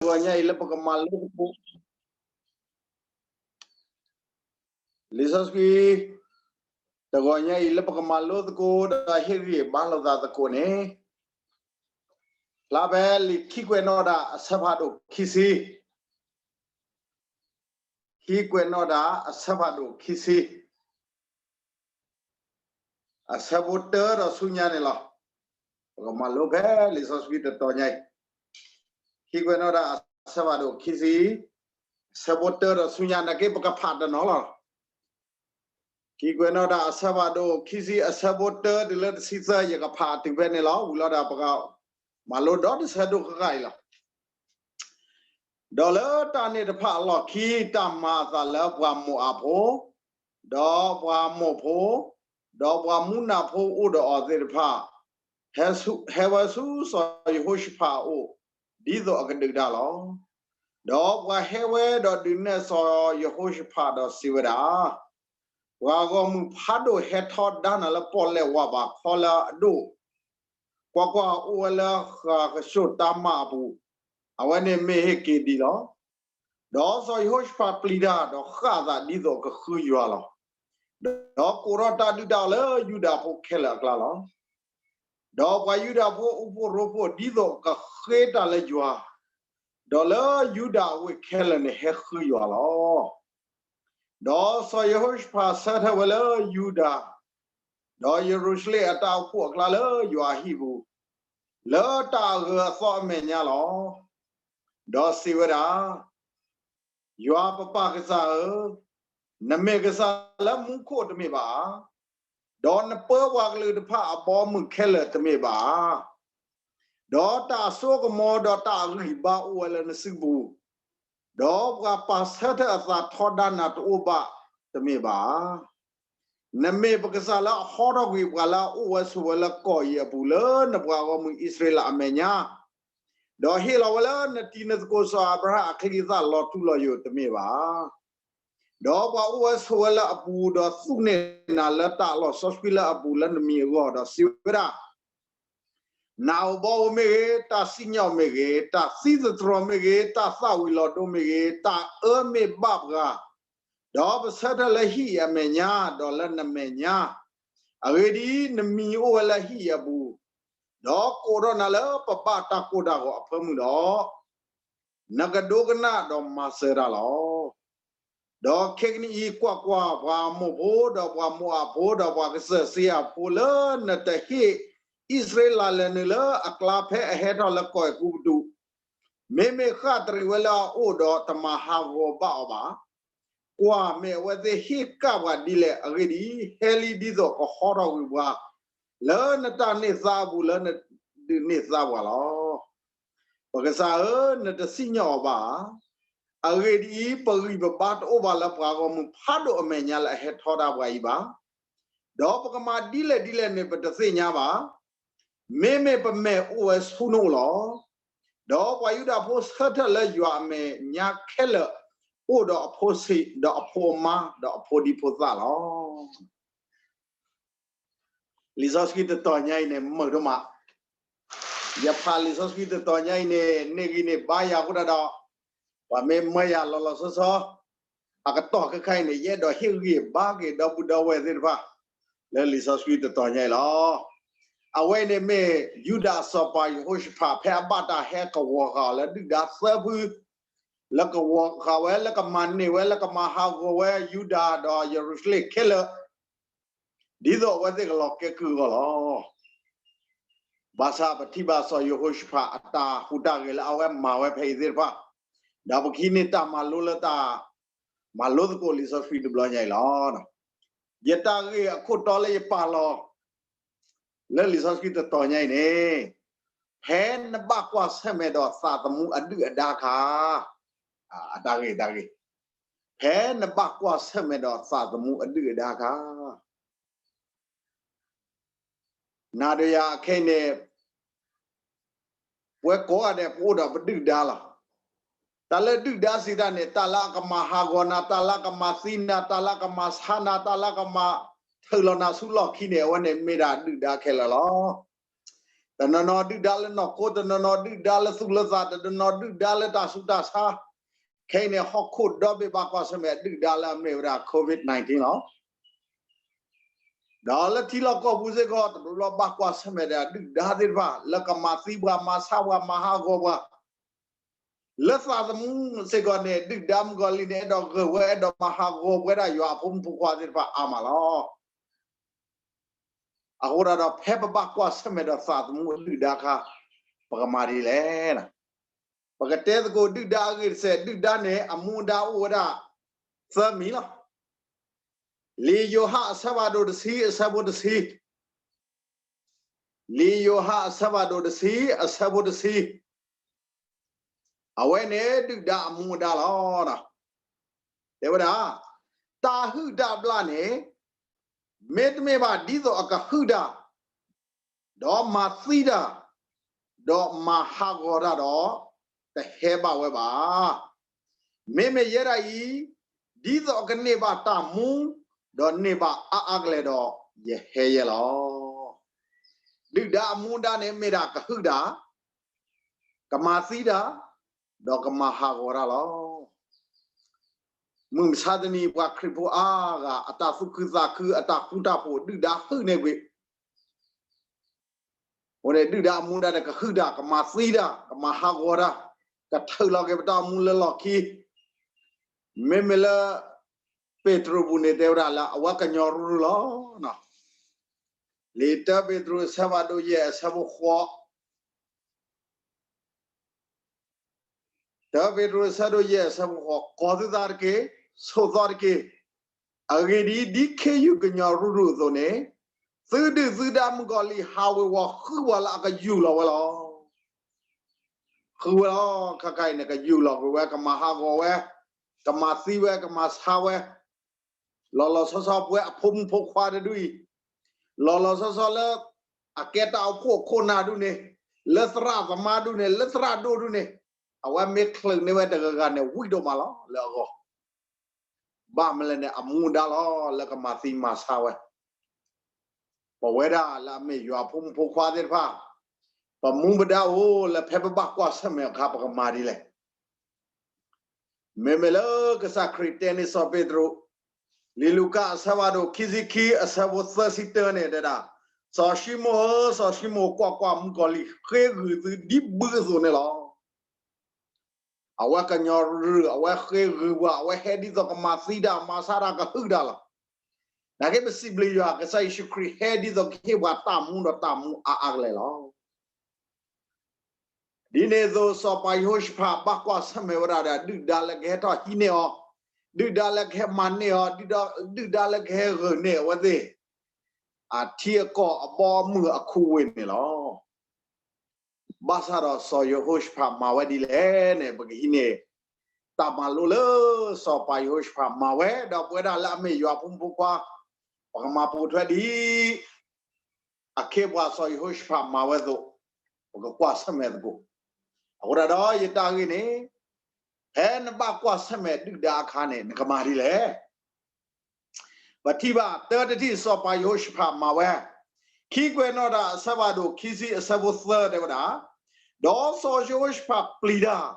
တဂီၤညါအံၤလၢပကမၤလိသကိး, လံာ်စီဆှံ, တဂီၤညါအံၤလၢပကမၤလိသကိး ဒီးဟ့ၣ်ဂံၢ်ဘါလိာ်သးသကိးန့ၣ်, ဖျါဖဲလံာ်ခံကွဲးနီၣ်တၢ်အဆၢဖးဒိၣ်ခံဆံ, ခံကွဲးနီၣ်တၢ်အဆၢဖးဒိၣ်ခံဆံ အဆၢဖိတၢဒီးဆူညါန့ၣ်လီၤ. ပကမၤလိဖဲလံာ်စီဆှံတတီၤညါအံၤ, ခံကွဲးနီၣ်တၢ်အဆၢဖးဒိၣ်ခံဆံ, အဆၢဖိတၢဒီးဆူညါ နာ်က့ပကဖးတနီၤလီၤ. ခံကွဲးနီၣ်တၢ်အဆၢဖးဒိၣ်ခံဆံ အဆၢဖိတၢတုၤလၢတဆံသၢ ယကဖးတုၤဖဲန့ၣ်လီၤ. ဝံၤလီၤဒီးပကမၤလိဒီးတဆၢဒိၣ်ဃၣ်ဃၣ်အံၤလီၤ. ဒီးလၢတၢ်န့ၣ်တဖၣ်အလီၢ်ခံ တၢ်မၤအသးလၢပှၤမိၤအၤဖိ, ဒီးပှၤအမိၣ်ဖိ, ဒီးပှၤမူနၤဖိအိၣ်ဒီးအီၤသ့ၣ်တဖၣ်, ဟဲဝဲဆူစီၤယဟိၤၡဖးအအိၣ်, ဒ်သိးအကဒုးတၢ်လီၤ. ဒီးပှၤဟဲဝဲဒီးဒုးနဲၣ်စီၤယဟိၤၡဖးဒီးစံးဝဲဒၣ်, ပှၤဂီၢ်မုၢ်ဖးဒိၣ်ဟဲထီဒါနၤလၢပီၣ်လဲၣ်ဝါဘးခီလၢအဒိၣ်, ကွၢ်ကွၢ်, အိၣ်ဝဲလၢဃၤကၠိၣ်တၢ်မၢ်အပူၤ, အဝဲန့ၣ်မ့ၢ်ဟ့ၣ်က့ၤဒံးလီၤ. ဒီးစီၤယဟိၤၡဖးပျံၤတၢ် ဒီးဃၣ်အသးဒ်သိးအကဃုယွၤလီၤ. ဒီးကိးထီၣ်တၢ်ဒုၣ်တၢ်အီၣ်လၢယူဒၤဖိခဲလၢာ်အကျါလီၤ. ဒီးပှၤယူဒၤဖိအိၣ်ဖှိၣ်ရိဖှိၣ်ဒ်သိးကဃ့တၢ်လၢယွၤ, ဒီးလၢယူဒၤအဝ့ၢ်ခဲလၢာ်န့ၣ်ဟဲဃုယွၤလီၤ. ဒီးစီၤယဟိၤၡဖးဆၢထၢၣ်ဝဲလၢယူဒၤ, ဒီးယရူၤၡလ့ၣ်အတၢ်အိၣ်ဖှိၣ်အကျါလၢယွၤအဟံၣ်ပူၤ, လၢတၢ်အဂၢၤအသီအမဲာ်ညါလီၤ. ဒီးစံးဝဲဒၣ်, ယွၤပပၢ်ကစၢ်ဧၢ, နမ့ၢ်ကစၢ်လၢမူခိၣ်တမ့ၢ်ဘၣ်ဧါ, ဒီးနပၢပှၤကလုာ်တဖၣ်အဘီအမုၢ်ခဲလၢာ်တမ့ၢ်ဘၣ်ဧါ. ဒီးတၢ်အစိကမီၤဒီးတၢ်အဂံၢ်အဘါအိၣ်ဝဲလၢနစုပူၤ, ဒီးပှၤပာ်ဆၢထၢၣ်အသးထီဒါနၤတအိၣ်ဘၣ်တမ့ၢ်ဘၣ်ဧါ. နမ့ၢ်ပကစၢ်လၢအဟီထီၣ်ကွံာ်ပှၤလၢအအိၣ်ဝဲဆိးဝဲလၢကီၢ်အံၤအပူၤလၢနပှၤဂီၢ်မုၢ်အံၣ်စရ့လးအမဲာ်ညါ, ဒီးဟ့ၣ်လီၤဝဲလၢနတံၤနသကိးစီၤအၤဘြၤဟၣ်အချံအသၣ်လီၤထူလီၤယိာ်တမ့ၢ်ဘၣ်ဧါ. ဒီးပှၤအိၣ်ဝဲဆိးဝဲလၢအပူၤ, ဒီးသူၣ်န့ၢ်နၤလၢတၢ်လီၢ်စီဆှံလၢအပူၤလၢနမံၤအဂီၢ်, ဒီးစံးဝဲဒၣ်, နအိၣ်ဘီအိၣ်မ့ၢ်ဂ့ၤ, တၢ်စံၣ်ညီၣ်မ့ၢ်ဂ့ၤ, တၢ်သံသတြီၤမ့ၢ်ဂ့ၤ, တၢ်သၣ်ဝံၤလီၤဒိမ့ၢ်ဂ့ၤ, တၢ်အၢမ့ၢ်ဘၣ်ပှၤ, ဒီးပဆၢထၢၣ်လၢဟံၣ်အံၤအမဲာ်ညါ, ဒီးလၢနမဲာ်ညါ, အဂ့ၢ်ဒ်အံၤ, နမံၤအိၣ်ဝဲလၢဟံၣ်အံၤအပူၤ, ဒီးကိးထီၣ်နၤလၢပဘၣ်တၢ်ကိၢ်တၢ်ဂီၤအဖၢမုၢ်ဒီး နကဒိကနၣ်ဒီးမၤစၢၤတၢ်လီၤ. ဒီးခဲကနံၣ်အံၤ, ကွၢ်ကွၢ်, ပှၤအမိၣ်ဖိ, ဒီးပှၤမိၤအၤဖိ, ဒီးပှၤကစၢၢ်စ့အၤဖိလၢနတဟ့ၣ်အံၣ်စရ့လးလဲၤနုာ်လၢအကျါဖဲအဟဲထီၣ်လၢကီၢ်အဲၤကူပတူး, မ့မ့ၢ်ဃၣ်တရံးဝဲလၢအအိၣ်ဒီးတမၤဟးဂီၤဘၣ်အီၤဘၣ်. ကွၢ်, မ့ၢ်အဝဲသ့ၣ်ဟ့ၣ်ကၣ်ပှၤဒ်လဲၣ်, အဂ့ၢ်ဒ်အံၤ, ဟဲလံဒ်သိးကဟီထီၣ်ကွံာ်ပှၤ လၢနတၢ်န့ၢ်သါအပူၤလၢနဒုးန့ၢ်သါပှၤလီၤ. ပကစၢ်ဧၢ, နတစံၣ်ညီၣ်အီၤဘၣ်ဧါ. အဂ့ၢ်ဒ်အံၤ, ပဂံၢ်ပဘါတအိၣ်ဘၣ်လၢပှၤဂီၢ်မုၢ်ဖးဒိၣ်အမဲာ်ညါလၢအဟဲထီဒါပှၤအံၤဘၣ်. ဒီးပကမၤဒ်လဲၣ်ဒ်လဲၣ်န့ၣ် ပတသ့ၣ်ညါဘၣ်. မ့မ့ၢ်ပမဲာ်အိၣ်ဝဲဆူနအိၣ်လီၤ. ဒီးပှၤယူဒၤဖိဆၢထၢၣ်လၢယွၤအမဲာ်ညါခဲလၢာ် အိၣ်ဒီးအဖိဆံး, ဒီးအဖိအမါ, ဒီးအဖိဒံဖိသၣ်လီၤ. လံာ်စီဆှံတတီၤညါအံၤန့ၣ် မုာ်ဒိၣ်မး, ယဖးလံာ်စီဆှံတတီၤညါအံၤန့ၣ် န့ၢ်ဂံၢ်န့ၢ်ဘါယၤအဃိဒၣ်ဒီး ပှၤမ့ၢ်မၢယၤလီၤလီၤဆီဆီ အကတီၢ်ခဲခါအံၤန့ၣ် ယအဲၣ်ဒိးဟ့ၣ်ဂံၢ်ဘါက့ၤဒီပုၢ်ဒီဝဲၢ်သ့ၣ်တဖၣ် လၢလံာ်စီဆှံတတီၤညါအံၤလီၤ. အဝဲအံၤန့ၣ်မ့ၢ် ယူဒၤစီၤပၤယဟိၤၡဖး ဖဲအဘၣ်တၢ်ဟဲကဝီၤဃာ်အီၤလၢဒုၣ်ဒါသၢဖု လၢကဝီၤဃာ်ဝဲ, လၢကမၤန့ၢ်ဝဲ, လၢကမၤဟးဂီၤဝဲ ယူဒၤဒီးယရူၤၡလ့ၣ်ခဲလၢာ် ဒ်သိးအဝဲသ့ၣ်ကလီၤကဲကုၢ်အဂီၢ်လီၤ. ဘၣ်ဆၣ်ပထံၣ်ဘၣ်စီၤယဟိၤၡဖးအတၢ်ဟူးတၢ်ဂဲၤလၢအဝဲမၤဝဲဖဲအံၤသ့ၣ်တဖၣ်, ဒီးပကဟံးန့ၢ်တၢ်မၤလိလၢတၢ် မၤလိသကိးလံာ်စီဆှံတဘျီညါအံၤလီၤ. ယတၢ်ဂ့ၢ်အခိၣ်တီလၢယပာ်လီၤ လၢလံာ်စီဆှံတတီၤညါအံၤန့ၣ်, ဖဲနဘၣ်ကွၢ်ဆၢၣ်မဲာ်ဒီးသးသမူအဒုၣ်အဒါအခါ, အတၢ်ဂ့ၢ်တၢ်ဂ့ၢ်, ဖဲနဘၣ်ကွၢ်ဆၢၣ်မဲာ်ဒီးသးသမူအဒုၣ်အဒါအခါ, နၤဒီးယၤခဲအံၤန့ၣ် ပဝဲကိးဂၤဒဲးပအိၣ်ဒီးပဒုၣ်ဒါလီၤ. တၢ်လၢဒုၣ်ဒါစံးတၢ်န့ၣ် တၢ်လၢအကမၤဟးဂီၤနၤ, တၢ်လၢအကမၤသံနၤ, တၢ်လၢအကမၤဆါနၤ, တၢ်လၢအကမၤထုးလီၤနၤဆူလီၢ်ခံန့ၣ် အဝဲန့ၣ်မ့ၢ်ဒၣ်ဒုၣ်ဒါခဲလၢာ်လီၤ. တနီၤနီၤဒုၣ်ဒါလၢနီၢ်ခိ, တနီၤနီၤဒုၣ်ဒါလၢသူၣ်လၢသး, တနီၤနီၤဒုၣ်ဒါလၢတၢ်ဆူးတၢ်ဆါ. ခဲအံၤန့ၣ် ဟီၣ်ခိၣ်ဒီဘ့ၣ်ဘၣ်ကွၢ်ဆၢၣ်မဲာ်ဒုၣ်ဒါလၢအမ့ၢ်ဝဲဒၣ် COVID nineteen လီၤ. ဒီးလၢထံလီၢ်ကီၢ်ပူၤစ့ၢ်ကီး တဘျီဘျီဘၣ်ကွၢ်ဆၢၣ်မဲာ်ဒီးဒုၣ်ဒါသ့ၣ်တဖၣ် လၢကမၤသံပှၤ မၤဆါပှၤ မၤဟးဂီၤပှၤ လၢသးသမူစ့ၢ်ကီးန့ၣ် ဒုၣ်ဒါမုၣ်ကီၤလံၢ်န့ၣ် အဲၣ်ဒိးဂၢၢ်ဝဲ အဲၣ်ဒိးမၤဟးဂီၤပဝဲဒၣ်ယွၤအဖိမုၣ်ဖိခွါသ့ၣ်တဖၣ်အါမးလီၤ. အဃိဒၣ်ဒီး ဖဲပဘၣ်ကွၢ်ဆၢၣ်မဲာ်ဒီးသးသမူဒုၣ်ဒါအခါ ပကမၤဒ်လဲၣ်. ပကတဲသကိးဒုၣ်ဒါအဂ့ၢ်တစဲး, ဒုၣ်ဒါန့ၣ် အမူအဒါအိၣ်ဝဲဒၣ်သၢမံၤလီၤ. လံာ်ယိၤဟၣ်အဆၢဖးဒိၣ်တဆံ အဆၢဖိတဆံ, လံာ်ယိၤဟၣ်အဆၢဖးဒိၣ်တဆံ အဆၢဖိတဆံ, အဝဲန့ၣ်ဒုၣ်ဒါအမူအဒါလီၤ. တဲဝဲဒၣ်, တၢ်ဟုၣ်တၢ်ဘျၣ်န့ၣ် မ့တမ့ၢ်ဘၣ်ဒ်သိးအကဟုၣ်တၢ်, ဒီးမၤသံတၢ်, ဒီးမၤဟးဂီၤတၢ်ဒီး တဟဲဘၣ်ဝဲဘၣ်. မ့မ့ၢ်ယဲဒၣ်အံၤ, ဒ်သိးအကန့ၢ်ဘၣ်တၢ်မူ, ဒီးန့ၢ်ဘၣ်အါအါကလဲာ်ဒီး ယဟဲယဲလီၤ. ဒုၣ်ဒါအမူဒါန့ၣ်မ့ၢ်ဒၣ်ကဟုၣ်တၢ်, ကမၤသံတၢ်, ဒီးကမၤဟးဂီၤတၢ်လီၤ. မုၢ်မဆါတနံၤ ပှၤခရံာ်ဖိအါဂၤ အတၢ်သူၣ်ခုသးခု အတၢ်ဃူတၢ်ဖိး ဒုၣ်ဒါဟုၣ်န့ၢ်ကွံာ် အဃိန့ၣ် ဒုၣ်ဒါအမူဒါန့ၣ် ကဟုၣ်တၢ်, ကမၤသံတၢ်, ကမၤဟးဂီၤတၢ်, ကထုးလီၤက့ၤပတၢ်အိၣ်မူလၢလီၢ်ခံ. မ့မ့ၢ်လၢ ပ့းတရူးပူၤန့ၣ်တဲဝဲဒၣ်လၢအဝဲကညီရူရူၢ်လီၤ. လံာ်တၢပ့းတရူးအဆၢဖးဒိၣ်ယဲၢ်အဆၢဖိဃိး တၢပ့းတရူးအဆၢဒိၣ်ယဲၢ်အဆၢဖိဃိး, ကီၤသုသးတက့ၢ်, ဆိးသီတက့ၢ်. အဂ့ၢ်ဒ်အံၤ, ဒ်ခ့ယုၢ်ကညီရူရူၢ်အသိးန့ၣ်, သုဒုၣ်သုဒါမုၣ်ကီၤလံၢ်ဟးဝ့ၤဝီၤဃုဝဲလၢအကယူၢ်လီၤဝဲလီၤ. ဃုဝဲလီၤ, ခဲခါအံၤန့ၣ် ကယူၢ်လီၤကွံာ်ဝဲ, ကမၤဟးဂီၤဝဲ, ကမၤသံဝဲ, ကမၤဆါဝဲ လီၤလီၤဆီဆီပဝဲအဖိမုၣ်ဖိခွါတဒူၣ်အံၤ, လီၤလီၤဆီဆီလၢ အကဲတၢ်အိၣ်ဖှိၣ်ခိၣ်နၢ်ဒူၣ်န့ၣ်, လၢသရၣ်သမါဒူၣ်န့ၣ်, လၢသရၣ်ဒိၣ်ဒူၣ်န့ၣ်, အဝဲမ့ၢ်ချုးန့ၢ်ဝဲတဂၤဂၤန့ၣ် ဝံၣ်ဒိၣ်မးလီၤလၢအဂီၢ်. ဘၣ်မနုၤလဲၣ်န့ၣ် အမူဒါလီၤလၢကမၤသံမၤဆါဝဲ ပဝဲဒၣ်လၢအမ့ၢ်ယွၤဖိမုၣ်ဖိခွါသ့ၣ်တဖၣ်, ပမူပဒါအိၣ်လၢဖဲပဘၣ်ကွၢ်ဆၢၣ်မဲာ်အခါ ပကမၤဒ်လဲၣ်. မ့မ့ၢ်လၢကစၢ်ခရံာ်တဲန့ၢ်စီၤပ့းတရူး, လံာ်လူၤကၣ်အဆၢဖးဒိၣ်ခံဆံခံ အဆၢဖိသၢဆံတၢန့ၣ်တဲဒၣ်, စီၤၡံမိၣ်ဧၢ, စီၤၡံမိၣ်, ကွၢ်ကွၢ်, မုၣ်ကီၤလံၢ်ဃ့ဂုာ်သုဒ်ဘုအသိးန့ၣ်လီၤ. အဝဲကညီရူၢ်, အဝဲဃ့ဂုာ်ပှၤ, အဝဲဟဲဒ်သိးကမၤသံတၢ်, မၤဆါတၢ်, ကဟုၣ်တၢ်လီၤ. နာ်က့ပစံးဘျုးယွၤ, ကစၢ်ယ့ၣ်ၡူးခရံာ်ဟဲဒ်သိးကဟ့ၣ်ပှၤတၢ်မူဒီးတၢ်မူအါအါကလဲာ်လီၤ. ဒ်န့ၣ်အသိး စီၤပၤယဟိၤၡဖးဘၣ်ကွၢ်ဆၢၣ်မဲာ်ဝဲဒၣ်ဒီး ဒုၣ်ဒါလၢကဟဲထီၣ်ဟံးန့ၢ်အီၤ, ဒုၣ်ဒါလၢကဟဲမၤန့ၢ်အီၤ, ဒုၣ်ဒါလၢကဟဲဂုာ်န့ၢ်အဝဲသ့ၣ် အထံအကီၢ်အဘီအမုၢ်အခူအဝ့ၢ်န့ၣ်လီၤ. ဘၣ်ဆၣ်ဒီးစီၤယဟိၤၡဖးမၤဝဲဒ်လဲၣ်န့ၣ် ပကဟံးန့ၢ် တၢ်မၤလိလၢစီၤပၤယဟိၤၡဖးမၤဝဲ ဒီးပဝဲဒၣ်လၢအမ့ၢ်ယွၤဖိမုၣ်ဖိခွါ ပကမၤပိာ်ထွဲဒ် အခ့အပှၤစီၤယဟိၤၡဖးမၤဝဲအသိး ပကကွၢ်ဆၢၣ်မဲာ်သကိး. အဃိဒၣ်ဒီးယတၢ်ဂ့ၢ်န့ၣ် ဖဲနဘၣ်ကွၢ်ဆၢၣ်မဲာ်ဒုၣ်ဒါအခါန့ၣ် နကမၤဒ်လဲၣ်. ပထံၣ်ဘၣ်တၢ်တထံၣ်စီၤပၤယဟိၤၡဖးမၤဝဲ, ခံကွဲးနီၣ်တၢ်အဆၢဖးဒိၣ်ခံဆံအဆၢဖိသၢတဲဝဲဒၣ်, ဒီးစီၤယဟိၤၡဖးပျံၤ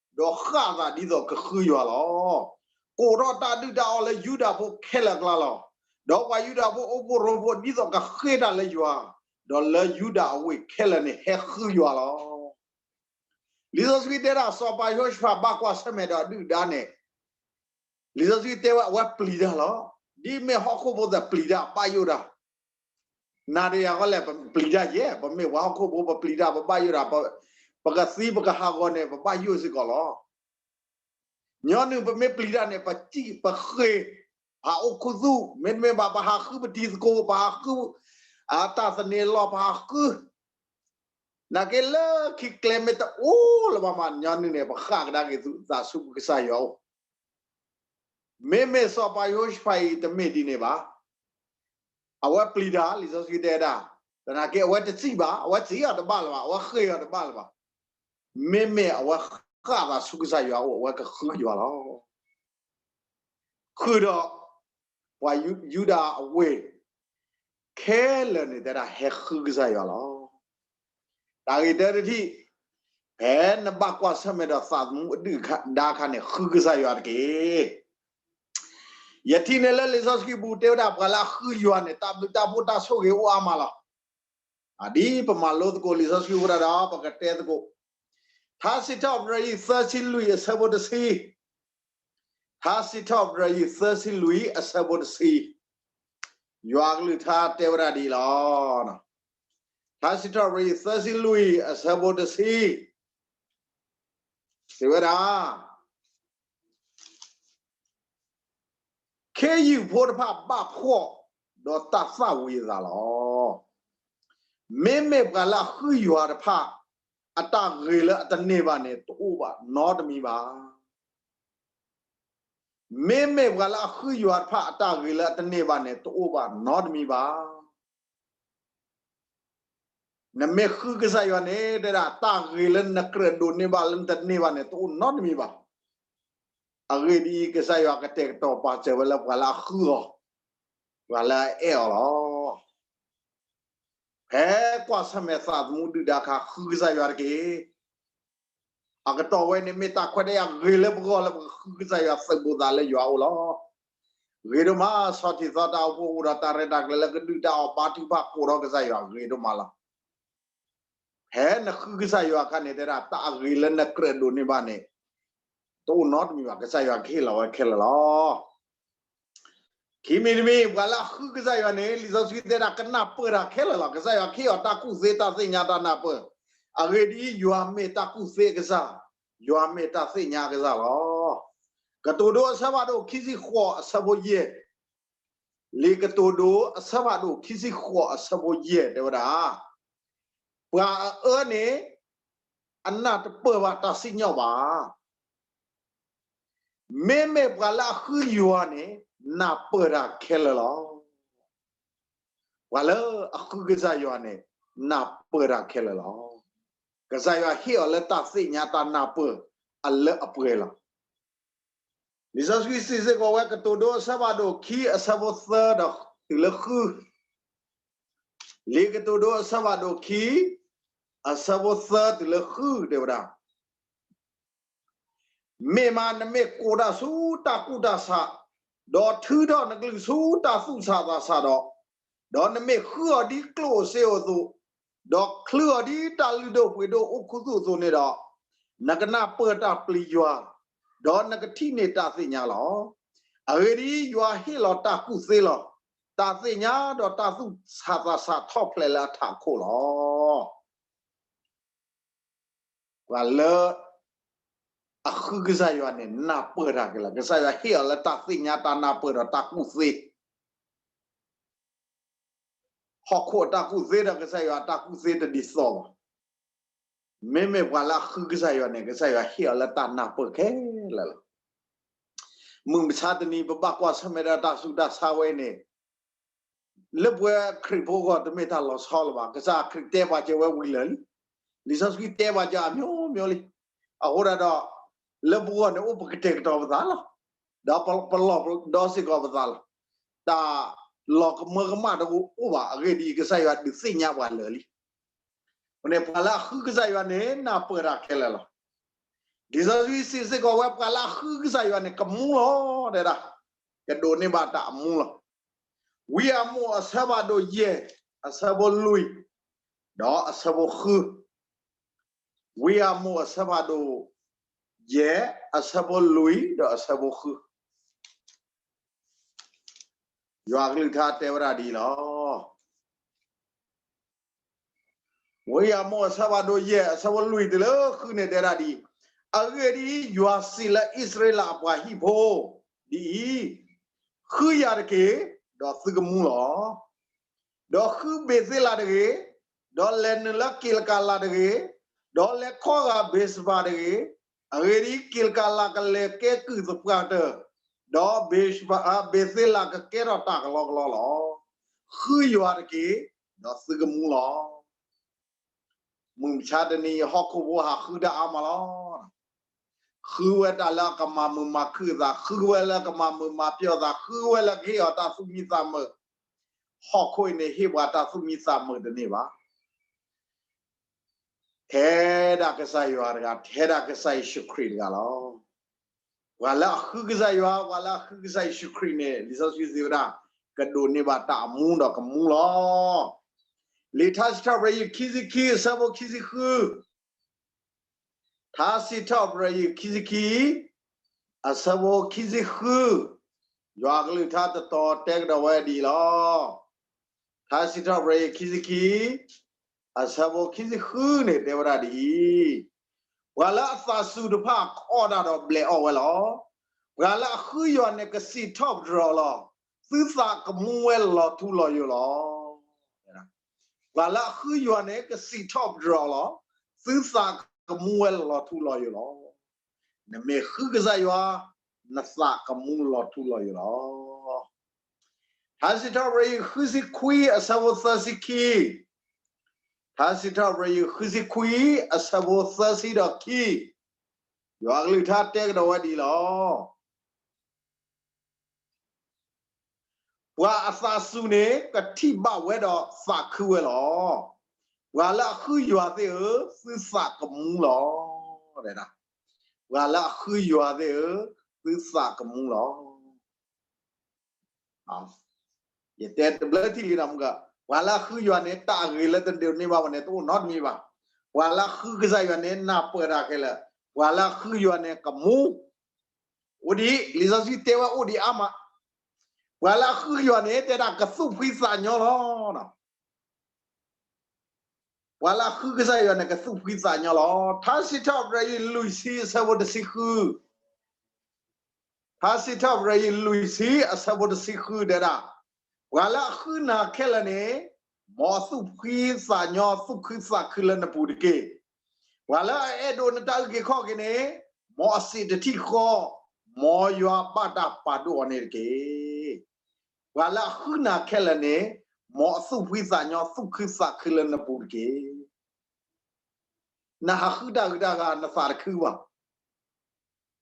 တၢ် ဒီးဃၣ်အသးဒ်သိးကဃုယွၤလီၤ. ကိးထီၣ်တၢ်ဒုၣ်တၢ်အီၣ်လၢယူဒၤဖိခဲလၢာ်အကျါလီၤ. ဒီးပှၤယူဒၤဖိအိၣ်ဖှိၣ်ရိဖှိၣ်ဒ်သိးကဃ့တၢ်လၢယွၤ, ဒီးလၢယူဒၤအဝ့ၢ်ခဲလၢာ်န့ၣ်ဟဲဃုယွၤလီၤ. လံာ်စီဆှံတဲဒၣ် စီၤပၤယဟိၤၡဖးဘၣ်ကွၢ်ဆၢၣ်မဲာ်ဒီးဒုၣ်ဒါန့ၣ် လံာ်စီဆှံတဲဝဲအဝဲပျံၤတၢ်လီၤ. ဒ်မ့ၢ်ဟီၣ်ခိၣ်ဖိသ့ၣ်ပျံၤတၢ်ဘၣ်ယိၣ်တၢ်, နၤဒီးယၤဃီလဲၣ် ပပျံၤတၢ်ယဲၢ်, ပမ့ၢ်ပှၤဟီၣ်ခိၣ်ဖိ ပပျံၤတၢ်ပဘၣ်ယိၣ်တၢ်, ပကသံပကဟးဂီၤန့ၣ် ပဘၣ်ယိၣ်စ့ၢ်ကီးလီၤ. ညီနုၢ်ပမ့ၢ်ပျံၤတၢ်န့ၣ် ပစံၣ်ပဃ့ၢ်, ပဟးအိၣ်ခူသူၣ်, မ့တမ့ၢ်ဘၣ် ပဟးဃုပတံၤသကိး, ပဟးဃု အတၢ်သန့ၤလီၤ ပဟးဃု နာ်က့လၢခံကျဲမ့ၢ်တအိၣ်လၢၤဘၣ်မး ညီနုၢ်န့ၣ် ပဃၣ်ကဒါက့ၤသးဆူကစၢ်ယွၤအအိၣ်. မ့မ့ၢ်စီၤပၤယဟိၤၡဖးအံၤတမ့ၢ်ဒ်န့ၣ်ဘၣ်. အဝဲပျံၤတၢ် လံာ်စီဆှံတဲဒၣ်, သနာ်က့အဝဲတစံၣ်ဘၣ်, အဝဲစံၣ်အီၤတဘၣ်လၢၤဘၣ်, အဝဲဃ့ၢ်အီၤတဘၣ်လၢၤဘၣ်. မ့မ့ၢ်အဝဲဃၣ်သးဆူကစၢ်ယွၤအအိၣ် အဝဲကဃုယွၤလီၤ. ဃုာ်ဒီး ပှၤယူဒၤအဝ့ၢ် ခဲလၢာ်န့ၣ်တဲဒၣ်ဟဲဃုကစၢ်ယွၤလီၤ. တၢ်ဂ့ၢ်တၢတထံၣ်, ဖဲနဘၣ်ကွၢ်ဆၢၣ်မဲာ်ဒီးသးသမူအဒုၣ်ဒါအခါန့ၣ် ဃုကစၢ်ယွၤတက့ၢ်. ယထံၣ်န့ၣ်လၢလံာ်စီဆှံပူၤတဲဝဲဒၣ် ပှၤလၢအဃုယွၤန့ၣ် တၢ်ဘျုးတၢ်ဖှိၣ်တၢ်ဆိၣ်ဂ့ၤအိၣ်အါမးလီၤ. အဒ်ပမၤလိသကိးလံာ်စီဆှံအဃိဒၣ်ဒီး ပကတဲသကိး ထါစံးထီၣ်ပတြၢၤ ယံၤသၢဆံလွံၢ်အဆၢဖိတဆံ, ထါစံးထီၣ်ပတြၢၤ ယံၤသၢဆံလွံၢ်အဆၢဖိတဆံ, ယွၤကလုၢ်ကထါတဲဝဲဒၣ်ဒ်အံၤလီၤ. ထါစံးထီၣ်ပတြၢၤ ယံၤသၢဆံလွံၢ်အဆၢဖိတဆံ, စံးဝဲဒၣ် ခ့ယုၢ်ဖိတဖၣ်ဘၣ်ဖှီၣ်ဒီးတၢ်သၣ်ဝံၤအသးလီၤ. မ့မ့ၢ်ပှၤလၢအဃုယွၤတဖၣ် အတၢ်ဂ့ၤလၢအတန့ၢ်ဘၣ်န့ၣ် တအိၣ်ဘၣ်နီတမံၤဘၣ်. မ့မ့ၢ်ပှၤလၢအဃုယွၤတဖၣ် အတၢ်ဂ့ၤလၢအတန့ၢ်ဘၣ်န့ၣ် တအိၣ်ဘၣ်နီတမံၤဘၣ်. နမ့ၢ်ဃုကစၢ်ယွၤန့ၣ် တဲဒၣ်တၢ်ဂ့ၤလၢနကြၢးဒိးန့ၢ်ဘၣ်လၢနတန့ၢ်ဘၣ်န့ၣ် တအိၣ်နီတမံၤဘၣ်. အဂ့ၢ်ဒ်အံၤ, ကစၢ်ယွၤကတဲာ်ကတီၤပာ်စၢၤဝဲလၢပှၤလၢအဃုအီၤ, ပှၤလၢအအဲၣ်အီၤလီၤ. ဖဲကွၢ်ဆၢၣ်မဲာ်သးသမူဒုၣ်ဒါအခါ ဃုကစၢ်ယွၤတက့ၢ်. အကတီၢ်ဝဲန့ၣ် မ့ၢ်တၢ်ခွဲးတၢ်ယာ်ဂ့ၤလၢပဂီၢ်လၢပကဃုကစၢ်ယွၤသုးဘူးသးလၢယွၤအအိၣ်လီၤ. ဂ့ၤဒိၣ်မး ဆီထံးသီတၢ်အိၣ်ဖှိၣ်အဃိဒီး တၢ်ရဲၣ်တၢ်ကျဲၤလၢကဒုၣ်တၢ်အီၣ်ဘါထုကဖၣ်ကိးထီၣ်ကစၢ်ယွၤဂ့ၤဒိၣ်မးလီၤ. ဖဲနဃုကစၢ်ယွၤအခါန့ၣ် တဲဒၣ်တၢ်အဂ့ၤလၢနကြၢးဒိးန့ၢ်ဘၣ်န့ၣ် တအိၣ်နီတမံၤဘၣ်, ကစၢ်ယွၤကဟ့ၣ်လီၤဝဲခဲလၢာ်လီၤ. ခံမံၤတမံၤ ပှၤလၢအဃုကစၢ်ယွၤန့ၣ် လံာ်စီဆှံတဲဒၣ်ကနၢ်ပၢၢ်တၢ်ခဲလၢာ်လီၤ. ကစၢ်ယွၤကဟ့ၣ်အီၤတၢ်ကူၣ်သ့တၢ်သ့ၣ်ညါတၢ်နၢ်ပၢၢ်. အဂ့ၢ်ဒ်အံၤ, ယွၤမ့ၢ်တၢ်ကူၣ်သ့အကစၢ်, ယွၤမ့ၢ်တၢ်သ့ၣ်ညါအကစၢ်လီၤ. ကတိၤဒိအဆၢဖးဒိၣ်ခံဆံဃိးအဆၢဖိယဲၢ်, လံာ်ကတိၤဒိအဆၢဖးဒိၣ်ခံဆံဃိးအဆၢဖိယဲၢ်တဲဝဲဒၣ်, ပှၤအအၢန့ၣ် အနၢ်တပၢၢ်ဘၣ်တၢ်စံၣ်ညီၣ်ဘၣ်. မ့မ့ၢ်ပှၤလၢအဃုယွၤန့ၣ် နၢ်ပၢၢ်တၢ်ခဲလၢာ်လီၤ. ပှၤလၢအဃုကစၢ်ယွၤန့ၣ် နၢ်ပၢၢ်တၢ်ခဲလၢာ်လီၤ. ကစၢ်ယွၤဟ့ၣ်အီၤလၢတၢ်သ့ၣ်ညါတၢ်နၢ်ပၢၢ်အလၢအပှဲၤလီၤ. လံာ်စီဆှံစံးစ့ၢ်ကီးဝဲ ကတိၤဒိအဆၢဖးဒိၣ်ခံအဆၢဖိသၢဒီးတုၤလၢဃု, လံာ်ကတိၤဒိအဆၢဖးဒိၣ်ခံ အဆၢဖိသၢတုၤလၢဃုတဲဝဲဒၣ်, မ့ၢ်မးနမ့ၢ်ကိးတၢ်ဆူတၢ်ကူၣ်တၢ်ဆး, ဒီးထုးထီၣ်နကလုၢ်ဆူတၢ်သူၣ်ဆးသးဆးဒီး, ဒီးနမ့ၢ်ဃုအီၤဒ်ကျိၣ်ဧိၤစ့ဧိၤအသိး, ဒီးချုးအီၤဒ်တၢ်လုၢ်ဒိၣ်ပှ့ၤဒိၣ်အိၣ်ခူသူၣ်အသိးန့ၣ်ဒီး, နကနၢ်ပၢၢ်တၢ်ပျံၤယွၤ, ဒီးနကထံၣ်န့ၢ်တၢ်သ့ၣ်ညါလီၤ. အဂ့ၢ်ဒ်အံၤ, ယွၤဟ့ၣ်လီၤတၢ်ကူၣ်သ့လီၤ. တၢ်သ့ၣ်ညါဒီးတၢ်သူၣ်ဆးသးဆးထီၣ်ဖျဲးလၢအထးခိၣ်လီၤ. ပှၤလၢအဃုကစၢ်ယွၤန့ၣ် နၢ်ပၢၢ်တၢ်က့ၤလီၤ. ကစၢ်ယွၤဟ့ၣ်အီၤလၢတၢ်သ့ၣ်ညါတၢ်နၢ်ပၢၢ်ဒီးတၢ်ကူၣ်သ့, ဟီၣ်ခိၣ်အတၢ်ကူၣ်သ့ဒီးကစၢ်ယွၤအတၢ်ကူၣ်သ့တဒ်သိးဘၣ်. မ့မ့ၢ်ပှၤလၢအဃုကစၢ်ယွၤန့ၣ် ကစၢ်ယွၤဟ့ၣ်အီၤလၢတၢ်နၢ်ပၢၢ်ခဲလၢာ်လီၤ. မုၢ်မဆါတနံၤ ပဘၣ်ကွၢ်ဆၢၣ်မဲာ်ဒီးတၢ်ဆူးတၢ်ဆါဝဲအံၤန့ၣ် လၢပဝဲခရံာ်ဖိအဂီၢ် တမ့ၢ်တၢ်လီၤဆီလၢၤဘၣ်. ကစၢ်ခရံာ်တဲပာ်စၢၤဝဲဝံၤလၢာ်လံ. လံာ်စီဆှံတဲပာ်စၢၤအမျိုးမျိုးလံ. အဃိဒၣ်ဒီး လၢပဂီၢ်န့ၣ် အိၣ်ပကတဲာ်ကတီၤပသးလီၤ. ဒီးပလီၢ်ပဒီစ့ၢ်ကီးပသးလီၤ. တၢ်လီၤကမၢကမၣ်တအိၣ်ဘၣ်. အဂ့ၢ်ဒ်အံၤ, ကစၢ်ယွၤဒုးသ့ၣ်ညါပှၤလၢာ်လံ. အဃိန့ၣ် ပှၤလၢအဃုကစၢ်ယွၤန့ၣ် နၢ်ပၢၢ်တၢ်ခဲလၢာ်လီၤ. လံာ်စီဆှံစံးစ့ၢ်ကီးဝဲ ပှၤလၢအဃုကစၢ်ယွၤန့ၣ် ကမူလီၤ တဲဒၣ်, ကဒိးန့ၢ်ဘၣ်တၢ်အမူလီၤ. ဝံအမိၣ်အဆၢဖးဒိၣ်ယဲၢ် အဆၢဖိလွံၢ် ဒီးအဆၢဖိဃု. ဝံအမိၣ်အဆၢဖးဒိၣ်ယဲၢ် အဆၢဖိလွံၢ် ဒီးအဆၢဖိဃု. ယွၤကလုၢ်ကထါတဲဝဲဒၣ်ဒ်အံၤလီၤ. ဝံအမိၣ်အဆၢဖးဒိၣ်ယဲၢ် အဆၢဖိလွံၢ်တုၤလၢဃုန့ၣ်တဲဒၣ်ဒ်အံၤ, အဂ့ၢ်ဒ်အံၤ, ယွၤစံးလၢအံၣ်စရ့လးအပှၤဟံၣ်ဖိဒ်အံၤ, ဃုယၤတက့ၢ်, ဒီးသုကမူလီၤ. ဒီးဃုဘ့းသ့လးတဂ့ၤ, ဒီးလဲၤနုာ်လၢက့လကၤလးတဂ့ၤ, ဒီးလဲၤခီဂာ်ဘ့းၡဘၤတဂ့ၤ. အဂ့ၢ်ဒ်အံၤ, က့လကၤလးကလဲၤကဲကုၢ်သပှၢ်ကတၢၢ်, ဒီးဘ့းသ့လးကကဲထီၣ်တၢ်ကလီကလီလီၤ. ဃုယွၤတက့ၢ်, ဒီးသုကမူလီၤ. မုၢ်မဆါတနံၤအံၤ ဟီၣ်ခိၣ်ဖိဟးဃုတၢ်အါမးလီၤ. ဃုဝဲတၢ်လၢအကမၤမုာ်မၤခုၣ်အသး, ဃုဝဲလၢကမၤမုာ်မၤပျီၢ်အသး, ဃုဝဲလၢကဟ့ၣ်အီၤတၢ်သူၣ်မံသးမုာ်. ဟီၣ်ခိၣ်အံၤန့ၣ် ဟ့ၣ်ပှၤတၢ်သူၣ်မံသးမုာ်တန့ၢ်ဘၣ်. ထဲဒၣ်ကစၢ်ယွၤတဂၤ, ထဲဒၣ်ကစၢ်ယ့ၣ်ၡူးခရံာ်တဂၤလီၤ. ပှၤလၢအဃုကစၢ်ယွၤ, ပှၤလၢအဃုကစၢ်ယ့ၣ်ၡူးခရံာ်န့ၣ် လံာ်စီဆှံစံးဝဲဒၣ်, ကဒိးန့ၢ်ဘၣ်တၢ်အမူဒီးကမူလီၤ. လံာ်ထါစံးထီၣ်ပတြၢၤ ယုၢ်ခံဆံခံ အဆၢဖိခံဆံဃု, ထါစံးထီၣ်ပတြၢၤ ယုၢ်ခံဆံခံ အဆၢဖိခံဆံဃု, ယွၤကလုၢ်ကထါတတီၤတဲကဒီးဝဲဒ်အံၤလီၤ. ထါစံးထီၣ်ပတြၢၤ ယုၢ်ခံဆံခံ အဆၢဖိခံဆံဃုန့ၣ် တဲဝဲဒၣ်ဒ်အံၤ, ပှၤလၢအသးစူၤတဖၣ်ကအီၣ်တၢ်ဒီးဘျဲးအီၣ်ဝဲလီၤ. ပှၤလၢအဃုယွၤန့ၣ် ကစံးထီၣ်ပတြၢၤအီၤလီၤ. သုသးကမူဝဲလီၤထူလီၤယိာ်လီၤ. ပှၤလၢအဃုယွၤန့ၣ် ကစံးထီၣ်ပတြၢၤအီၤလီၤ. သုသးကမူဝဲလီၤထူလီၤယိာ်လီၤ. နမ့ၢ်ဃုကစၢ်ယွၤ, နသးကမူလီၤထူလီၤယိာ်လီၤ. ထါစံးထီၣ်ပတြၢၤ ယုၢ်ဃုဆံခွံ အဆၢဖိသၢဆံခံ, ထါစံးထီၣ်ပတြၢၤ ယုၢ်ဃုဆံခွံ အဆၢဖိသၢဆံဒီးခံ, ယွၤကလုၢ်ကထါတဲကဒီးဝဲဒ်အံၤလီၤ. ပှၤအသးစူၤန့ၣ် ကထံၣ်ဘၣ်ဝဲဒီးသးခုဝဲလီၤ. ပှၤလၢအဃုယွၤသ့ၣ်ဧၢ, သုသးကမူလီၤ. ပှၤလၢအဃုယွၤသ့ၣ်ဧၢ, သုသးကမူလီၤ. ယတဲတဘျၢထံၣ်လံဒီးမုၢ်က, ပှၤလၢအဃုယွၤန့ၣ် တၢ်အဂ့ၤလၢတဒိးန့ၢ်ဘၣ်ဝဲန့ၣ် တအိၣ်နီတမံၤဘၣ်. ပှၤလၢအဃုကစၢ်ယွၤန့ၣ် နၢ်ပၢၢ်တၢ်ခဲလၢာ်, ပှၤလၢအဃုယွၤန့ၣ် ကမူ အိၣ်ဒံး, လံာ်စီဆှံတဲဝဲအိၣ်ဒံးအါမး. ပှၤလၢအဃုယွၤန့ၣ် တဲဒၣ်ကသူၣ်ဖှံသးညီလီၤ. ပှၤလၢအဃုကစၢ်ယွၤန့ၣ် ကသူၣ်ဖှံသးညီလီၤ. ထါစံးထီၣ်ပတြၢၤ ယုၢ်လွံၢ်ဆံ အဆၢဖိတဆံဃု, ထါစံးထီၣ်ပတြၢၤ ယုၢ်လွံၢ်ဆံ အဆၢဖိတဆံဃုတဲဒၣ်, ပှၤလၢအဃုနၤခဲလၢာ်န့ၣ်, မ်အသူၣ်ဖှံသးညီ သူၣ်ခုသးခုလၢနပူၤတက့ၢ်. ပှၤလၢအအဲၣ်ဒိးနတၢ်အုၣ်က့ၤခီၣ်က့ၤန့ၣ်, မ်အစံးတထံၣ်ဃီ, မ်ယွၤဘၣ်တၢ်ပာ်ဒိၣ်အီၤန့ၣ်တက့ၢ်. ပှၤလၢအဃုနၤခဲလၢာ်န့ၣ်, မ်အသူၣ်ဖှံသးညီ သူၣ်ခုသးခုလၢနပူၤတက့ၢ်. နဟးဃုတၢ်ဂုၤတၢ်ဂၤ နသးတခုဘၣ်.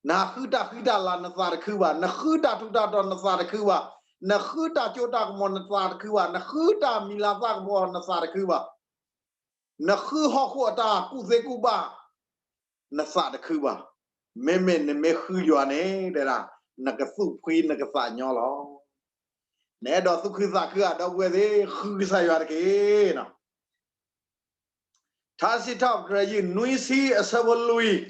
နဟးဃုတၢ်ဃံတၢ်လၤ နသးတခုဘၣ်. နဃုတၢ်ထူးတၢ်တီၤ နသးတခုဘၣ်. နဃုတၢ်စိတၢ်ကမီၤ နသးတခုဘၣ်. နဃုတၢ်မံၤလၤသၣ်ကပီၤ နသးတခုဘၣ်. နဃုဟီၣ်ခိၣ်အတၢ်ကူၣ်သ့ကူၣ်ဘၣ် နသးတခုဘၣ်. မ့မ့ၢ်နမ့ၢ်ဃုယွၤန့ၣ် တဲဒၣ် နကသူၣ်ဖှံနကသးညီလီၤ. နအဲၣ်ဒိးသူၣ်ခုသးခုဧါ ဒီပုၢ်ဝဲၢ်သ့ၣ်, ဃုကစၢ်ယွၤတက့ၢ်. ထါစံးထီၣ်ပတြၢၤ ယုၢ်နွံဆံ အဆၢဖိလွံၢ်,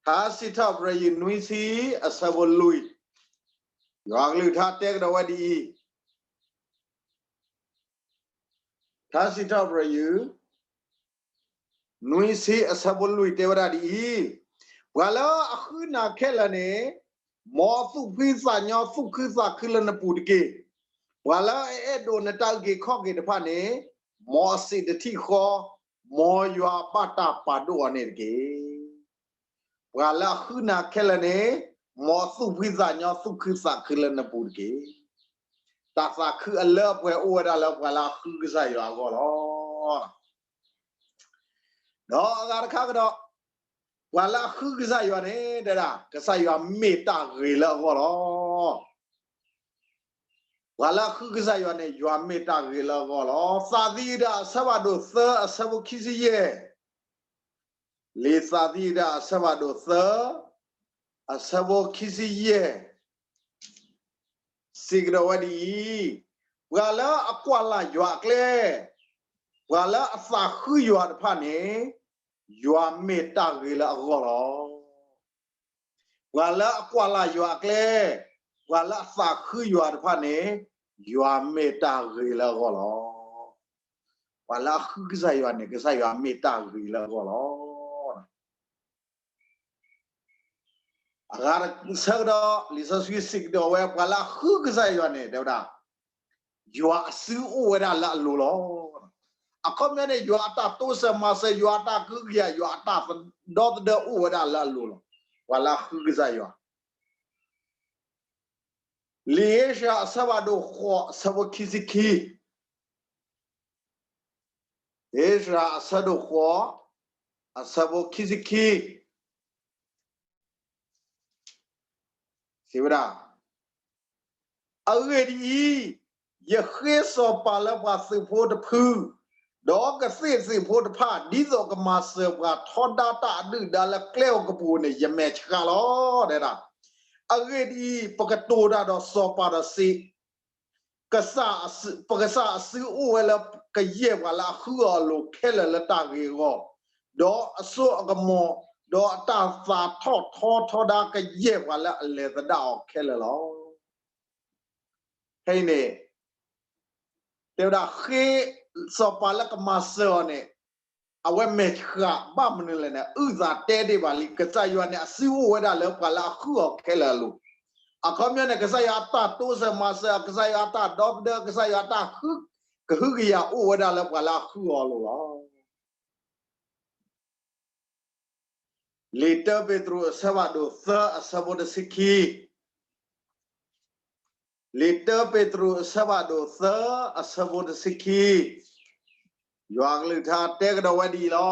ထါစံးထီၣ်ပတြၢၤ ယုၢ်နွံဆံ အဆၢဖိလွံၢ်, ယွၤကလုၢ်ကထါတဲကဒီးဝဲဒ်အံၤ, ထါစံးထီၣ်ပတြၢၤ ယုၢ် နွံဆံ အဆၢဖိလွံၢ်တဲဝဲဒၣ်ဒ်အံၤ, ပှၤလၢအဃုနၤခဲလၢာ်န့ၣ်, မ်အသူၣ်ဖှံသးညီ သူၣ်ခုသးခုလၢနပူၤတက့ၢ်. ပှၤလၢအအဲၣ်ဒိးနတၢ်အုၣ်က့ၤခီၣ်က့ၤတဖၣ်န့ၣ်, မ်အစံးတထံၣ်ဃီ, မ်ယွၤဘၣ်တၢ်ပာ်ဒိၣ်အီၤန့ၣ်တက့ၢ်. ပှၤလၢအဃုနၤခဲလၢာ်န့ၣ်, မ်အသူၣ်ဖှံသးညီ သူၣ်ခုသးခုလၢနပူၤတက့ၢ်. တၢ်သးခုအလၢအပှဲၤအိၣ်ဝဲဒၣ်လၢပှၤလၢအဃုကစၢ်ယွၤအဂီၢ်လီၤ. ဒီးအဂၤတခါကဒီး, ပှၤလၢအဃုကစၢ်ယွၤန့ၣ် တဲဒၣ် ကစၢ်ယွၤမ့ၢ်တၢ်ဂ့ၤလၢအဂီၢ်လီၤ. ပှၤလၢအဃုကစၢ်ယွၤန့ၣ် ယွၤမ့ၢ်တၢ်ဂ့ၤလၢအဂီၢ်လီၤ. သးသယုၢ်တၢ်အဆၢဖးဒိၣ်သၢ အဆၢဖိခံဆံယဲၢ်, လံာ်သးသယုၢ်တၢ်အဆၢဖးဒိၣ်သၢ အဆၢဖိခံဆံယဲၢ် စံးကဒီးဝဲဒ်အံၤ, ပှၤလၢအကွၢ်လၢ်ယွၤအကျဲ, ပှၤလၢအသးဃုယွၤတဖၣ်န့ၣ်, ယွၤမ့ၢ်တၢ်ဂ့ၤလၢအဂီၢ်လီၤ. ပှၤလၢအကွၢ်လၢ်ယွၤအကျဲ, ပှၤလၢအသးဃုယွၤတဖၣ်န့ၣ်, ယွၤမ့ၢ်တၢ်ဂ့ၤလၢအဂီၢ်လီၤ. ပှၤလၢအဃုကစၢ်ယွၤန့ၣ် ကစၢ်ယွၤမ့ၢ်တၢ်ဂ့ၤလၢအဂီၢ်လီၤ. အဂၤတဆၢကဒီး လံာ်စီဆှံစံးကဒီးဝဲ ပှၤလၢအဃုကစၢ်ယွၤန့ၣ် တဲဝဲဒၣ်, ယွၤအစုအိၣ်ဝဲဒၣ်လၢအလိၤလီၤ. အခီပညီန့ၣ် ယွၤအတၢ်တိစၢၤမၤစၢၤ ယွၤအတၢ်ကဟုကယာ် ယွၤအတၢ်ဒီသဒၢအိၣ်ဝဲဒၣ်လၢအလိၤလီၤ. ပှၤလၢအဃုကစၢ်ယွၤ လံာ်ဧ့စြၤ အဆၢဖးဒိၣ်ဃိး အဆၢဖိခံဆံခံ, ဧ့စြၤ အဆၢဒိၣ်ဃိး အဆၢဖိခံဆံခံ စံးဝဲဒၣ်, အဂ့ၢ်ဒ်အံၤ, ယဃ့စီၤပၤလၢပှၤသုးဖိတဖု, ဒီးကသ့ၣ်သ့ၣ်ဖိတဖၣ် ဒ်သိးကမၤစၢၤပှၤထီဒါတၢ်အဒုၣ်ဒါလၢကျဲအကပူၤန့ၣ် ယမဲာ်ဆှးလီၤ တဲဒၣ်. အဂ့ၢ်ဒ်အံၤ, ပကတိၤတၢ်ဒီးစီၤပၤဒီးစံး, ပကစၢ်အစုအိၣ်ဝဲလၢကယဲၢ်ပှၤလၢအဃုအီၤအလိၤခဲလၢာ်လၢတၢ်ဂ့ၤအဂီၢ်, ဒီးအစိအကမီၤ, ဒီးအတၢ်သးထီၣ်ထီထီဒါကယဲၢ်ပှၤလၢအလဲၤသဒၣ်အီၤခဲလၢာ်လီၤ. ဖဲအံၤန့ၣ် တဲဝဲဒၣ်ဃ့ စီၤပၤလၢကမၤစၢၤအီၤန့ၣ် အဝဲမဲာ်ဆှးဘၣ်မနုၤလဲၣ်န့ၣ် အုၣ်သးတဲဒ့ၣ်ဘၣ်လံ ကစၢ်ယွၤန့ၣ် အစုအိၣ်ဝဲဒၣ်လၢပှၤလၢအဃုအီၤခဲလၢာ်အလိၤ. အခီပညီန့ၣ် ကစၢ်ယွၤအတၢ်တိစၢၤမၤစၢၤ, ကစၢ်ယွၤအတၢ်ဒီသဒၢ, ကစၢ်ယွၤအတၢ် ကဟုကယာ်အိၣ်ဝဲဒၣ်လၢပှၤလၢအဃုအီၤအလိၤလီၤ. လံာ်တၢပ့းတရူးအဆၢဖးဒိၣ်သၢအဆၢဖိတဆံခံ, လံာ်တၢပ့းတရူးအဆၢဖးဒိၣ်သၢအဆၢဖိတဆံခံ, ယွၤကလုၢ်ကထါတဲကဒီးဝဲဒ်အံၤလီၤ.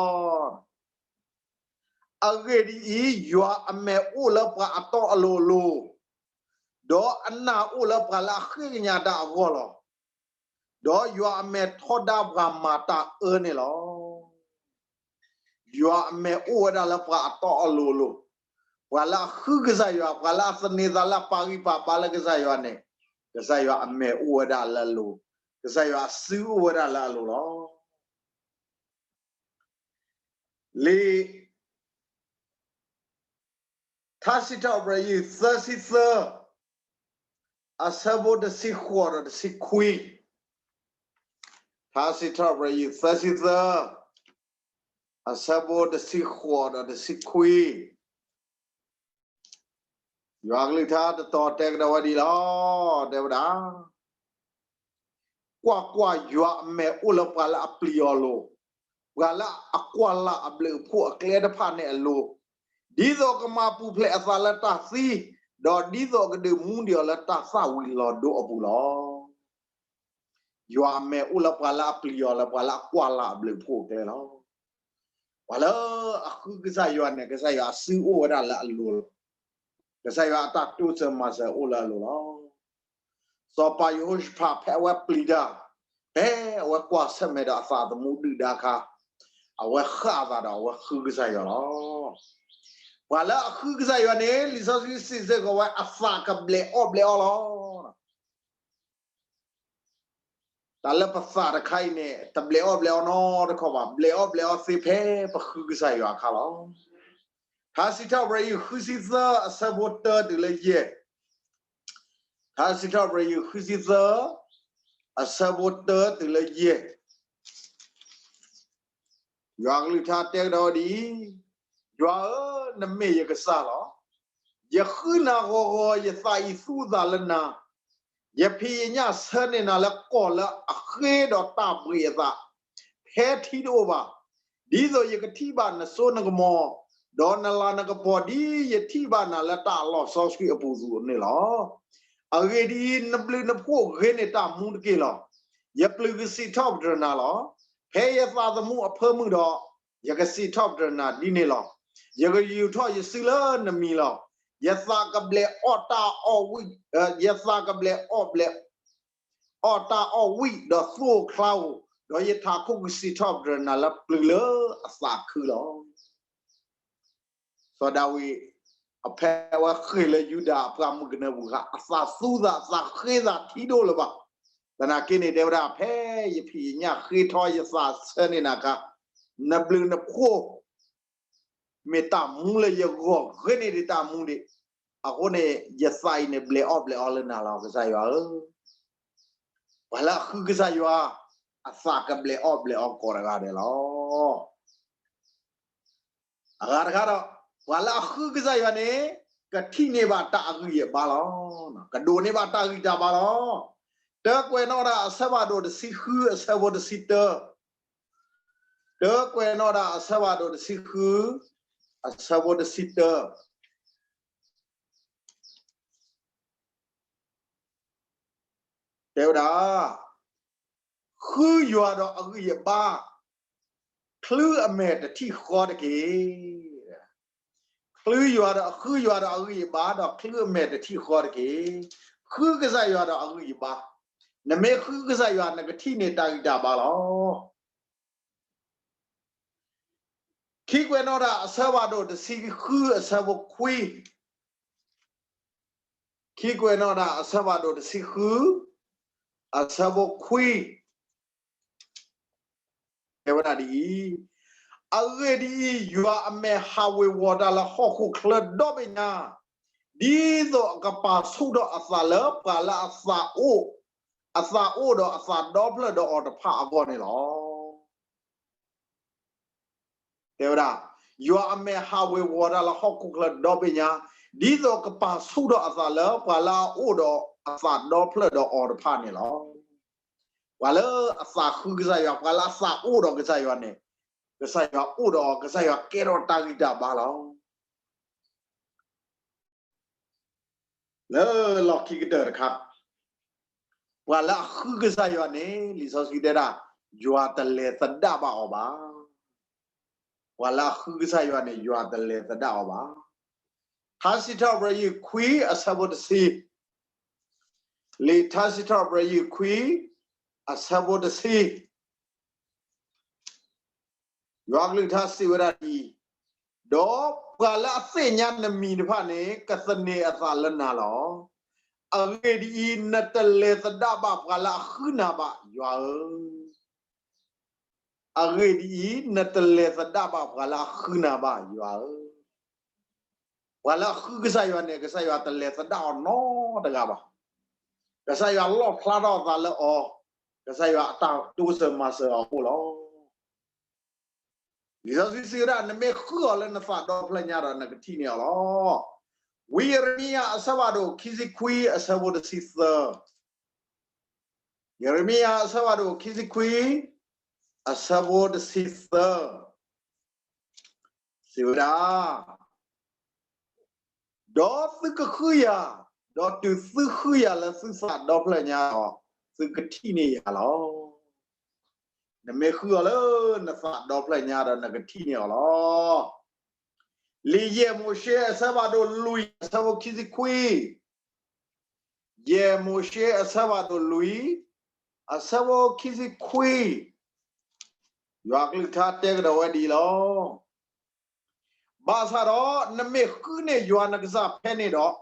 အဂ့ၢ်ဒ်အံၤ, ယွၤအမဲာ်အိၣ်လၢပှၤအတီအလိၤအလိၤ, ဒီးအနၢ်အိၣ်လၢပှၤလၢအဃ့ကညးတၢ်အဂီၢ်လီၤ. ဒီးယွၤအမဲာ်ထီဒါပှၤမၤတၢ်အၢန့ၣ်လီၤ. ယွၤအမဲာ်အိၣ်ဝဲဒၣ်လၢပှၤအတီအလိၤအလိၤ, ပှၤလၢအဃုကစၢ်ယွၤ, ပှၤလၢအသန့ၤသးလၢအပာ်ဂံၢ်ပာ်ဘါလၢကစၢ်ယွၤန့ၣ်, ကစၢ်ယွၤအမဲာ်အိၣ်ဝဲဒၣ်လၢအလိၤ, ကစၢ်ယွၤအစုအိၣ်ဝဲဒၣ်လၢအလိၤလီၤ. လံာ် ထါစံးထီၣ်ပတြၢၤယုၢ်သၢဆံသၢ, အဆၢဖိတဆံဃိးဒီးတဆံခွံ, ထါစံးထီၣ်ပတြၢၤယုၢ်သၢဆံသၢ, အဆၢဖိတဆံဃိးဒီးတဆံခွံ, ယွၤကလုၢ်ကထါတတီၤတဲကဒီးဝဲဒ်အံၤလီၤ. တဲဝဲဒၣ် ကွၢ်ကွၢ်, ယွၤအမဲာ်အိၣ်လၢပှၤလၢအပျံၤအီၤအလိၤ, ပှၤလၢအကွၢ်လၢ်အဘျုးအဖှိၣ်အကျဲတဖၣ်န့ၣ်အလိၤ, ဒ်သိးကမၤပူၤဖျဲးအသးလၢတၢ်သံ, ဒီးဒ်သိးကဒုးမူဒံးအီၤလၢတၢ်သၣ်ဝံၤလီၤဒိအပူၤလီၤ. ယွၤအမဲာ်အိၣ်လၢပှၤလၢအပျံၤအီၤလၢပှၤလၢအကွၢ်လၢ်အဘျုးအဖှိၣ်အကျဲလီၤ. ပှၤလၢအဃုကစၢ်ယွၤန့ၣ် ကစၢ်ယွၤအစုအိၣ်ဝဲဒၣ်လၢအလိၤလီၤ. ကစၢ်ယွၤအတၢ်တိစၢၤမၤစၢၤအိၣ်လၢအလိၤလီၤ. စီၤပၤယဟိၤၡဖးဖဲအဝဲပျံၤတၢ်, ဖဲအဝဲကွၢ်ဆၢၣ်မဲာ်ဒီးအသးသမူဒုၣ်ဒါအခါ, အဝဲဃၣ်အသးဒီးအဝဲဃုကစၢ်ယွၤလီၤ. ပှၤလၢအဃုကစၢ်ယွၤန့ၣ် လံာ်စီဆှံစံးစ့ၢ်ကီးဝဲ အသးကဘျဲးအီၣ်ဘျဲးအီလီၤ. တၢ်လၢပသးတခါအံၤန့ၣ် တဘျဲးအီၣ်ဘျဲးအီနီတခီဘၣ်, ဘျဲးအီၣ်ဘျဲးအီသ့ဖဲပဃုကစၢ်ယွၤအခါလီၤ. ထါစံးထီၣ်ပတြၢၤယုၢ်ဃုဆံသၢအဆၢဖိတၢတုၤလၢယဲၢ်, ထါစံးထီၣ်ပတြၢၤယုၢ်ဃုဆံသၢ အဆၢဖိတၢတုၤလၢယဲၢ်, ယွၤကလုၢ်ကထါတဲကဒီးဝဲဒ်အံၤ, ယွၤဧၢ, နမ့ၢ်ယကစၢ်လီၤ. ယဃုနၤဂီၤဂီၤ, ယသးအံၤသူသးလၢနၤ, ယဖံးယညၣ်ဆၢန့ၢ်နၤလၢကီၢ်လၢအဃ့ဒီးတၢ်ဘှံးအသး, ဖဲထံတအိၣ်ဘၣ်, ဒ်သိးယကထံၣ်ဘၣ်နစိနကမီၤ, ဒီးနလၤနကပီၤဒ်ယထံၣ်ဘၣ်နၤလၢတၢ်အလီၢ်စီဆှံအပူၤအသိးန့ၣ်လီၤ. အဂ့ၢ်ဒ်အံၤ, နဘျုးနဖှိၣ်ဂ့ၤန့ၢ်တၢ်မူတက့ၢ်လီၤ. ယပျုၤကစံးထီၣ်ပတြၢၤနၤလီၤ. ဖဲယသးသမူအဖၢမုၢ်ဒီး, ယကစံးထီၣ်ပတြၢၤနၤဒ်န့ၣ်လီၤ. ယကယူာ်ထီၣ်ယစုလၢနမံၤလီၤ. ယသးကဘျဲးအီၣ်တၢ်အီၣ်ဝံၣ်, ယသးကဘျဲးအီၣ်ဘျဲး အီၣ်တၢ်အီၣ်ဝံၣ်ဒီးသိၣ်ချါဧိၤ, ဒီးယထးခိၣ်ကစံးထီၣ်ပတြၢၤနၤလၢပျုၤလၢအသးခုလီၤ. စီၤဒၤဝံး အဖဲအဝဲဃ့ၢ်လၢယူဒၤအပှၢ်မုၢ်ကနၢပူၤအခါ, အသးသူသး အသးဃ့သးထံဒိၣ်လၢၤဘၣ်. သနာ်က့န့ၣ် တဲဝဲဒၣ် ဖဲယဖံးယညၣ်ဃ့ထီယသးဆၢန့ၢ်နၤအခါ, နဘျုးနဖှိၣ် မ့ၢ်တၢ်မူလၢယဂီၢ် ဂ့ၤန့ၢ်ဒံးတၢ်မူဒံး, အဃိန့ၣ် ယသးအံၤန့ၣ် ဘျဲးအီၣ်ဘျဲးအီလၢနၤလီၤ ကစၢ်ယွၤဧၢ. ပှၤလၢအဃုကစၢ်ယွၤ အသးကဘျဲးအီၣ်ဘျဲးအီကိးတဂၤဒဲးလီၤ. အဂၤတခါဒီး ပှၤလၢအဃုကစၢ်ယွၤန့ၣ် ကထံၣ်န့ၢ်ဘၣ်တၢ်အဂံၢ်အဘါလီၤ. ကဒိးန့ၢ်ဘၣ်တၢ်ဂံၢ်တၢ်ဘါလီၤ. တၢကွဲးနီၣ်ဒၣ်အဆၢဖးဒိၣ်တဆံဃု အဆၢဖိတဆံတၢ, တၢကွဲးနီၣ်ဒၣ်အဆၢဖးဒိၣ်တဆံဃု အဆၢဖိတဆံတၢ တဲဝဲဒၣ်, ဃုယွၤဒီးအဂံၢ်အဘါ, ချုးအမဲာ်တထံၣ်ဃီတက့ၢ်. ချုးယွၤဒီး ဃုယွၤဒီးအဂံၢ်အဘါ ဒီးချုးအမဲာ်တထံၣ်ဃီတက့ၢ်. ဃုကစၢ်ယွၤဒီးအဂံၢ်အဘါ, နမ့ၢ်ဃုကစၢ်ယွၤ နကထံၣ်န့ၢ်တၢ်ဂံၢ်တၢ်ဘါလီၤ. ခံကွဲးနီၣ်တၢ်အဆၢဖးဒိၣ်တဆံဃုအဆၢဖိခွံ, ခံကွဲးနီၣ်တၢ်အဆၢဖးဒိၣ်တဆံဃု အဆၢဖိခွံ တဲဝဲဒၣ်ဒ်အံၤ, အဂ့ၢ်ဒ်အံၤ, ယွၤအမဲာ်ဟးဝ့ၤဝီၤတၢ်လၢဟီၣ်ခိၣ်ချၢဒီဘ့ၣ်ညါ, ဒ်သိးအကပာ်ဆူၣ်ထီၣ်အသးလၢပှၤလၢအသးအိၣ်, အသးအိၣ်ဒီးအသးဒီဖျၢၣ်ဒီးအီၤတဖၣ်အဂီၢ်န့ၣ်လီၤ. တဲဝဲဒၣ်, ယွၤအမဲာ်ဟးဝ့ၤဝီၤတၢ်လၢဟီၣ်ခိၣ်ချၢဒီဘ့ၣ်ညါ, ဒ်သိးကပာ်ဆူၣ်ထီၣ်အသးလၢပှၤလၢအအိၣ်ဒီးအသးဒီဖျၢၣ်ဒီးအီၤတဖၣ်န့ၣ်လီၤ. ပှၤလၢအသးဃုကစၢ်ယွၤ, ပှၤလၢအသးအိၣ်ဒီးကစၢ်ယွၤန့ၣ်, ကစၢ်ယွၤအိၣ်ဒီးအီၤ, ကစၢ်ယွၤကဲထီၣ်တၢ်ဂံၢ်တၢ်ဘါလီၤ. လၢလီၢ်ခံကတၢၢ်တခါ, ပှၤလၢအဃုကစၢ်ယွၤန့ၣ် လံာ်စီဆှံတဲဒၣ်, ယွၤတလဲၤသဒၣ်ဘၣ်အီၤဘၣ်. ပှၤလၢအဃုကစၢ်ယွၤန့ၣ် ယွၤတလဲၤသဒၣ်အီၤဘၣ်. ထါစံးထီၣ်ပတြၢၤယုၢ်ခွံအဆၢဖိတဆံ, လံာ်ထါစံးထီၣ်ပတြၢၤယုၢ်ခွံ အဆၢဖိတဆံ ယွၤကလုၢ်ကထါစံးဝဲဒၣ်ဒ်အံၤ, ဒီးပှၤလၢအသ့ၣ်ညါနမံၤတဖၣ်န့ၣ် ကသန့ၤအသးလၢနၤလီၤ. အဂ့ၢ်ဒ်အံၤ, နတလဲၤသဒၣ်ဘၣ်ပှၤလၢအဃုနၤဘၣ်, ယွၤဧၢ. အဂ့ၢ်ဒ်အံၤ, နတလဲၤသဒၣ်ဘၣ်ပှၤလၢအဃုနၤဘၣ်, ယွၤဧၢ. ပှၤလၢအဃုကစၢ်ယွၤန့ၣ် ကစၢ်ယွၤတလဲၤသဒၣ်အီၤနီတဂၤဘၣ်. ကစၢ်ယွၤလီၣ်ဖျါထီၣ်အသးလၢအီၤ, ကစၢ်ယွၤအတၢ်တိစၢၤမၤစၢၤအီၤအိၣ်လီၤ. လံာ်စီဆှံစံးဝဲဒၣ်, နမ့ၢ်ဃုအီၤလၢနသးဒီဖျၢၣ်ညါဒီး နကထံၣ်န့ၢ်အီၤလီၤ. ဝံယံးရမံယၤအဆၢဖးဒိၣ်ခံဆံခွံအဆၢဖိတဆံသၢ, ယံးရမံယၤအဆၢဖးဒိၣ်ခံဆံခွံ အဆၢဖိတဆံသၢ စံးဝဲဒၣ်, ဒီးသုကဃုယၤ, ဒီးတုၤသုဃုယၤလၢသုသးဒီဖျၢၣ်ညါဒီး, သုကထံၣ်န့ၢ်ယၤလီၤ. နမ့ၢ်ဃုအီၤလၢနသးဒီဖျၢၣ်ညါဒီး နကထံၣ်န့ၢ်အီၤလီၤ. လံာ်ယဲၢ်မိၤၡ့အဆၢဖးဒိၣ်လွံၢ်အဆၢဖိခံဆံခွံ, ယဲၢ်မိၤၡ့အဆၢဖးဒိၣ်လွံၢ် အဆၢဖိခံဆံခွံ, ယွၤကလုၢ်ကထါတဲကဒီးဝဲဒ်အံၤလီၤ. ဘၣ်ဆၣ်ဒီးနမ့ၢ်ဃုန့ၢ်ယွၤနကစၢ်ဖဲန့ၣ်ဒီး,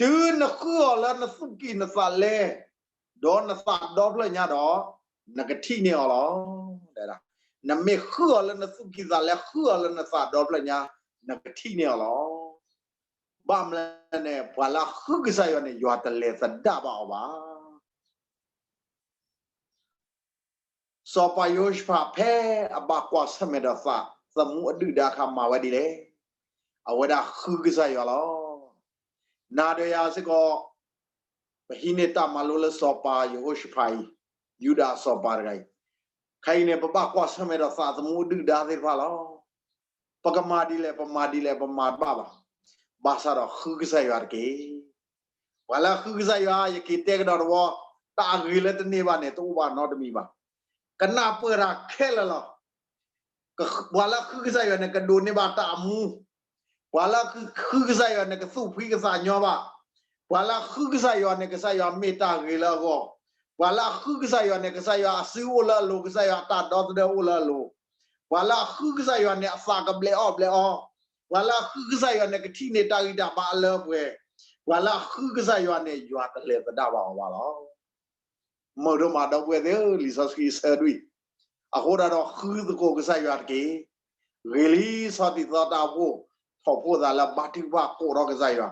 တုၤနဃုအီၤလၢနသူၣ်ကံၢ်နသးလဲ, ဒီးနသးဒီဖျၢၣ်ညါဒီး, နကထံၣ်န့ၢ်အီၤလီၤ. နမ့ၢ်ဃုအီၤလၢနသူၣ်ကံၢ်သးလဲ, ဃုအီၤလၢနသးဒီဖျၢၣ်ညါ, နကထံၣ်န့ၢ်အီၤလီၤ. ဘၣ်မနုၤလဲၣ်န့ၣ် ပှၤလၢအဃုကစၢ်ယွၤန့ၣ် ယွၤတလဲၤသဒၣ်ဘၣ်အီၤဘၣ်. စီၤပၤယဟိၤၡဖးဖဲအဘၣ်ကွၢ်ဆၢၣ်မဲာ်ဒီးသး, သမူအဒုၣ်ဒါအခါမၤဝဲဒ်လဲၣ်. အဝဲဒၣ်ဃုကစၢ်ယွၤလီၤ. နၤဒီးယၤစ့ၢ်ကီး, ပဟံးန့ၢ်တၢ်မၤလိလၢစီၤပၤယဟိၤၡဖးအံၤ, ယူဒၤစီၤပၤတဂၤအံၤ, ခဲအံၤန့ၣ် ပဘၣ်ကွၢ်ဆၢၣ်မဲာ်ဒီးသးသမူအဒုၣ်ဒါသ့ၣ်တဖၣ်လီၤ. ပကမၤဒ်လဲၣ် ပမၤဒ်လဲၣ် ပမၤတဘၣ်ဘၣ်. ဘၣ်ဆၣ်ဒီးဃုကစၢ်ယွၤတက့ၢ်. ပှၤလၢအဃုကစၢ်ယွၤ ယက့ၤတဲကဒီးတဝီ, တၢ်အဂ့ၤလၢတန့ၢ်ဘၣ်န့ၣ် တအိၣ်ဘၣ်နီတမံၤဘၣ်. ကနၢ်ပၢၢ်တၢ်ခဲလၢာ်လီၤ. ပှၤလၢအဃုကစၢ်ယွၤန့ၣ် ကဒိးန့ၢ်ဘၣ်တၢ်အမူ. ပှၤလၢအဃုကစၢ်ယွၤန့ၣ် ကသူၣ်ဖှံကသးညီဘၣ်. ပှၤလၢအဃုကစၢ်ယွၤန့ၣ် ကစၢ်ယွၤမ့ၢ်တၢ်ဂ့ၤလၢအဂီၢ်. ပှၤလၢအဃုကစၢ်ယွၤန့ၣ် ကစၢ်ယွၤအစုအိၣ်လၢအလိၤ, ကစၢ်ယွၤအတၢ်ဒီသဒၢအိၣ်လၢအလိၤ. ပှၤလၢအဃုကစၢ်ယွၤန့ၣ် အသးကဘျဲးအီၣ်ဘျဲးအီ. ပှၤလၢအဃုကစၢ်ယွၤန့ၣ် ကထံၣ်န့ၢ်တၢ်ဂံၢ်တၢ်ဘါအလၢအပှဲၤ. ပှၤလၢအဃုကစၢ်ယွၤန့ၣ် ယွၤတလဲၤသဒၣ်ဘၣ်အီၤဘၣ်လီၤ. မုၢ်ဒိၣ်မးဒီပုၢ်ဝဲၢ်သ့ၣ်ဧၢ, လံာ်စီဆှံဆၢဒွံၣ်, အဃိဒၣ်ဒီးဃုသကိးကစၢ်ယွၤတက့ၢ်. ဂ့ၤလံ ဆီၣ်တံၢ်သီတၢ်အိၣ်ဖှိၣ်, ထီၣ်ဖှိၣ်သးလၢဘါထုကဖၣ်ကိးထီၣ်ကစၢ်ယွၤ,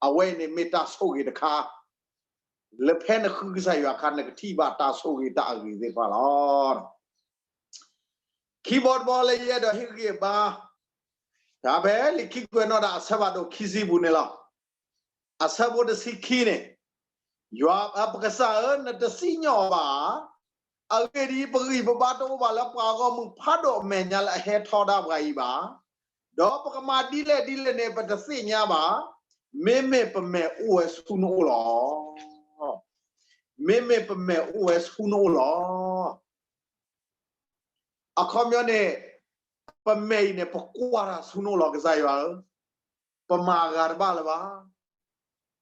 အဝဲအံၤန့ၣ်မ့ၢ်တၢ်ဆိၣ်ဂ့ၤတခါ, လၢဖဲနဃုကစၢ်ယွၤအခါ နကထံၣ်ဘၣ်တၢ်ဆိၣ်ဂ့ၤတၢ်အဂ့ၤသ့ၣ်တဖၣ်လီၤ. ခံဘီတဘီလၢယအဲၣ်ဒိးဟ့ၣ်ဂံၢ်ဘါ, တၢ်ဖဲလံာ်ခံကွဲးနီၣ်တၢ်အဆၢဖးဒိၣ်ခံဆံပူၤန့ၣ်လီၤ. အဆၢဖိတဆံခံန့ၣ်, ယွၤ, ပကစၢ်ဧၢ, နတစံၣ်ညီၣ်အီၤဘၣ်ဧါ. အဂ့ၢ်ဒ်အံၤ, ပဂံၢ်ပဘါတအိၣ်ဘၣ်လၢပှၤဂီၢ်မုၢ်ဖးဒိၣ်အမဲာ်ညါလၢအဟဲထီဒါပှၤအံၤဘၣ်. ဒီးပကမၤဒ်လဲၣ်ဒ်လဲၣ်န့ၣ် ပတသ့ၣ်ညါဘၣ်. မ့မ့ၢ်ပမဲာ်အိၣ်ဝဲဆူနအိၣ်လီၤ. မ့မ့ၢ်ပမဲာ်အိၣ်ဝဲဆူနအိၣ်လီၤ. အခီပညီန့ၣ်, ပမဲာ်အံၤန့ၣ် ပကွၢ်တၢ်ဆူနအိၣ်လီၤ ကစၢ်ယွၤဧၢ, ပမၤအဂၤတဘၣ်လၢၤဘၣ်.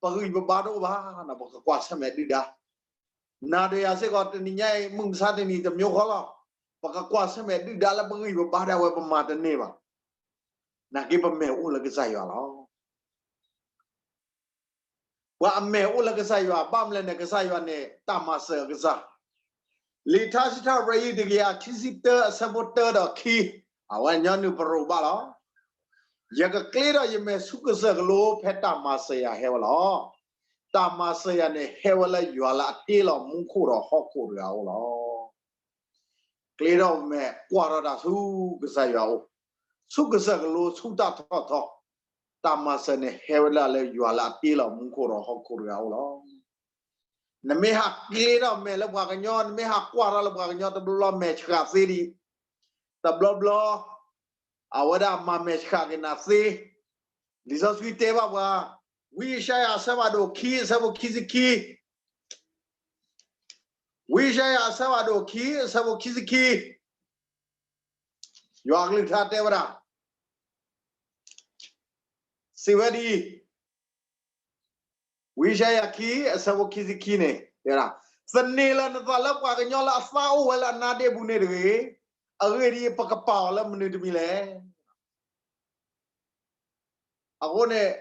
ပဂံၢ်ပဘါတအိၣ်ဘၣ်, ပကကွၢ်ဆၢၣ်မဲာ်ဒုၣ်ဒါ. နၤဒီးယၤစ့ၢ်ကီး တနံၤညါအံၤ မုၢ်မဆါတနံၤတမျိုးဃီလီၤ. ပကကွၢ်ဆၢၣ်မဲာ်ဒုၣ်ဒါလၢပဂံၢ်ပဘါဒၣ်ဝဲ ပမၤတန့ၢ်ဘၣ်. နာ်က့ပမဲာ်အိၣ်လၢကစၢ်ယွၤလီၤ. ပှၤအမဲာ်အိၣ်လၢကစၢ်ယွၤ ဘၣ်မနုၤလဲၣ်န့ၣ် ကစၢ်ယွၤန့ၣ် တၢ်မၤစၢၤအကစၢ်. လံာ်ထါစံးထီၣ်ပတြၢၤ တကယၤခံဆံတၢ အဆၢဖိတၢဒီးခံ, အဝဲညီနုၢ်ပရိးဘၣ်လီၤ. ယကကျ့ထီၣ်ယမဲာ်ဆူကစၢၢ်ကလိ ဖဲတၢ်မၤစၢၤယၤဟဲဝဲလီၤ. တၢ်မၤစၢၤယၤန့ၣ် ဟဲဝဲလၢယွၤလၢအတ့လီၤမူခိၣ်ဒီးဟီၣ်ခိၣ်တဂၤအအိၣ်လီၤ. ကျ့ထီၣ်မဲာ်ကွၢ်ထီၣ်တၢ်ဆူကစၢ်ယွၤအအိၣ်, ဆူကစၢၢ်ကလိ ဆူတၢ်ထီၣ်ထီ, တၢ်မၤစၢၤန့ၣ် ဟဲဝဲဒၣ်လၢယွၤလၢအတ့လီၤမူခိၣ်ဒီးဟီၣ်ခိၣ်တဂၤအအိၣ်လီၤ. နမ့ၢ်ဟးကျ့ထီၣ်မဲာ်လၢပှၤကညီ, နမ့ၢ်ဟးကွၢ်ထီၣ်လၢပှၤကညီ တဘျီဘျီမဲာ်ဆှးသ့ဒံး, တဘျီဘျီ အဝဲဒၣ်မၤမဲာ်ဆှးက့ၤနၤသ့. လံာ်စီဆှံတဲဘၣ်ပှၤ, ဝံယၡါယၤအဆၢဖးဒိၣ်ခံ အဆၢဖိခံဆံခံ, ဝံယၡါယၤအဆၢဖးဒိၣ်ခံ အဆၢဖိခံဆံခံ, ယွၤအကလုၢ်ကထါတဲဝဲဒၣ်, စံးဝဲဒ်အံၤ, ဝံယၡါယၤခံ အဆၢဖိခံဆံခံန့ၣ် တဲဝဲဒၣ်, သန့ၤလီၤနသးလၢပှၤကညီလၢအသးအိၣ်ဝဲလၢအနါဒ့ပူၤန့ၣ်တဂ့ၤ. အဂ့ၢ်ဒ်အံၤ, ပကပာ်အီၤလၢမနုၤတမံၤလဲၣ်. အဃိန့ၣ်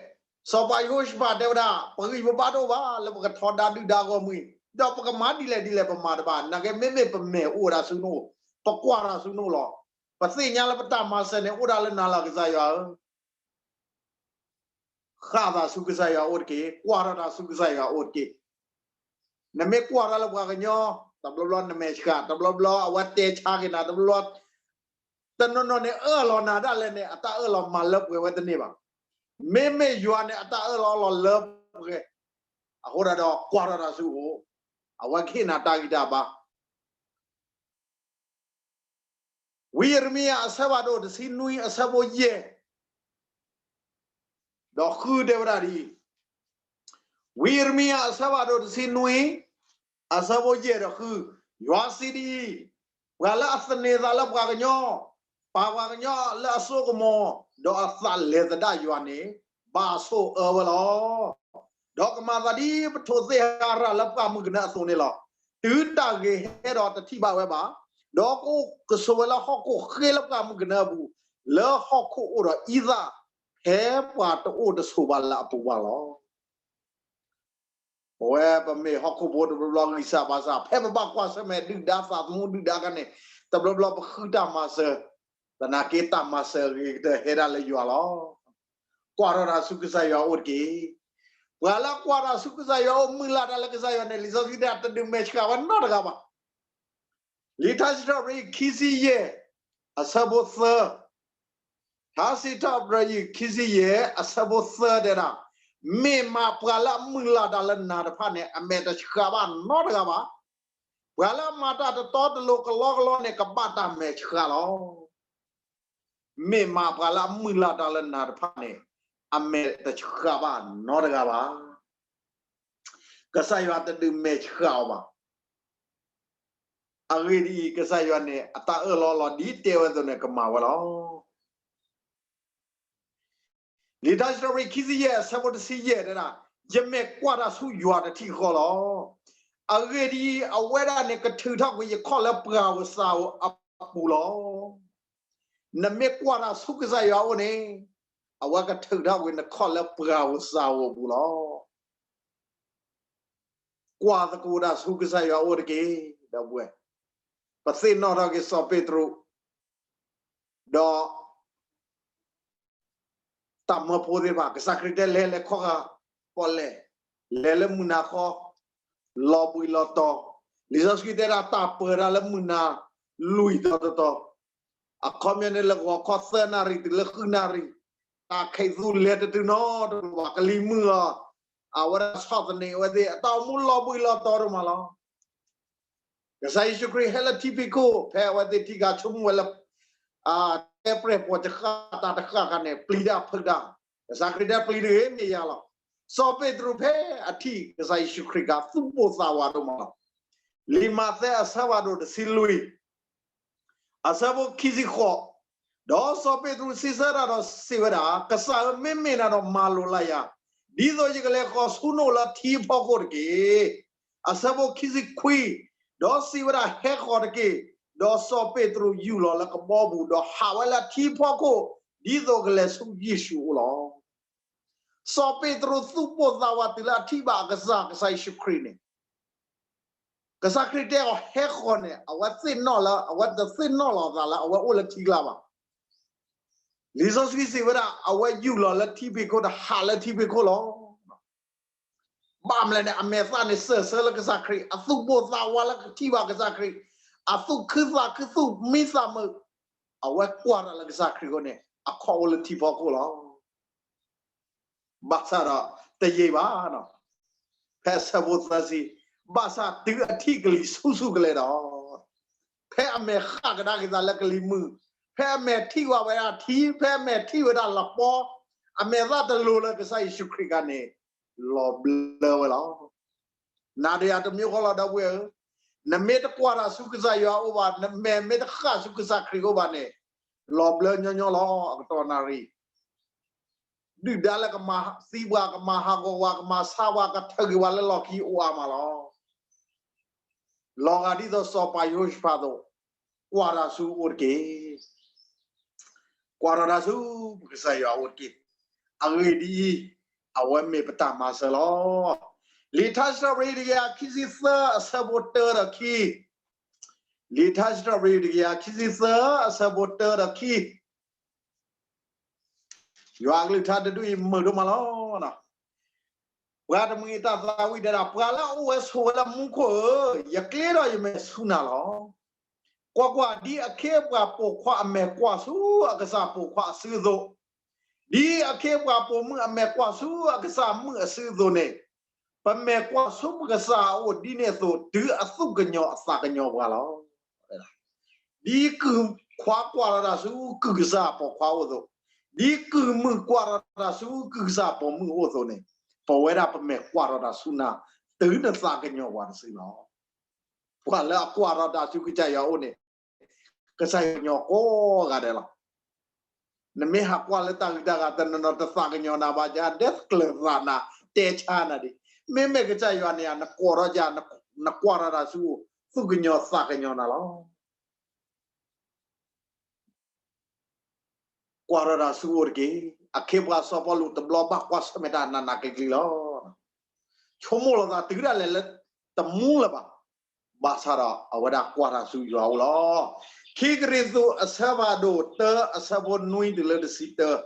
စီၤပၤယဟိၤၡဖးတဲဝဲဒၣ်, ပဂံၢ်ပဘါတအိၣ်ဘၣ်လၢပကထီဒါဒုၣ်ဒါဂီၢ်မုၢ်, ဒီးပကမၤဒ်လဲၣ်ဒ်လဲၣ်ပမၤတဘၣ်. နာ်က့မ့မ့ၢ်ပမဲာ်အိၣ်ဝဲဒၣ်ဆူနအိၣ်, ပကွၢ်တၢ်ဆူနအိၣ်လီၤ. ပသ့ၣ်ညါလၢပတၢ်မၤစၢၤန့ၣ် အိၣ်ဒၣ်လၢနၤလီၤ ကစၢ်ယွၤဧၢ. ဃၣ်သးဆူကစၢ်ယွၤအအိၣ်တက့ၢ်. ကွၢ်ထီၣ်တၢ်ဆူကစၢ်ယွၤအအိၣ်တက့ၢ်. နမ့ၢ်ကွၢ်ထီၣ်လၢပှၤကညီ, တဘျီဘျီနမဲာ်ဆှး, တဘျီဘျီအဝဲတဲဆါက့ၤနၤ, တဘျီဘျီ တနီၤနီၤန့ၣ် အၢၣ်လီၤနၤဒၣ်လဲာ်န့ၣ် အတၢ်အၢၣ်လီၤမၤလၢပှဲၤဝဲတန့ၢ်ဘၣ်. မ့မ့ၢ်ယွၤန့ၣ် အတၢ်အၢၣ်လီၤအီလီၤလၢပှဲၤ, အဃိဒၣ်ဒီးကွၢ်ထီၣ်တၢ်ဆူအအိၣ်, အဝဲကဟ့ၣ်နၤတၢ်ဂံၢ်တၢ်ဘါ. ဝံယံးရမံယၤအဆၢဖးဒိၣ်တဆံနွံ အဆၢဖိယဲၢ် ဒီးဃုတဲဝဲဒၣ်ဒ်အံၤ, ဝံယံးရမံယၤအဆၢဖးဒိၣ်တဆံနွံ အဆၢဖိယဲၢ်ဒီးဃု, ယွၤစံးဒ်အံၤ, ပှၤလၢအသန့ၤသးလၢပှၤကညီ, ပာ်ပှၤကညီလၢအစိကမီၤ, ဒီးအသးလဲၤသဒၣ်ယွၤန့ၣ်, ဘၣ်ဆိၣ်အၢဝဲလီၤ. ဒီးကမၤသးဒ်ပထိးသ့ၣ်ဟါရၤလၢပှၢ်မုၢ်ကနၢအသိးန့ၣ်လီၤ. တုၤတၢ်ဂ့ၤဟဲဒီးတထံၣ်ဘၣ်ဝဲဘၣ်, ဒီးကအိၣ်ကဆိးဝဲလၢဟီၣ်ခိၣ်ဃ့လၢပှၢ်မုၢ်ကနၢအပူၤ, လၢဟီၣ်ခိၣ်အိၣ်ဒီးအံသၣ်, ဖဲပှၤတအိၣ်တဆိးဘၣ်လၢအပူၤဘၣ်လီၤ. ပဝဲပမ့ၢ်ဟီၣ်ခိၣ်ဖိတဘျီဘျီဂံၢ်စၢ်ဘါစၢ်, ဖဲပဘၣ်ကွၢ်ဆၢၣ်မဲာ်ဒုၣ်ဒါသးသမူဒုၣ်ဒါအခါန့ၣ်, တဘျီဘျီပဃုတၢ်မၤစၢၤ, သနာ်က့တၢ်မၤစၢၤအဂ့ၤကတၢၢ်ဟဲဒၣ်လၢယွၤလီၤ. ကွၢ်ထီၣ်တၢ်ဆူကစၢ်ယွၤအအိၣ်တက့ၢ်. ပှၤလၢကွၢ်တၢ်ဆူကစၢ်ယွၤအအိၣ် မုၢ်လၢ်တၢ်လၢကစၢ်ယွၤန့ၣ် လံာ်စီဆှံတဲတဒုးမဲာ်ဆှးဝဲနီတဂၤဘၣ်. လံာ်ထါစံးထီၣ်ပတြၢၤခံဆံယဲၢ် အဆၢဖိသၢ, ထါစံးထီၣ်ပတြၢၤခံဆံယဲၢ် အဆၢဖိသၢတဲဒၣ်, မ့ၢ်မးပှၤလၢအမုၢ်လၢ်တၢ်လၢနၤတဖၣ်န့ၣ် အမဲာ်တဆှးဘၣ်နီတဂၤဘၣ်. ပှၤလၢအမၤတၢ်တတီတလိၤကလီကလီန့ၣ် ကဘၣ်တၢ်မဲာ်ဆှးလီၤ. မ့ၢ်မးပှၤလၢအမုၢ်လၢ်တၢ်လၢနၤတဖၣ်န့ၣ် အမဲာ်တဆှးဘၣ်နီတဂၤဘၣ်. ကစၢ်ယွၤတဒုးမဲာ်ဆှးအီၤဘၣ်. အဂ့ၢ်ဒ်အံၤ, ကစၢ်ယွၤန့ၣ် အတၢ်အၢၣ်လီၤလီၤ ဒ်တဲဝဲအသိးန့ၣ် ကမၤဝဲလီၤ. လံာ်ထါစံးထီၣ်ပတြၢၤခံဆံယဲၢ် အဆၢဖိတဆံယဲၢ်တဲဒၣ်, ယမဲာ်ကွၢ်တၢ်ဆူယွၤတထံၣ်ဃီလီၤ. အဂ့ၢ်ဒ်အံၤ, အဝဲဒၣ်န့ၣ် ကထုးထီၣ်ကွံာ်ယခီၣ်လၢပှၢ်ဧိၤစၢ်ဧိၤအပူၤလီၤ. နမ့ၢ်ကွၢ်တၢ်ဆူကစၢ်ယွၤအအိၣ်န့ၣ်, အဝဲကထုးထီၣ်ကွံာ်နခီၣ်လၢပှၢ်ဧိၤစၢ်ဧိၤအပူၤလီၤ. ကွၢ်သကိးတၢ်ဆူကစၢ်ယွၤအအိၣ်တက့ၢ်, ဒီပုၢ်ဝဲၢ်. ပသ့ၣ်နီၣ်ထီၣ်က့ၤစီၤပ့းတရူး, ဒီး တၢ်မၢဖိသ့ၣ်တဖၣ်, ကစၢ်ခရံာ်တဲလဲၤလဲၤခီဂာ်, ပီၣ်လဲၣ်, လဲၤလၢမုၢ်နၤဃီ, လီၤဘှံးလီၤတီၤ, လံာ်စီဆှံတဲဒၣ်တၢ်ပၢၤတၢ်လၢမုၢ်နၤ လွံၢ်တီၤတတီၤ, အခီပညီန့ၣ်လၢဂီၤခီသၢနၣ်ရံၣ်တုၤလၢဃုနၣ်ရံၣ်, တၢ်ခံးသူလဲၤတတုၤနီတဘျီဘၣ်, ကလံၤမုၢ်လီၤ, အဝဲဒၣ်ဆီၣ်သနံးအဝဲသ့ၣ် အတၢ်အိၣ်မူလီၤဘှံးလီၤတီၤဒိၣ်မးလီၤ. ကစၢ်ယ့ၣ်ၡူးခရံာ်ဟဲလၢထံဖံးခိၣ် ဖဲအဝဲသ့ၣ်ထံၣ်ကါဆိကမိၣ်ဝဲလၢ အတဲပြဲၢ်ပှၤတဃၣ်တၢ်တဃၣ်ခါန့ၣ် ပျံၤတၢ်ဖုးတၢ်, ကစၢ်ခရံာ်တဲပျံၤတဂ့ၤ မ့ၢ်ယၤလီၤ. စီၤပ့းတရူးဖဲအထံၣ်ကစၢ်ယ့ၣ်ၡူးခရံာ်အခါ သူၣ်ပိၢ်သးဝးဒိၣ်မးလီၤ. လံာ်မးသဲအဆၢဖးဒိၣ်တဆံလွံၢ် အဆၢဖိခံဆံဃိး, ဒီးစီၤပ့းတရူးစံးဆၢတၢ်ဒီးစံးဝဲဒၣ်, ကစၢ်ဧၢ, မ့မ့ၢ်နၤဒီးမၤလိာ်လၢယၤ, ဒ်သိးယကလဲၤဃီၤဆူနအိၣ်လၢထံအဖီခိၣ်တက့ၢ်. အဆၢဖိခံဆံခွံ, ဒီးစံးဝဲဒၣ်, ဟဲဃီၤတက့ၢ်. ဒီးစီၤပ့းတရူးယူာ်လီၤလၢကဘီပူၤ ဒီးဟးဝဲလၢထံဖီခိၣ် ဒ်သိးကလဲၤဆူယ့ၣ်ၡူးအအိၣ်လီၤ. စီၤပ့းတရူးသူၣ်ပိၢ်သးဝးတုၤလၢအထံၣ်ဘၣ်အကစၢ် ကစၢ်ယ့ၣ်ၡူးခရံာ်န့ၣ်, ကစၢ်ခရံာ်တဲအီၤဟဲဃီၤန့ၣ် အဝဲသ့ၣ်နီၣ်လၢ အဝဲတသ့ၣ်နီၣ်လီၤအသးလၢအဝဲအိၣ်လၢထံကျါဘၣ်. လံာ်စီဆှံစံးဝဲဒၣ် အဝဲယူာ်လီၤလၢထံဖီခိၣ်ဒီးဟးလၢထံဖီခိၣ်လီၤ. ဘၣ်မနုၤလဲၣ်န့ၣ် အမဲာ်သၣ်န့ၣ်စၢၢ်ဆၢလၢကစၢ်ခရံာ်, အသူၣ်ပိၢ်သးဝးလၢကထံၣ်ဘၣ်ကစၢ်ခရံာ်, အသူၣ်ခုသးခု သူၣ်မံသးမုာ်, အဝဲကွၢ်တၢ်လၢကစၢ်ခရံာ်အဃိန့ၣ် အခီၣ်အိၣ်လၢထံဖီခိၣ်လီၤ. ဘၣ်ဆၣ်ဒီးတယံာ်ဘၣ်နီၤ, ဖဲအဆၢဖိသၢဆံ, ဘၣ်ဆၣ်တုၤအထံၣ်ကလံၤဆူၣ်ဆူၣ်ကလဲာ်ဒီး, ဖဲအမဲာ်ဃၣ်ကဒါက့ၤသးလၢကလံၤမုၢ်, ဖဲအမဲာ်ထံၣ်ဝဲဒၣ်ထံ, ဖဲအမဲာ်ထံၣ်ဝဲဒၣ်လပီ, အမဲာ်သၣ်တလိၤလၢကစၢ်ယ့ၣ်ၡူးခရံာ်အခါန့ၣ် လီၤဘျၢဝဲလီၤ. နၤဒီးယၤတမံၤဃီလီၤ ဒီပုၢ်ဝဲၢ်ဧၢ, နမ့ၢ်တကွၢ်တၢ်ဆူကစၢ်ယွၤအအိၣ်ဘၣ်, နမဲာ်မ့ၢ်တဃၣ်ဆူကစၢ်ခရံာ်အအိၣ်ဘၣ်န့ၣ်, လီၤဘျၢညီညီလီၤ အကတီၢ်နၣ်ရံၣ် ဒုၣ်ဒါလၢကမၤသံပှၤ, ကမၤဟးဂီၤပှၤ, ကမၤဆါပှၤ, ကထၢက့ၤပှၤလၢလီၢ်ခံအိၣ်အါမးလီၤ. လီၤဂာ်ဒ်သိးစီၤပၤယဟိၤၡဖးအသိး, ကွၢ်တၢ်ဆူအအိၣ်တက့ၢ်. ကွၢ်ထီၣ်တၢ်ဆူပကစၢ်ယွၤအအိၣ်တက့ၢ်. အဂ့ၢ်ဒ်အံၤ, အဝဲမ့ၢ်ပတၢ်မၤစၢၤလီၤ. လံာ်ထါစံးထီၣ်ပတြၢၤတကယၤခံဆံသၢအဆၢဖိတၢဒီးခံ, လံာ်ထါစံးထီၣ်ပတြၢၤတကယၤခံဆံသၢအဆၢဖိတၢဒီးခံ ယွၤအကလုၢ်ကထါတဒူၣ်အံၤမုာ်ဒိၣ်မးလီၤ. ပှၤတမှံၤအတၢ်သးဝံၣ်တဲဒၣ်, ပှၤလၢအအိၣ်ဝဲဆိးဝဲလၢမူခိၣ်ဧၢ, ယကျ့ဒီးယမဲာ်ဆူနၤလီၤ. ကွၢ်ကွၢ်, ဒ်အခ့အပှၤပိာ်ခွါအမဲာ်ကွၢ်ဆူအကစၢ်ပိာ်ခွါအစုအသိး, ဒ်အခ့အပှၤပိာ်မုၣ်အမဲာ်ကွၢ်ဆူအကစၢ်မုၣ်အစုအသိးန့ၣ်, ပမဲာ်ကွၢ်ဆူပကစၢ်အအိၣ်ဒ်န့ၣ်အသိး တုၤအသူၣ်ကညီၤအသးကညီၤပှၤလီၤ. ဒ်ကုၢ်ခွါကွၢ်ထီၣ်တၢ်ဆူကုၢ်ကစၢ်ပိာ်ခွါအအိၣ်အသိး, ဒ်ကုၢ်မုၣ်ကွၢ်ထီၣ်တၢ်ဆူကုၢ်ကစၢ်ပိာ်မုၣ်အအိၣ်အသိးန့ၣ်, ပဝဲဒၣ်ပမဲာ်ကွၢ်ထီၣ်တၢ်ဆူနၤ, တုၤနသးကညီၤပှၤတစုလီၤ. ပှၤလၢအကွၢ်ထီၣ်တၢ်ဆူကစၢ်ယွၤအအိၣ်န့ၣ်, ကစၢ်ယွၤကညီၤကိးဂၤဒဲးလီၤ. နမ့ၢ်ဟးကွၢ်လၢတၢ်ဂုၤတၢ်ဂၤတနီၤနီၤ တသးကညီၤနၤဘၣ်ကါ, ဒဲကျၢၤသးနၤ, တဲဆါနၤဒံး. မ့မ့ၢ်ကစၢ်ယွၤန့ၣ် နကွၢ်ထီၣ်ကါ, နကွၢ်ထီၣ်တၢ်ဆူအအိၣ်, သူၣ်ကညီၤသးကညီၤနၤလီၤ. ကွၢ်ထီၣ်တၢ်ဆူအအိၣ်တက့ၢ်. အခ့အပှၤစီၤပီလူးတဘျီဘၣ်ကွၢ်ဆၢၣ်မဲာ်တၢ်နးနးကျံၤကျံၤလီၤ. ဆိကမိၣ်လီၤသးတုၤဒၣ်လဲာ်လၢတမူလၢၤဘၣ်. ဘၣ်ဆၣ်ဒီးအဝဲဒၣ်ကွၢ်တၢ်ဆူယွၤအအိၣ်လီၤ. ခံကရံၣ်သူးအဆၢဖးဒိၣ်တၢ အဆၢဖိနွံတုၤလၢတဆံတၢ,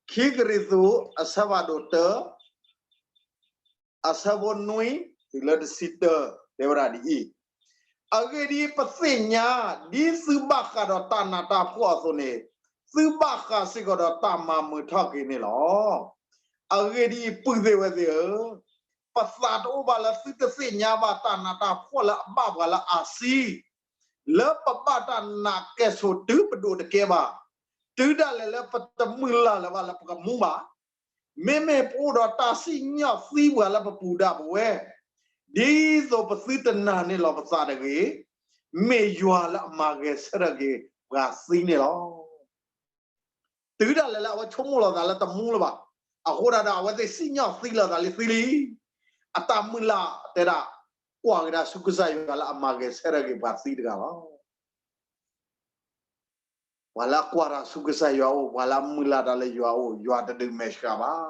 ခံကရံၣ်သူးအဆၢဖးဒိၣ်တၢ အဆၢဖိနွံတုၤလၢတဆံတၢ တဲဝဲဒၣ်ဒ်အံၤ, အဂ့ၢ်ဒ်အံၤ, ပသ့ၣ်ညါ, ဒ်သုဘၣ်ဃးဒီးတၢ်နးတၢ်ဖှီၣ်အသိးန့ၣ်, သုဘၣ်ဃးစ့ၢ်ကီးဒီးတၢ်မၤမုာ်ထီၣ်က့ၤန့ၣ်လီၤ. အဂ့ၢ်ဒ်အံၤ, ပုၢ်သ့ၣ်ဝဲၢ်သ့ၣ်ဧၢ, ပသးတအိၣ်ဘၣ်လၢသုတသ့ၣ်ညါဘၣ်တၢ်နးတၢ်ဖှီၣ်လၢအဘၣ်ပှၤလၢအါဆံ လၢပဘၣ်တၢ်နာ်ကဲၣ်ဆိးတုၤပဒိးတကဲဘၣ်, တုၤဒၣ်လဲာ်လၢပတမုၢ်လၢ်လၢၤဘၣ်လၢပကမူဘၣ်. မ့မ့ၢ်ပအိၣ်ဒီးတၢ်စံၣ်ညီၣ်သံပှၤလၢပပူၤဒၣ်ပဝဲ, ဒ်သိးပသုတနာ်န့ၢ်လီၤပသးတဂ့ၤ, မ့ၢ်ယွၤလၢအမၤဂဲၤဆၢထၢၣ်က့ၤပှၤသံန့ၣ်လီၤ. တုၤဒၣ်လဲာ်လၢအဝဲဆိကမိၣ်လီၤသးလၢတမူလၢၤဘၣ်, အဃိဒၣ်ဒီးအဝဲသ့ၣ်စံၣ်ညီၣ်သံလီၤသးလံသံလံ. အတၢ်မုၢ်လၢ်တဲဒၣ်, ကွၢ်ကဒါဆူကစၢ်ယွၤလၢအမၤဂဲၤဆၢထၢၣ်က့ၤပှၤသံတဂၤလီၤ. ပှၤလၢအကွၢ်တၢ်ဆူကစၢ်ယွၤအအိၣ်, ပှၤလၢအမုၢ်လၢ်တၢ်လၢယွၤအအိၣ်, ယွၤတဒုးမဲာ်ဆှးဘၣ်.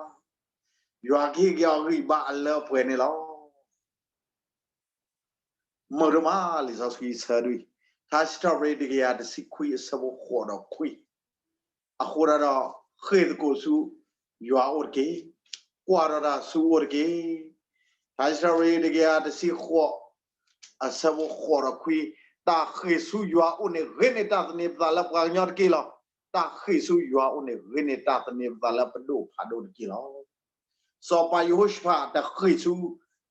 ယွၤကဟ့ၣ်က့ၤအီၤဂံၢ်ဘါအလၢအပှဲၤန့ၣ်လီၤ. မုာ်ဒိၣ်မးလံာ်စီဆှံဆၢဒ်အံၤ, ထါစံးထီၣ်ပတြၢၤတကယၤတဆံခွံအဆၢဖိဃိးဒီးခွံ, အဃိဒၣ်ဒီး ဃ့ၢ်သကိးဆူယွၤအအိၣ်တက့ၢ်. ကွၢ်ထီၣ်တၢ်ဆူအအိၣ်တက့ၢ်. ထါစံးထီၣ်ပတြၢၤတကယၤတဆံဃိး အဆၢဖိဃိးဒီးခွံ, တၢ်ဃ့ၢ်ဆူယွၤအအိၣ်န့ၣ် ဂ့ၤန့ၢ်တၢ်သန့ၤပသးလၢပှၤကညီတက့ၢ်လီၤ. တၢ်ဃ့ၢ်ဆူယွၤအအိၣ်န့ၣ် ဂ့ၤန့ၢ်တၢ်သန့ၤပသးလၢပဒိၣ်ဖးဒိၣ်တက့ၢ်လီၤ. စီၤပၤယဟိၤၡဖးတဃ့ၢ်ဆူ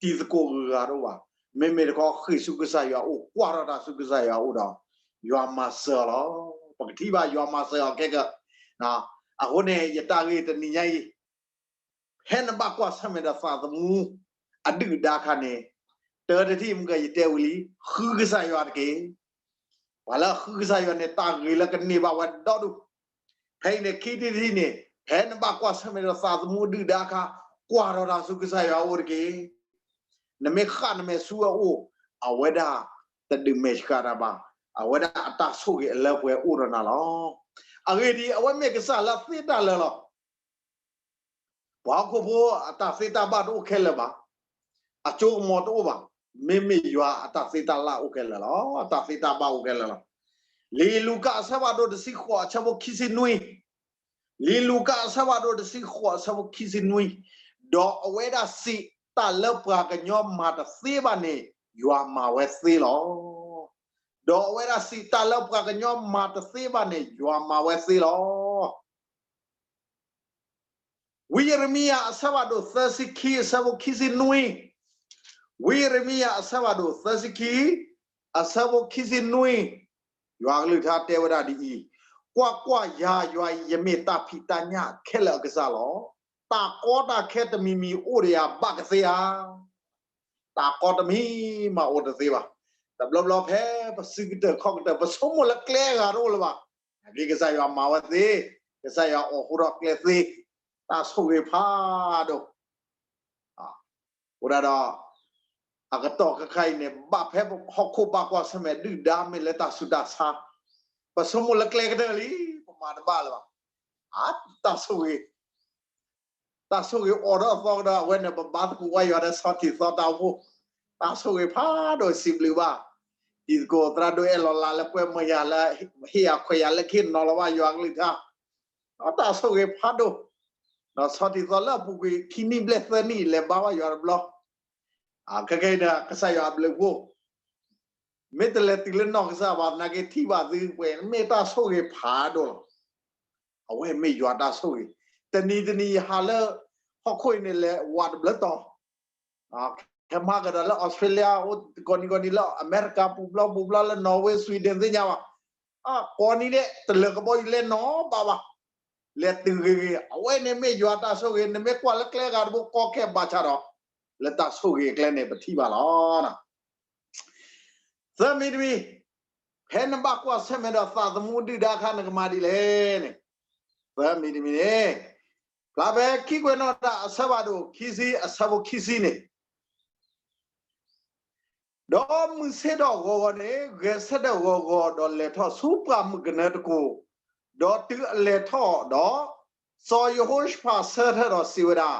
တံၤသကိးဂုၤဂၤတအိၣ်ဘၣ်. မ့မ့ၢ်တခီဃ့ၢ်ဆူကစၢ်ယွၤအအိၣ်, ကွၢ်ထီၣ်တၢ်ဆူကစၢ်ယွၤအအိၣ်ဒီး ယွၤမၤစၢၤအီၤလီၤ. ပကထံၣ်ဘၣ်ယွၤမၤစၢၤအီၤခဲကၢ, အဃိန့ၣ် ယတၢ်ဂ့ၢ်တနံၤညါအံၤ, ဖဲနဘၣ်ကွၢ်ဆၢၣ်မဲာ်ဒီးသးသမူ အဒုၣ်အဒါအခါန့ၣ်, တၢတထံၣ်မ့ၢ်ကယတဲဝံၤလံ, ဃုကစၢ်ယွၤတက့ၢ်. ပှၤလၢအဃုကစၢ်ယွၤန့ၣ် တၢ်ဂ့ၤလၢကန့ၢ်ဘၣ်ဝဲဒီဒူၣ်. ဖဲအံၤန့ၣ် ခံထံၣ်တထံၣ်န့ၣ်, ဖဲနဘၣ်ကွၢ်ဆၢၣ်မဲာ်ဒီးသးသမူအဒုၣ်အဒါအခါ, ကွၢ်ထီၣ်တၢ်ဆူကစၢ်ယွၤအအိၣ်တက့ၢ်. နမ့ၢ်ဃၣ်နမဲာ်ဆူအအိၣ်, အဝဲဒၣ်တဒုးမဲာ်ဆှးနၤဘၣ်. အဝဲဒၣ်အတၢ်ဆိၣ်ဂ့ၤအလၢပှဲၤအိၣ်ဒီးနၤလီၤ. အဂ့ၢ်ဒ်အံၤ, အဝဲမ့ၢ်ကစၢ်လၢအသ့တၢ်လၢာ်လီၤ. ပှၤဟီၣ်ခိၣ်ဖိအတၢ်သ့တၢ်ဘၣ်တအိၣ်ခဲလၢာ်ဘၣ်. အစိကမီၤတအိၣ်ဘၣ်. မ့မ့ၢ်ယွၤအတၢ်သ့တၢ်လၢ်အိၣ်ခဲလၢာ်လီၤ. အတၢ်သ့တၢ်ဘၣ်အိၣ်ခဲလၢာ်လီၤ. လံာ်လူၤကၣ်အဆၢဖးဒိၣ်တဆံဃိးအဆၢဖိခံဆံနွံ, လံာ်လူၤကၣ်အဆၢဖးဒိၣ်တဆံဃိးအဆၢဖိခံဆံနွံ, ဒီးအဝဲဒၣ်စံး, တၢ်လၢပှၤကညီမၤတသ့ဘၣ်န့ၣ် ယွၤမၤဝဲသ့လီၤ. ဒီးအဝဲဒၣ်စံး, တၢ်လၢပှၤကညီမၤတသ့ဘၣ်န့ၣ် ယွၤမၤဝဲသ့လီၤ. ဝံယံးရမံယၤအဆၢဖးဒိၣ်သၢဆံခံအဆၢဖိခံဆံနွံ, ဝံယံးရမံယၤအဆၢဖးဒိၣ်သၢဆံခံ, အဆၢဖိခံဆံနွံ, ယွၤကလုၢ်ကထါတဲဝဲဒၣ်ဒ်အံၤ, ကွၢ်ကွၢ်, ယၤယွၤအံၤ ယမ့ၢ်တၢ်ဖံးတၢ်ညၣ်ခဲလၢာ်အကစၢ်လီၤ. တၢ်ကီတၢ်ခဲတမံၤမံၤအိၣ်ဒီးယၤဘၣ်ကသ့ဧါ. တၢ်ကီတမံၤမးအိၣ်တသ့ဘၣ်. တဘျီဘျီဖဲပစုကတၢၢ်ခီၣ်ကတၢၢ် ပဆိကမိၣ်လၢကျဲအဂၤတအိၣ်လၢၤဘၣ်. ကစၢ်ယွၤမၤဝဲသ့, ကစၢ်ယွၤအိးထီၣ်ကျဲသ့, တၢ်ဆိၣ်ဂ့ၤဖးဒိၣ် အိၣ်ဒၣ်ဒီး အကတီၢ်ခဲခါအံၤန့ၣ် ဘၣ်ဖဲဟီၣ်ခိၣ်ဘၣ်ကွၢ်ဆၢၣ်မဲာ်ဒုၣ်ဒါမ့ၢ်လၢတၢ်ဆူးတၢ်ဆါ, ပဆိကမိၣ်လၢကျဲကတၢၢ်လံ, ပမၤတဘၣ်လၢၤဘၣ်. အါ, တၢ်ဆိၣ်ဂ့ၤ, တၢ်ဆိၣ်ဂ့ၤအိးထီၣ်သီကဒီး အဝဲန့ၣ် ပဘါသကိးဝဲယွၤဒီးဆီထံးသီတၢ်အိၣ်ဖှိၣ်, တၢ်ဆိၣ်ဂ့ၤဖးဒိၣ်စံးဘျုးဘၣ်. တံၤသကိးသရၣ်ဒိၣ်အဲၣ်လီၤလးလၢပှဲၤမၢယၤလၢ ဟ့ၣ်ယၤခွဲးယၤလၢကဟ့ၣ်နီၤလီၤဘၣ်ယွၤကလုၢ်ကထါ အတၢ်ဆိၣ်ဂ့ၤဖးဒိၣ်, ဒီးဆီထံးသီလၢအပူၤကွံာ်ခံနံၣ်ဘျဲၣ်သၢနံၣ် လဲၤဘါဘၣ်ယွၤတဘျီ, ခဲကနံၣ်အံၤဒီး ကစၢ်ယွၤအဘျုးအဖှိၣ်, မ့ၢ်တလဲၤတုၤလၢနီၢ်ကစၢ်ဘၣ်သနာ်က့ ထံၣ်ဘၣ်သုပှဲၤ မ့ၢ်တၢ်ဆိၣ်ဂ့ၤဖးဒိၣ်လီၤ. အဝဲမ့ၢ်ယွၤတၢ်ဆိၣ်ဂ့ၤ, တနံၤတနံၤယဟးလၢ ဟီၣ်ခိၣ်အံၤန့ၣ် လဲၤဝးတဘျၢတီၤ ခဲမၤကဒီးလၢ Australia အိၣ်ကိးနံၤကိးနံၤလၢ အမဲရကၤပူၤဘျီပူၤဘျီလၢ Norway Sweden သ့ၣ်ညါဘၣ်, ကိးနံၤဒဲး တလၢာ်ကဘီယူၤလဲၤနီၤဘၣ်ဘၣ်, လဲၤတုၤဂ့ၤဂ့ၤ, အဝဲန့ၣ်မ့ၢ်ယွၤတၢ်ဆိၣ်ဂ့ၤ, နမ့ၢ်ကွၢ်လၢကျဲဂၤတဘိ ကီခဲဘၣ်ဆၣ်ဒီး လၢတၢ်ဆိၣ်ဂ့ၤအကျဲန့ၣ် ပထံၣ်ဘၣ်လီၤ. သၢမံၤတမံၤ, ဖဲနဘၣ်ကွၢ်ဆၢၣ်မဲာ်ဒီးသးသမူဒုၣ်ဒါအခါ နကမၤဒ်လဲၣ်န့ၣ်, သၢမံၤတမံၤန့ၣ်, ဖျါဖဲခံကွဲးနီၣ်တၢ်အဆၢဖးဒိၣ်ခံဆံ အဆၢဖိခံဆံန့ၣ်, ဒီးမုၢ်ဆ့ၣ်ထီၣ်ဂီၤဂီၤန့ၣ် ဂဲၤဆၢထၢၣ်ဂီၤဂီၤ ဒီးလဲၤထီၣ်ဆူပှၢ်မုၢ်ကနၢတကိၢ်, ဒီးတုၤအလဲၤထီၣ်ဒီး, စီၤယဟိၤၡဖးဆၢထၢၣ်ဒီးစံးဝဲဒၣ်,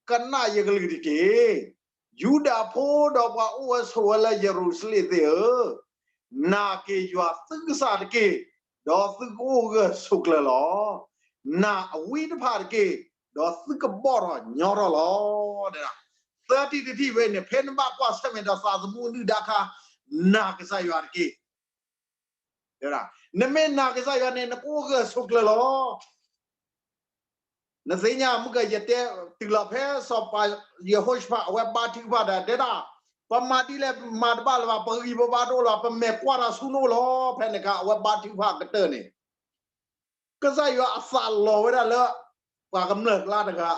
ကနၣ်ယကလုၢ်တက့ၢ်. ယူဒၤဖိဒီးပှၤအိၣ်ဝဲဆိးဝဲလၢယရူၤၡလ့ၣ်သ့ၣ်ဧၢ, နာ်က့ၤယွၤသုကစၢ်တက့ၢ်, ဒီးသုကအိၣ်ဂၢၢ်ဆိးကျၢၤလီၤ. နာ်အဝံတဖၣ်တက့ၢ်, ဒီးသုကဘီၣ်ထီၣ်ညီထီၣ်လီၤ. သၢထံၣ်တထံၣ်ဝဲန့ၣ် ဖဲနဘၣ်ကွၢ်ဆၢၣ်မဲာ်ဒီးသးသမူဒုၣ်ဒါအခါ, နာ်ကစၢ်ယွၤတက့ၢ်. နမ့ၢ်နာ်ကစၢ်ယွၤန့ၣ် နကအိၣ်ဂၢၢ်ဆိးကျၢၤလီၤ. နသ့ၣ်ညါမုၢ်ကယတဲတုၤလီၤဖဲစီၤပၤယဟိၤၡဖး အဝဲဘါထုကဖၣ်ဒီးတဲဒၣ်, ပမၤဒ်လဲၣ်မၤတဘၣ်လၢၤဘၣ်, ပဂံၢ်ပဘါတအိၣ်လၢၤဘၣ်, ပမဲာ်ကွၢ်တၢ်ဆူနအိၣ်လီၤ. ဖဲန့ၣ်အခါ အဝဲဘါထုကဖၣ်ကတၢၢ်န့ၣ် ကစၢ်ယွၤအသးလီၤဝဲဒၣ်လၢ ပှၤကမျၢၢ်ကျါတဂၤ,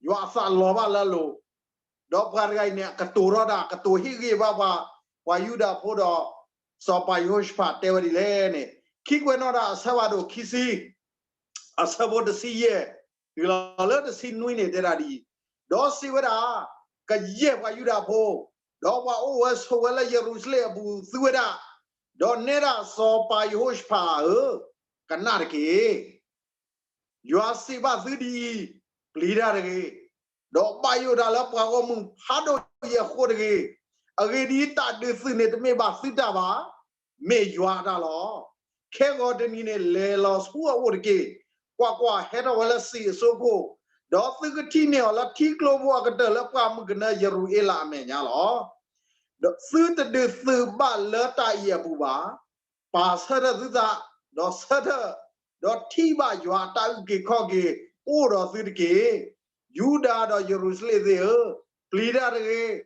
ယွၤအသးလီၤဘၣ်လၢအလိၤ, ဒီးပှၤတဂၤအံၤန့ၣ် အကတိၤထီၣ်ဒၣ် ကတိၤဟ့ၣ်ဂံၢ်ဘါပှၤ, ပှၤယူဒၤဖိဒီး စီၤပၤယဟိၤၡဖးတဲဝဲဒ်လဲၣ်န့ၣ်, ခံကွဲးနီၣ်တၢ်အဆၢဖးဒိၣ်ခံဆံ အဆၢဖိတဆံယဲၢ် တုၤလီၤလၢတဆံနွံန့ၣ် တဲဒၣ်ဒ်အံၤ, ဒီးစံးဝဲဒၣ်, ကယဲၢ်ပှၤယူဒၤဖိ, ဒီးပှၤအိၣ်ဝဲဆိးဝဲလၢယရူၤၡလ့ၣ်အပူၤသုဝဲဒၣ်, ဒီးနဲဒၣ်စီၤပၤယဟိၤၡဖးဧၢ, ကနၣ်တက့ၢ်. ယွၤစံးဘၣ်သုဒ်အံၤ, ပျံၤတၢ်တဂ့ၤ, ဒီးဘၣ်ယိၣ်တၢ်လၢပှၤဂီၢ်မုၢ်ဖးဒိၣ်အံၤအဃိတဂ့ၤ. အဂ့ၢ်ဒ်အံၤ, တၢ်ဒုးသုးန့ၣ်တမ့ၢ်ဘၣ်သုတၢ်ဘၣ်, မ့ၢ်ယွၤအတၢ်လီၤ. ခဲဂီၤတနံၤန့ၣ် လဲၤလီၤဆူအအိၣ်တက့ၢ်. ကွၢ်ကွၢ်, ဟဲထီၣ်ဝဲလၢစံာ်အစိခိၣ်, ဒီးသုကထံၣ်န့ၢ်အီၤလၢထံကျိဖိအကတၢၢ်လၢပှၢ်မုၢ်ကနၢယရူၤအ့လးအမဲာ်ညါလီၤ. ဒီးသုတဒုးသုးဘၣ်လၢတၢ်အံၤအပူၤဘၣ်. ပာ်ဆၢထၢၣ်သုသး, ဒီးဆၢထၢၣ်, ဒီးထံၣ်ဘၣ်ယွၤအတၢ်အုၣ်က့ၤခီၣ်က့ၤအိၣ်ဒီးသုတက့ၢ်. ယူဒၤဒီးယရူၤၡလ့ၣ်သ့ၣ်ဧၢ, ပျံၤတၢ်တဂ့ၤ,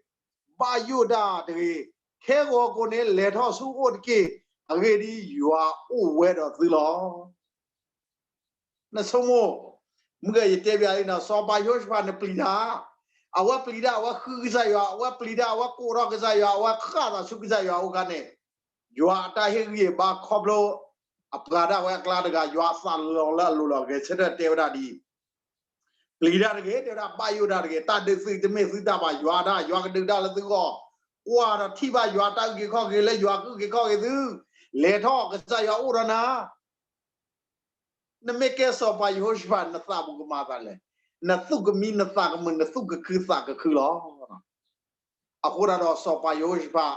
ဘၣ်ယိၣ်တၢ်တဂ့ၤ. ခဲဂီၤကိာ်န့ၣ် လဲၤထီၣ်ဆူအအိၣ်တက့ၢ်. အဂ့ၢ်ဒ်အံၤ, ယွၤအိၣ်ဝဲဒီးသုလီၤ. နဆိကမိၣ်, မုၢ်ဂီၤယတဲဘၣ်လံနီၤ, စီၤပၤယဟိၤၡဖးန့ၣ်ပျံၤတၢ်, အဝဲပျံၤတၢ် အဝဲဃုကစၢ်ယွၤ, အဝဲပျံၤတၢ် အဝဲကိးထီၣ်ကစၢ်ယွၤ, အဝဲဃၣ်သးဆူကစၢ်ယွၤအအိၣ်ခါန့ၣ်, ယွၤအတၢ်ဟ့ၣ်ဂံၢ်ဘါခီဖျိ အပှၤဒၣ်ဝဲအကျါတဂၤ ယွၤအသးလီၤလၢအလိၤလီၤ. ဂဲၤဆၢထၢၣ်တဲဝဲဒၣ်ဒ်အံၤ, ပျံၤတၢ်တဂ့ၤ, တဲဝဲဒၣ်ဘၣ်ယိၣ်တၢ်တဂ့ၤ, တၢ်ဒုးသုးတမ့ၢ်သုတၢ်ဘၣ်, ယွၤတၢ်, ယွၤကဒုးတၢ်လၢသုဂီၢ်, ကွၢ်ဒီးထံၣ်ဘၣ်ယွၤတၢ်အုၣ်က့ၤခီၣ်က့ၤလၢယွၤကအုၣ်က့ၤခီၣ်က့ၤသု လဲၤထီၣ် ကစၢ်ယွၤအိၣ်ဒီးနၤ, နမ့ၢ်ကဲစီၤပၤယဟိၤၡဖး နသးပူၤကမၤသးလဲၣ်, နသူၣ်ကမံနသးကမုာ် နသူၣ်ကခုသးကခုလီၤ. အဃိသတးဒီးစီၤပၤယဟိၤၡဖး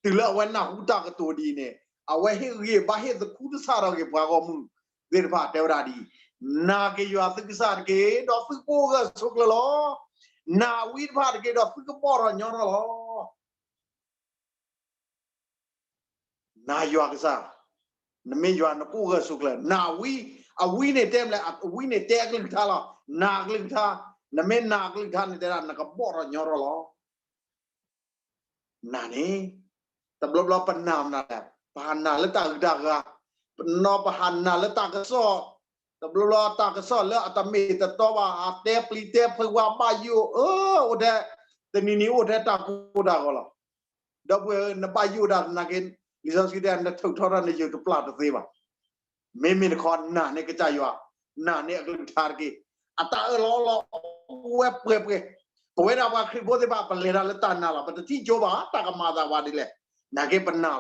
တုၤလၢအဝဲနၢ်ဟူတၢ်ကတိၤဒ်အံၤန့ၣ် အဝဲဟ့ၣ်ဂံၢ်ဘါဟ့ၣ်သခူတစၢ်ထီၣ်က့ၤပှၤဂီၢ်မုၢ်သ့ၣ်တဖၣ် တဲဝဲဒၣ်ဒ်အံၤ, နာ်က့ၤယွၤသုကစၢ်တက့ၢ်, ဒီးသုကအိၣ်ဂၢၢ်ဆိးကျၢၤလီၤ. နာ်ဝံတဖၣ်တက့ၢ်, ဒီးသုကဘီၣ်ထီၣ်ညီထီၣ်လီၤ. နာ်ယွၤကစၢ်, နမ့ၢ်ယွၤနကအိၣ်ဂၢၢ်ဆိးကျၢၤ, နာ်ဝံ, အဝံန့ၣ်တဲမလဲၣ်, အဝံန့ၣ်တဲအကလုၢ်ကထါလီၤ. နာ်အကလုၢ်ကထါ, နမ့ၢ်နာ်အကလုၢ်ကထါန့ၣ်တဲဒၣ် နကဘီၣ်ထီၣ်ညီထီၣ်လီၤ. နာ်န့ၣ်, တဘျီဘျီပနာ်မနုၤလဲၣ်, ပဟးနာ်လၢတၢ်ဂုၤတၢ်ဂၤ, ပနီၢ်ပဟးနာ်လၢတၢ်ကစီၣ်, တဘျီဘျီတၢ်ကစီၣ်လၢအတမ့ၢ်တတီဘၣ် ဟးတဲပျံၤတဲဖုးဝဲဘၣ်ယိၣ်, အၢ အိၣ်ထဲ, တနံၤနံၤအိၣ်ထဲတၢ်ကိၢ်တၢ်ဂီၤလီၤ. ဒီပုၢ်ဝဲၢ်ဧၢ, နဘၣ်ယိၣ်ဒၣ်သနာ်က့, လံာ်စီဆှံတဲ နထုးထီၣ်တၢ်နယုၢ်တပျၢ်တသ့ဘၣ်. မ့မ့ၢ်တခီ နာ်န့ၢ်ကစၢ်ယွၤ, နာ်န့ၢ်အကလုၢ်ကထါတက့ၢ်. အတၢ်အၢၣ်လီၤအီလီၤအိၣ်ဝဲပှဲၤပှဲၤ, ပဝဲဒၣ်ပှၤခရံာ်ဖိသ့ၣ်တဖၣ် ပလဲၤတၢ်လၢတၢ်နာ်လီၤ. ပတထံၣ်ကၠိဘၣ် တၢ်ကမၤသးပှၤဒ်လဲၣ်, နာ်က့ပနာ်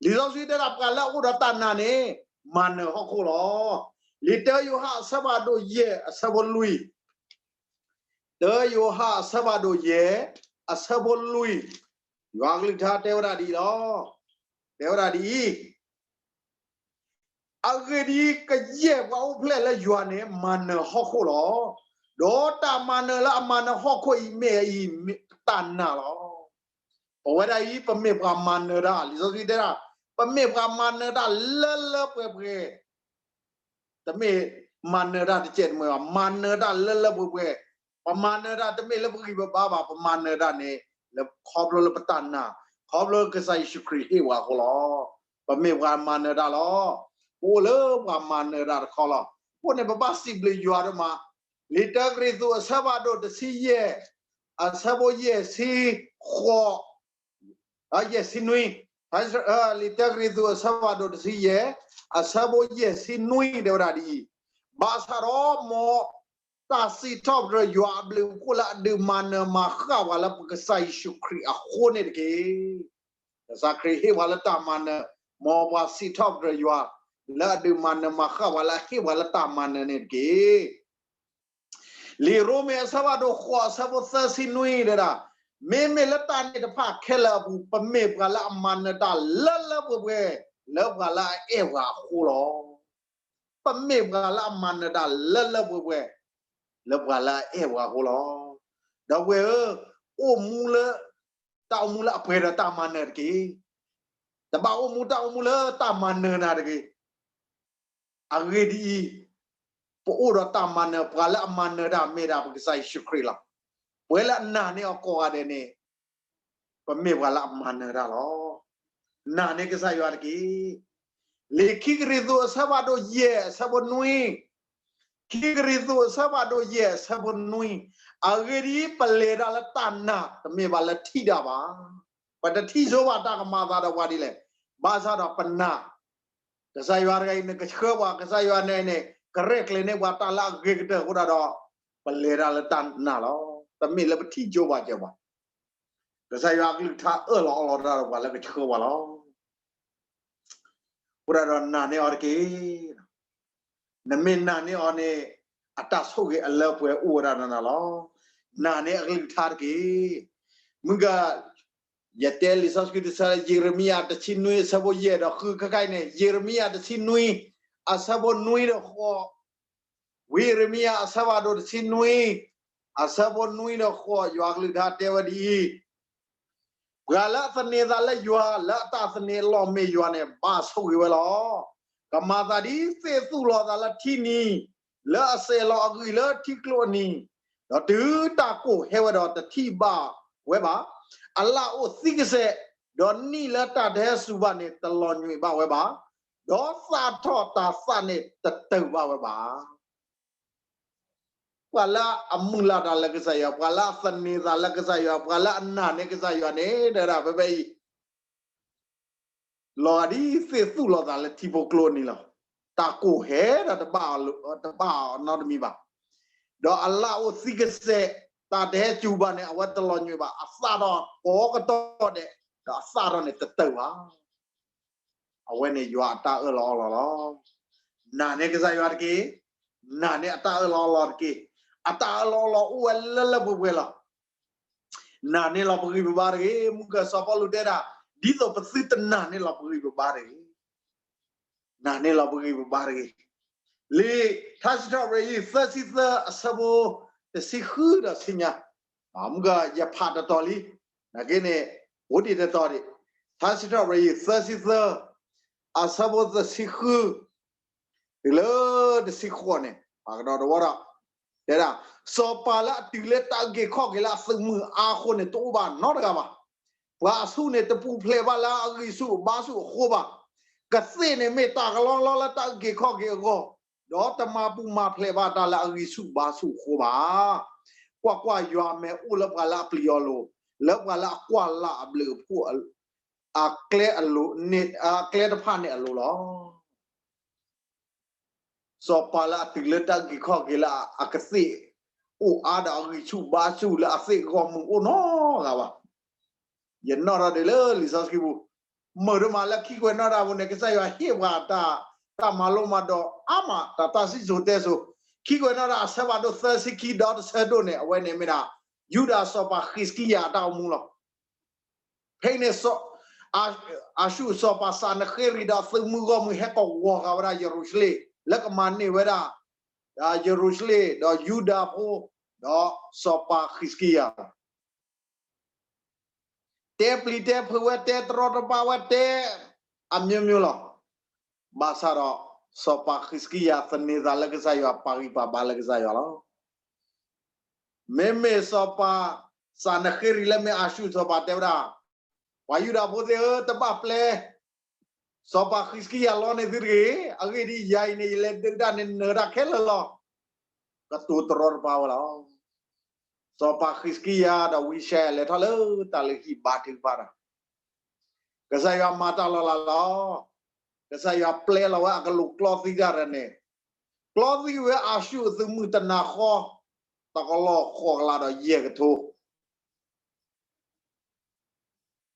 လီၤ. လံာ်စီဆှံတဲဒၣ် ပှၤလၢအအိၣ်ဒီးတၢ်နာ်န့ၣ် မၤနၢၤဟီၣ်ခိၣ်လီၤ. လံာ်တၢယိၤဟၣ်အဆၢဖးဒိၣ်ယဲၢ်အဆၢဖိလွံၢ်, တၢယိၤဟၣ်အဆၢဖးဒိၣ်ယဲၢ်အဆၢဖိလွံၢ်, ယွၤအကလုၢ်ကထါတဲဝဲဒၣ်ဒ်အံၤလီၤ. တဲဝဲဒၣ်ဒ်အံၤ, အဂ့ၢ်ဒ်အံၤ, ကယဲၢ်ပှၤအိၣ်ဖျဲၣ်လၢယွၤန့ၣ် မၤနၢၤဟီၣ်ခိၣ်လီၤ. ဒီးတၢ်မၤနၢၤလၢအမၤနၢၤဟီၣ်ခိၣ်အံၤ မ့ၢ်တၢ်နာ်လီၤ. ပဝဲဒၣ်အံၤ ပမ့ၢ်ပှၤမၤနၢၤတၢ်, လံာ်စီဆှံတဲဒၣ်, ပမ့ၢ်ပှၤမၤနၢၤတၢ်လၢလၢပှဲၤပှဲၤ တမ့ၢ်မၤနၢၤတၢ်တစဲးတမှဲၤဘၣ်, မၤနၢၤတၢ်လၢလၢပှဲၤပှဲၤ, ပမၤနၢၤတၢ်တမ့ၢ်လၢပဂံၢ်ပဘါဘၣ်, ပမၤနၢၤတၢ်န့ၣ် လၢခီဖျိလၢပတၢ်နာ်, ခီဖျိကစၢ်ယ့ၣ်ၡူးခရံာ်ဟ့ၣ်ပှၤအဃိလီၤ. ပမ့ၢ်ပှၤမၤနၢၤတၢ်လီၤ. ပအိၣ်လၢပှၤမၤနၢၤတၢ်တခီလီၤ. အဃိန့ၣ် ပဘၣ်စံးဘျုးယွၤဒိၣ်မး, လံာ်တၢကရံၣ်သူးအဆၢဖးဒိၣ်တဆံယဲၢ်, အဆၢဖိယဲၢ်ဆံဃိး ယဲၢ်ဆံနွံ, လံာ်တၢကရံၣ်သူးအဆၢဖးဒိၣ်တဆံယဲၢ်, အဆၢဖိယဲၢ်ဆံနွံတဲဝဲဒၣ်ဒ်အံၤ, ဘၣ်ဆၣ်ဒီးမ်တၢ်စံးထီၣ်ပတြၢၤယွၤအဘျုးအဖှိၣ်လၢအဒုးမၤနၢၤမၤဃၣ်ပှၤလၢပကစၢ်ယ့ၣ်ၡူးခရံာ်အဃိန့ၣ်တက့ၢ်. ကစၢ်ခရံာ်ဟ့ၣ်ပှၤလၢတၢ်မၤနၢၤ, မ်ပှၤစံးထီၣ်ပတြၢၤယွၤ လၢအဒုးမၤနၢၤမၤဃၣ်ပှၤလၢအဟ့ၣ်ပှၤလၢတၢ်မၤနၢၤန့ၣ်တက့ၢ်. လံာ်ရိမ့ၤအဆၢဖးဒိၣ်ဃိးအဆၢဖိသၢဆံနွံတဲဒၣ်, မ့မ့ၢ်လၢတၢ်န့ၣ်တဖၣ်ခဲလၢာ်အပူၤ ပမ့ၢ်ပှၤလၢအမၤနၢၤတၢ်လၢလၢပှဲၤပှဲၤ လၢပှၤလၢအအဲၣ်ပှၤအဃိလီၤ. ပမ့ၢ်ပှၤလၢအမၤနၢၤတၢ်လၢလၢပှဲၤပှဲၤ လၢပှၤလၢအအဲၣ်ပှၤအဃိလီၤ. ဒီပုၢ်ဝဲၢ်ဧၢ, အိၣ်မူလၢ တၢ်အိၣ်မူလၢအပှဲၤဒီးတၢ်မၤနၢၤတက့ၢ်. တဘၣ်အိၣ်မူတၢ်အိၣ်မူလၢတၢ်မၤနၢၤနၤတဂ့ၤ. အဂ့ၢ်ဒ်အံၤ, ပအိၣ်ဒီးတၢ်မၤနၢၤ, ပှၤလၢအမၤနၢၤတၢ်မ့ၢ်ဒၣ်ပကစၢ်ယ့ၣ်ၡူးခရံာ်လီၤ. ပဝဲလၢအနာ်န့ၢ်အီၤကိးဂၤဒဲးန့ၣ်, ပမ့ၢ်ပှၤလၢအမၤနၢၤတၢ်လီၤ. နာ်န့ၢ်ကစၢ်ယွၤတက့ၢ်. လံာ်ခံကရံၣ်သူးအဆၢဖးဒိၣ်ယဲၢ်အဆၢဖိနွံ, ခံကရံၣ်သူးအဆၢဖးဒိၣ်ယဲၢ်အဆၢဖိနွံ, အဂ့ၢ်ဒ်အံၤ, ပလဲၤတၢ်လၢတၢ်နာ်, တမ့ၢ်ဘၣ်လၢထံၣ်တၢ်ဘၣ်. ပတထံၣ်ဆိဘၣ်တၢ်ကမၤသးဒီးပှၤဒ်လဲၣ်. ဘၣ်ဆၣ်ဒီးပနာ်, ကစၢ်ယွၤတဂၤအံၤန့ၣ် ကဆှၢပှၤ, ကစၢ်ယွၤန့ၣ်န့ၣ် ကရဲၣ်ကျဲၤန့ၢ်ပှၤတၢ်လၢအဂ့ၤကတၢၢ်အဃိသတးဒီး, ပလဲၤတၢ်လၢတၢ်နာ်လီၤ. တမ့ၢ်လၢပထံၣ်ကၠိဘၣ်ကၠၢၤဘၣ်. ကစၢ်ယွၤအကလုၢ်ကထါအၢၣ်လီၤအီလီၤတၢ်ဒီးပှၤလၢကဆှၢပှၤလီၤ. အဃိသတးဒီးနာ်န့ၢ်အီၤတက့ၢ်. နမ့ၢ်နာ်န့ၢ်အီၤန့ၣ်, အတၢ်ဆိၣ်ဂ့ၤအလၢပှဲၤအိၣ်ဝဲဒၣ်နၤလီၤ. နာ်န့ၢ်အကလုၢ်ကထါတက့ၢ်. မုၢ်ဂၤ, ယတဲလံာ်စီဆှံတဆၢလၢ ယံးရမံယၤတဆံနွံအဆၢဖိယဲၢ်ဒီးဃုခါခါအံၤန့ၣ်, ယံးရမံယၤတဆံနွံ, အဆၢဖိနွံဒီးဃိး, ဝံယံးရမံယၤအဆၢဖးဒိၣ်တဆံနွံ, အဆၢဖိနွံဒီးဃိး, ယွၤအကလုၢ်ကထါတဲဝဲဒ်အံၤ, ပှၤလၢအသန့ၤသးလၢယွၤ, လၢအတၢ်သန့ၤအလီၢ်မ့ၢ်ယွၤန့ၣ်, ဘၣ်ဆိၣ်ဂ့ၤဝဲလီၤ. ကမၤသးဒ်သ့ၣ်သူၣ်လီၤသးလၢထံနံၤ, လၢအစဲးလီၤအဂံၢ်လၢထံကျိအနံၤ, ဒီးတုၤတၢ်ကိၢ်ဟဲဝဲဒီးတထံၣ်ဘၣ်ဝဲဘၣ်. အလၣ်အိၣ်သံကစဲး, ဒီးနံၣ်လၢတၢ်တဟဲစူၤဘၣ်န့ၣ် တလီၤညွံးဘၣ်ဝဲဘၣ်. ဒီးသၣ်ထီၣ်တၤသၣ်န့ၣ်တတုၤဘၣ်ဝဲဘၣ်. ပှၤလၢအမုၢ်လၢ်တၢ်လၢကစၢ်ယွၤ, ပှၤလၢအသန့ၤသးလၢကစၢ်ယွၤ, ပှၤလၢအနာ်န့ၢ်ကစၢ်ယွၤန့ၣ်, ဒီးဖဲဖဲအံၤ, လီၤဂာ်ဒ်သ့ၣ်သူၣ်လီၤသးလၢထံဖိကျိနံၤလီၤ. တၢ်ကိၢ်ဟဲဒီးတဘၣ်အီၤ, တဘၣ်အီၤနီတမံၤဘၣ်. ဒီးအလၣ်အိၣ်သံကစဲး, တၢ်တဟဲစူၤဘၣ်န့ၣ် အဝဲတလီၤညွံးဘၣ်, အသၣ်ထီၣ်ကိးကတီၢ်ဒဲး, ဒီးအသၣ်ထီၣ်န့ၣ်တတုၤဘၣ်. အဝဲန့ၣ်ယွၤအတၢ်အၢၣ်လီၤအီလီၤလီၤ. နာ်န့ၢ်ကစၢ်ယွၤတက့ၢ်. နာ်န့ၢ်အတၢ်အၢၣ်လီၤအီလီၤတက့ၢ်. အတၢ်အၢၣ်လီၤအီလီၤအိၣ်ဝဲလၢလၢပှဲၤပှဲၤလီၤ. နာ်န့ၢ်လီၤပဂံၢ်ပဘါတဂ့ၤ. မုၢ်ကစီၤပီလူးတဲဒၣ်, ဒ်သိးပသုတနာ်န့ၢ်လီၤပဂံၢ်ပဘါတဂ့ၤ. နာ်န့ၢ်လီၤပဂံၢ်ပဘါတဂ့ၤ. လံာ်ထါစံးထီၣ်ပတြၢၤ ယုၢ်သၢဆံသၢ အဆၢဖိတဆံဃုဒီးဆံညါ, မုၢ်ကယဖးတတီၤလံ, နာ်က့န့ၣ် အိၣ်ဒံးတတီၤဒံး, ထါစံးထီၣ်ပတြၢၤ ယုၢ်သၢဆံသၢ အဆၢဖိတဆံဃု တုၤလၢတဆံဃိးန့ၣ် ဖးကဒီးတဝီဒီး, တဲဒၣ်, စီၤပၤလၢအတုၤလၢတၢ်အုၣ်က့ၤခီၣ်က့ၤလၢအသုးမုၢ်အါအဃိန့ၣ် တအိၣ်ဘၣ်နီတဂၤဘၣ်. ပှၤအဆူၣ်န့ၣ် တပူၤဖျဲးဘၣ်လၢအဂံၢ်ဆူၣ်ဘါဆူၣ်အဃိဘၣ်. ကသ့ၣ်န့ၣ်မ့ၢ်တၢ်ကလီကလီလၢတၢ်အုၣ်က့ၤခီၣ်က့ၤအဂီၢ်, ဒီးတမၤပူၤမၤဖျဲးဘၣ်တၢ်လၢအဂံၢ်ဆူၣ်ဘါဆူၣ်အဃိဘၣ်. ကွၢ်ကွၢ်, ယွၤမဲာ်အိၣ်လၢပှၤလၢအပျံၤအီၤအလိၤ, လၢပှၤလၢအကွၢ်လၢ်အဘျုးအဖှိၣ်အကျဲအလိၤ, အကျဲတဖၣ်န့ၣ်အလိၤလီၤ. စီၤပၤလၢအတုၤလၢတၢ်အုၣ်က့ၤခီၣ်က့ၤလၢအကသ့ၣ်အိၣ်အါဒီးအဂံၢ်ဆူၣ်ဘါဆူၣ်လၢအသ့ၣ်ဂီၢ်မုၢ်အိၣ်နီတဂၤဘၣ်. ယနီၣ်ထီၣ်ဒံးလၢလံာ်စီဆှံပူၤ, မုၢ်တမးလၢခံကွဲးနီၣ်တၢ်ပူၤန့ၣ် ကစၢ်ယွၤဟ့ၣ်ပှၤတၢ်မၤလိမၤဒိးအါမး တၢ်တၢ်စံၣ်စိၤတဲစိၤ, ခံကွဲးနီၣ်တၢ်အဆၢဖးဒိၣ်သၢဆံခံဒီးတဆၢဒိၣ်န့ၣ် အဝဲန့ၣ်မ့ၢ်ဒၣ် ယူဒၤစီၤပၤဃံးစကံယၤအတၢ်အိၣ်မူလီၤ. ဖဲအံၤန့ၣ် အၤၡူၢ်စီၤပၤစၤနဃ့ရံာ်ဒီးသုးမုၢ်ဂီၢ်မုၢ်ဟဲကဝီၤဃာ်ဝဲဒၣ်ယရူၤၡလ့ၣ် လၢကမၤန့ၢ်ဝဲဒၣ် ယရူၤၡလ့ၣ် ဒီးယူဒၤဖိ ဒီးစီၤပၤဃံးစကံယၤ တဲပျံၤတဲဖုးဝဲ တဲတရီတပါဝဲ တဲအမျိုးမျိုးလီၤ. ဘၣ်ဆၣ်ဒီး စီၤပၤဃံးစကံယၤသန့ၤသးလၢကစၢ်ယွၤ ပာ်ဂံၢ်ပာ်ဘါလၢကစၢ်ယွၤလီၤ. မ့မ့ၢ်စီၤပၤစၤနဃ့ရံာ်လၢမ့ၢ်အၤၡူၢ်စီၤပၤတဲဝဲဒၣ်, ပှၤယူဒၤဖိသ့ၣ်ဧၢ, တဘၣ်ပျဲ စီၤပၤဃံးစကံယၤလီန့ၢ်သုတဂ့ၤ. အဂ့ၢ်ဒ်အံၤ, ယၤအံၤန့ၣ် ယလဲၤဒုးတၢ်န့ၣ် နၢၤတၢ်ခဲလၢာ်လီၤ. ကတိၤတရီတပါဝဲလီၤ. စီၤပၤဃံးစကံယၤဒီးဝံယၡါယၤလဲၤထီၣ်လၢတၢ်လုၢ်ဟံၣ်ဘါထုကဖၣ်ဒီး ကစၢ်ယွၤမၤတၢ်လီၤလးလီၤ. ကစၢ်ယွၤပျဲလီၤဝဲအကလူးကျီသံတၢ်ဒီးန့ၣ်, ကျီသံဝဲအၤၡူၢ်အသုးမုၢ်တနၤဃီ, တကလီၢ်ဃိးကလးဒီးယဲၢ်ကထိ စၤနဃ့ရံာ်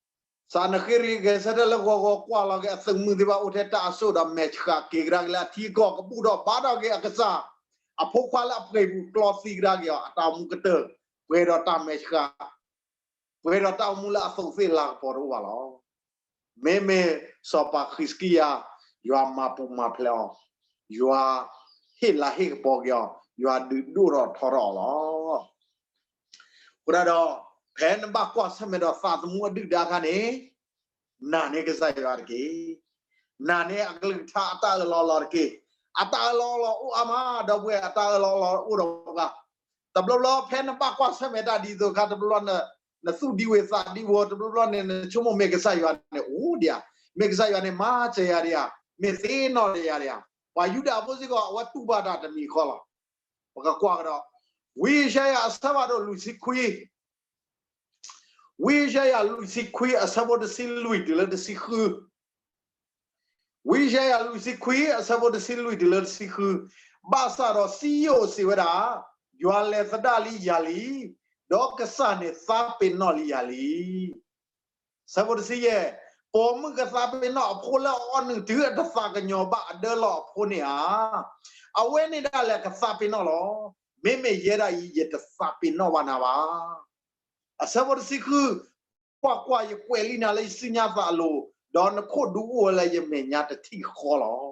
ဂဲၤဆၢထၢၣ်လၢဂီၤဂီၤကွၢ်လီၤက့ၤအသုးမုၢ်သ့ၣ်တဖၣ်အိၣ်ထဲတၢ်အစိၣ်ဒီးမဲာ်ဆှးက့ၤကဒါက့ၤလၢအထံအကီၢ် ကဘူၣ်ထီၣ်ဘါထီၣ်က့ၤအကစၢ်, အဖိခွါလၢအပှဲၤပူၤကျီသံကဒါက့ၤအီၤ အတၢ်အိၣ်မူကတၢၢ်, ပှဲၤဒီးတၢ်မဲာ်ဆှး, ပှဲၤဒီးတၢ်အိၣ်မူလၢအသူးသ့ၣ်လၤကပီၤတအိၣ်ဘၣ်လီၤ. မ့မ့ၢ်စီၤပၤဃံးစကံယၤ, ယွၤမၤပူၤမၤဖျဲးအီၤ, ယွၤဟ့ၣ်လၤဟ့ၣ်ကပီၤက့ၤအီၤ, ယွၤဒုးဒိၣ်ထီၣ်ထီထီၣ်အီၤလီၤ. အဃိဒၣ်ဒီး, ဖဲနဘၣ်ကွၢ်ဆၢၣ်မဲာ်ဒီးသးသမူအဒုၣ်ဒါအခါန့ၣ်, နာ်န့ၢ်ကစၢ်ယွၤတက့ၢ်. နာ်န့ၢ်အကလုၢ်ကထါအတၢ်အၢၣ်လီၤအီလီၤတက့ၢ်. အတၢ်အၢၣ်လီၤအီလီၤအိၣ်အါမး, ဒီပုၢ်ဝဲၢ်, အတၢ်အၢၣ်လီၤအီလီၤအိၣ်ဒီးပှၤ တဘျီဘျီဖဲနဘၣ်ကွၢ်ဆၢၣ်မဲာ်တၢ်ဒ်သိးအခါ တဘျီဘျီ နသူၣ်ဒံဝုၤသးဒံဝီၤ, တဘျီဘျီန့ၣ် နဆိကမိၣ်မ့ၢ်ကစၢ်ယွၤန့ၣ်အိၣ်ဒံးဧါ, မ့ၢ်ကစၢ်ယွၤန့ၣ်မၤစၢၤယၤဒံးဧါ, မ့ၢ်သ့ၣ်နီၣ်ဒီးယၤဒံးဧါ. ပှၤယူဒၤဖိစ့ၢ်ကီး အဝဲတူၢ်ဘၣ်တၢ်တမံၤဃီလီၤ. ပကကွၢ်ကဒီး, ဝံယၡါယၤအဆၢဖးဒိၣ်လွံၢ်ဆံခွံ ဝံယၡါယၤလွံၢ်ဆံခွံအဆၢဖိတဆံလွံၢ်တုၤလၢတဆံဃု, ဝံယၡါယၤလွံၢ်ဆံခွံအဆၢဖိတဆံလွံၢ်တုၤလၢတဆံဃု, ဘၣ်ဆၣ်ဒီးစံယိၣ်စံးဝဲဒၣ်, ယွၤလဲၤသဒၣ်လံယၤလံ, ဒီးကစၢ်န့ၣ်သးပ့ၤနီၣ်လံယၤလံ. ဆၢဖိတဆံယဲၢ်, ပိာ်မုၣ်ကသးပ့ၤနီၣ်အဖိလၢအအီနုၢ်တုၤအတသးကညီၤဘၣ်အဒၢလီၤအဖိန့ၣ်ဧါ. အဝဲန့ၣ်ဒၣ်လဲာ်ကသးပ့ၤနီၣ်လီၤ. မ့မ့ၢ်ယဲဒၣ်အံၤ ယတသးပ့ၤနီၣ်ဘၣ်နၤဘၣ်. အဆၢဖိတဆံဃု, ကွၢ်ကွၢ်, ယကွဲးလံနၤလၢယစုညါသးအလိၤ, ဒီးနခိၣ်ဒုးအိၣ်ဝဲလၢယမဲာ်ညါတထံၣ်ဃီလီၤ.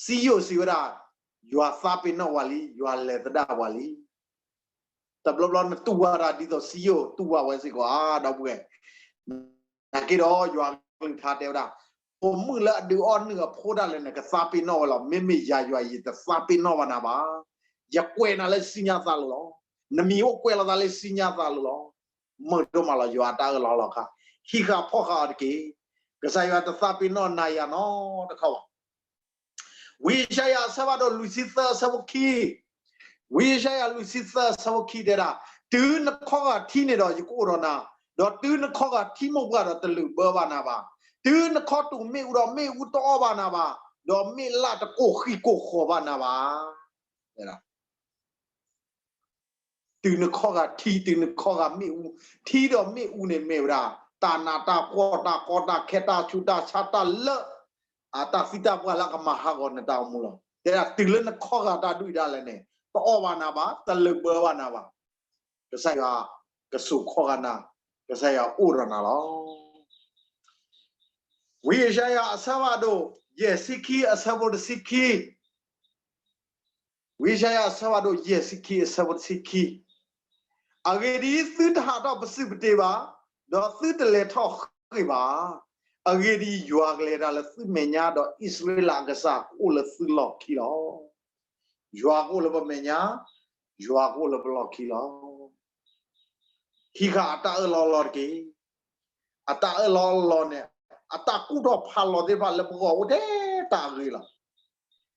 စံယိၣ်စံးဝဲဒၣ်, ယွၤသးပ့ၤနီၣ်ပှၤလံ, ယွၤလဲၤသဒၣ်ပှၤလံ. တဘျီဘျီနတူၢ်ဘၣ်တၢ်ဒ်သိးစံယိၣ်တူၢ်ဘၣ်ဝဲစ့ၢ်ကီးဧါ, ဒီပုၢ်ဝဲၢ်. နာ်က့ဒီးယွၤကလုၢ်ကထါတဲဝဲဒၣ်, ပိာ်မုၣ်လၢအဒုးအီနုၢ်အဖိဒၣ်လဲာ်န့ၣ် ကသးပ့ၤနီၣ်ဝဲလီၤ. မ့မ့ၢ်ယၤယွၤ ယတသးပ့ၤနီၣ်ဘၣ်နၤဘၣ်. ယကွဲးနၤလၢစုညါသးလိၤလီၤ. နမံၤအိၣ်ကွဲးလီၤသးလၢစုညါသးလိၤလီၤ. မုာ်ဒိၣ်မးလီၤ ယွၤအတၢ်အၢၣ်လီၤလီၤခါ, ဟံးဃာ်ဖီၣ်ဃာ်အီၤတက့ၢ်. ကစၢ်ယွၤတသးပ့ၤနီၣ်နၤယၤနီတခီဘၣ်. ဝံယၡါယၤအဆၢဖးဒိၣ်လွံၢ်ဆံသၢအဆၢဖိခံ, ဝံယၡါယၤလွံၢ်ဆံသၢအဆၢဖိခံတဲဒၣ်, တုၤနခီဂာ်ထံန့ၣ်ဒီးယကအိၣ်ဒီးနၤ, ဒီးတုၤနခီဂာ်ထံမိၢ်ပှၢ်ဒီးတလုာ်ဘၢဘၣ်နၤဘၣ်. တုၤနခီတူာ်မ့ၣ်အူဒီးမ့ၣ်အူတအီၣ်ဘၣ်နၤဘၣ်, ဒီးမ့ၣ်လၣ်တကိၢ်ဃံးကိၢ်ဃီၤဘၣ်နၤဘၣ်. တုၤနခီဂာ်ထံ, တုၤနခီဂာ်မ့ၣ်အူ, ထံဒီးမ့ၣ်အူန့ၣ်မ့ၢ်ဝဲဒၣ် တၢ်နးတၢ်ဖှီၣ်တၢ်ကီတၢ်ခဲတၢ်ဆူးတၢ်ဆါတၢ်လၢ အတၢ်သံတၢ်ပှၢ်လၢအကမၤဟးဂီၤနတၢ်အိၣ်မူလီၤ. တဲဒၣ်တုၤလၢနခီဂာ်တၢ်ဒုၣ်ဒါလဲၣ်န့ၣ် တအီၣ်ဘၣ်နၤဘၣ်, တလၢၢ်ဘၢဘၣ်နၤဘၣ်. ကစၢ်ယွၤကစိာ်ခီဂာ်နၤ, ကစၢ်ယွၤအိၣ်ဒီးနၤလီၤ. ဝံယၡါယၤအဆၢဖးဒိၣ် ယဲၢ်ဆံခံအဆၢဖိတဆံခံ ဝံယၡါယၤအဆၢဖးဒိၣ် ယဲၢ်ဆံခံအဆၢဖိတဆံခံ, အဂ့ၢ်ဒ်အံၤ, သုတဟးထီၣ်ပစုၢ်ပတ့ၤဘၣ်, ဒီးသုတလဲၤထီၣ်ဃ့ၢ်ဘၣ်. အဂ့ၢ်ဒ်အံၤ, ယွၤကလဲၤတၢ်လၢသုမဲာ်ညါ, ဒီးအံၣ်စရ့လးအကစၢ်ကအိၣ်လၢသုလီၢ်ခံလီၤ. ယွၤကအိၣ်လၢပမဲာ်ညါ, ယွၤကအိၣ်လၢပလီၢ်ခံလီၤ. ခံခါအတၢ်အၢၣ်လီၤအီလီၤတက့ၢ်. အတၢ်အၢၣ်လီၤအီလီၤန့ၣ် အတၢ်ကူၣ်ထီၣ်ဖးလီၤသ့ၣ်တဖၣ်လၢပဂီၢ်အိၣ်ထဲတၢ်အဂ့ၤလီၤ.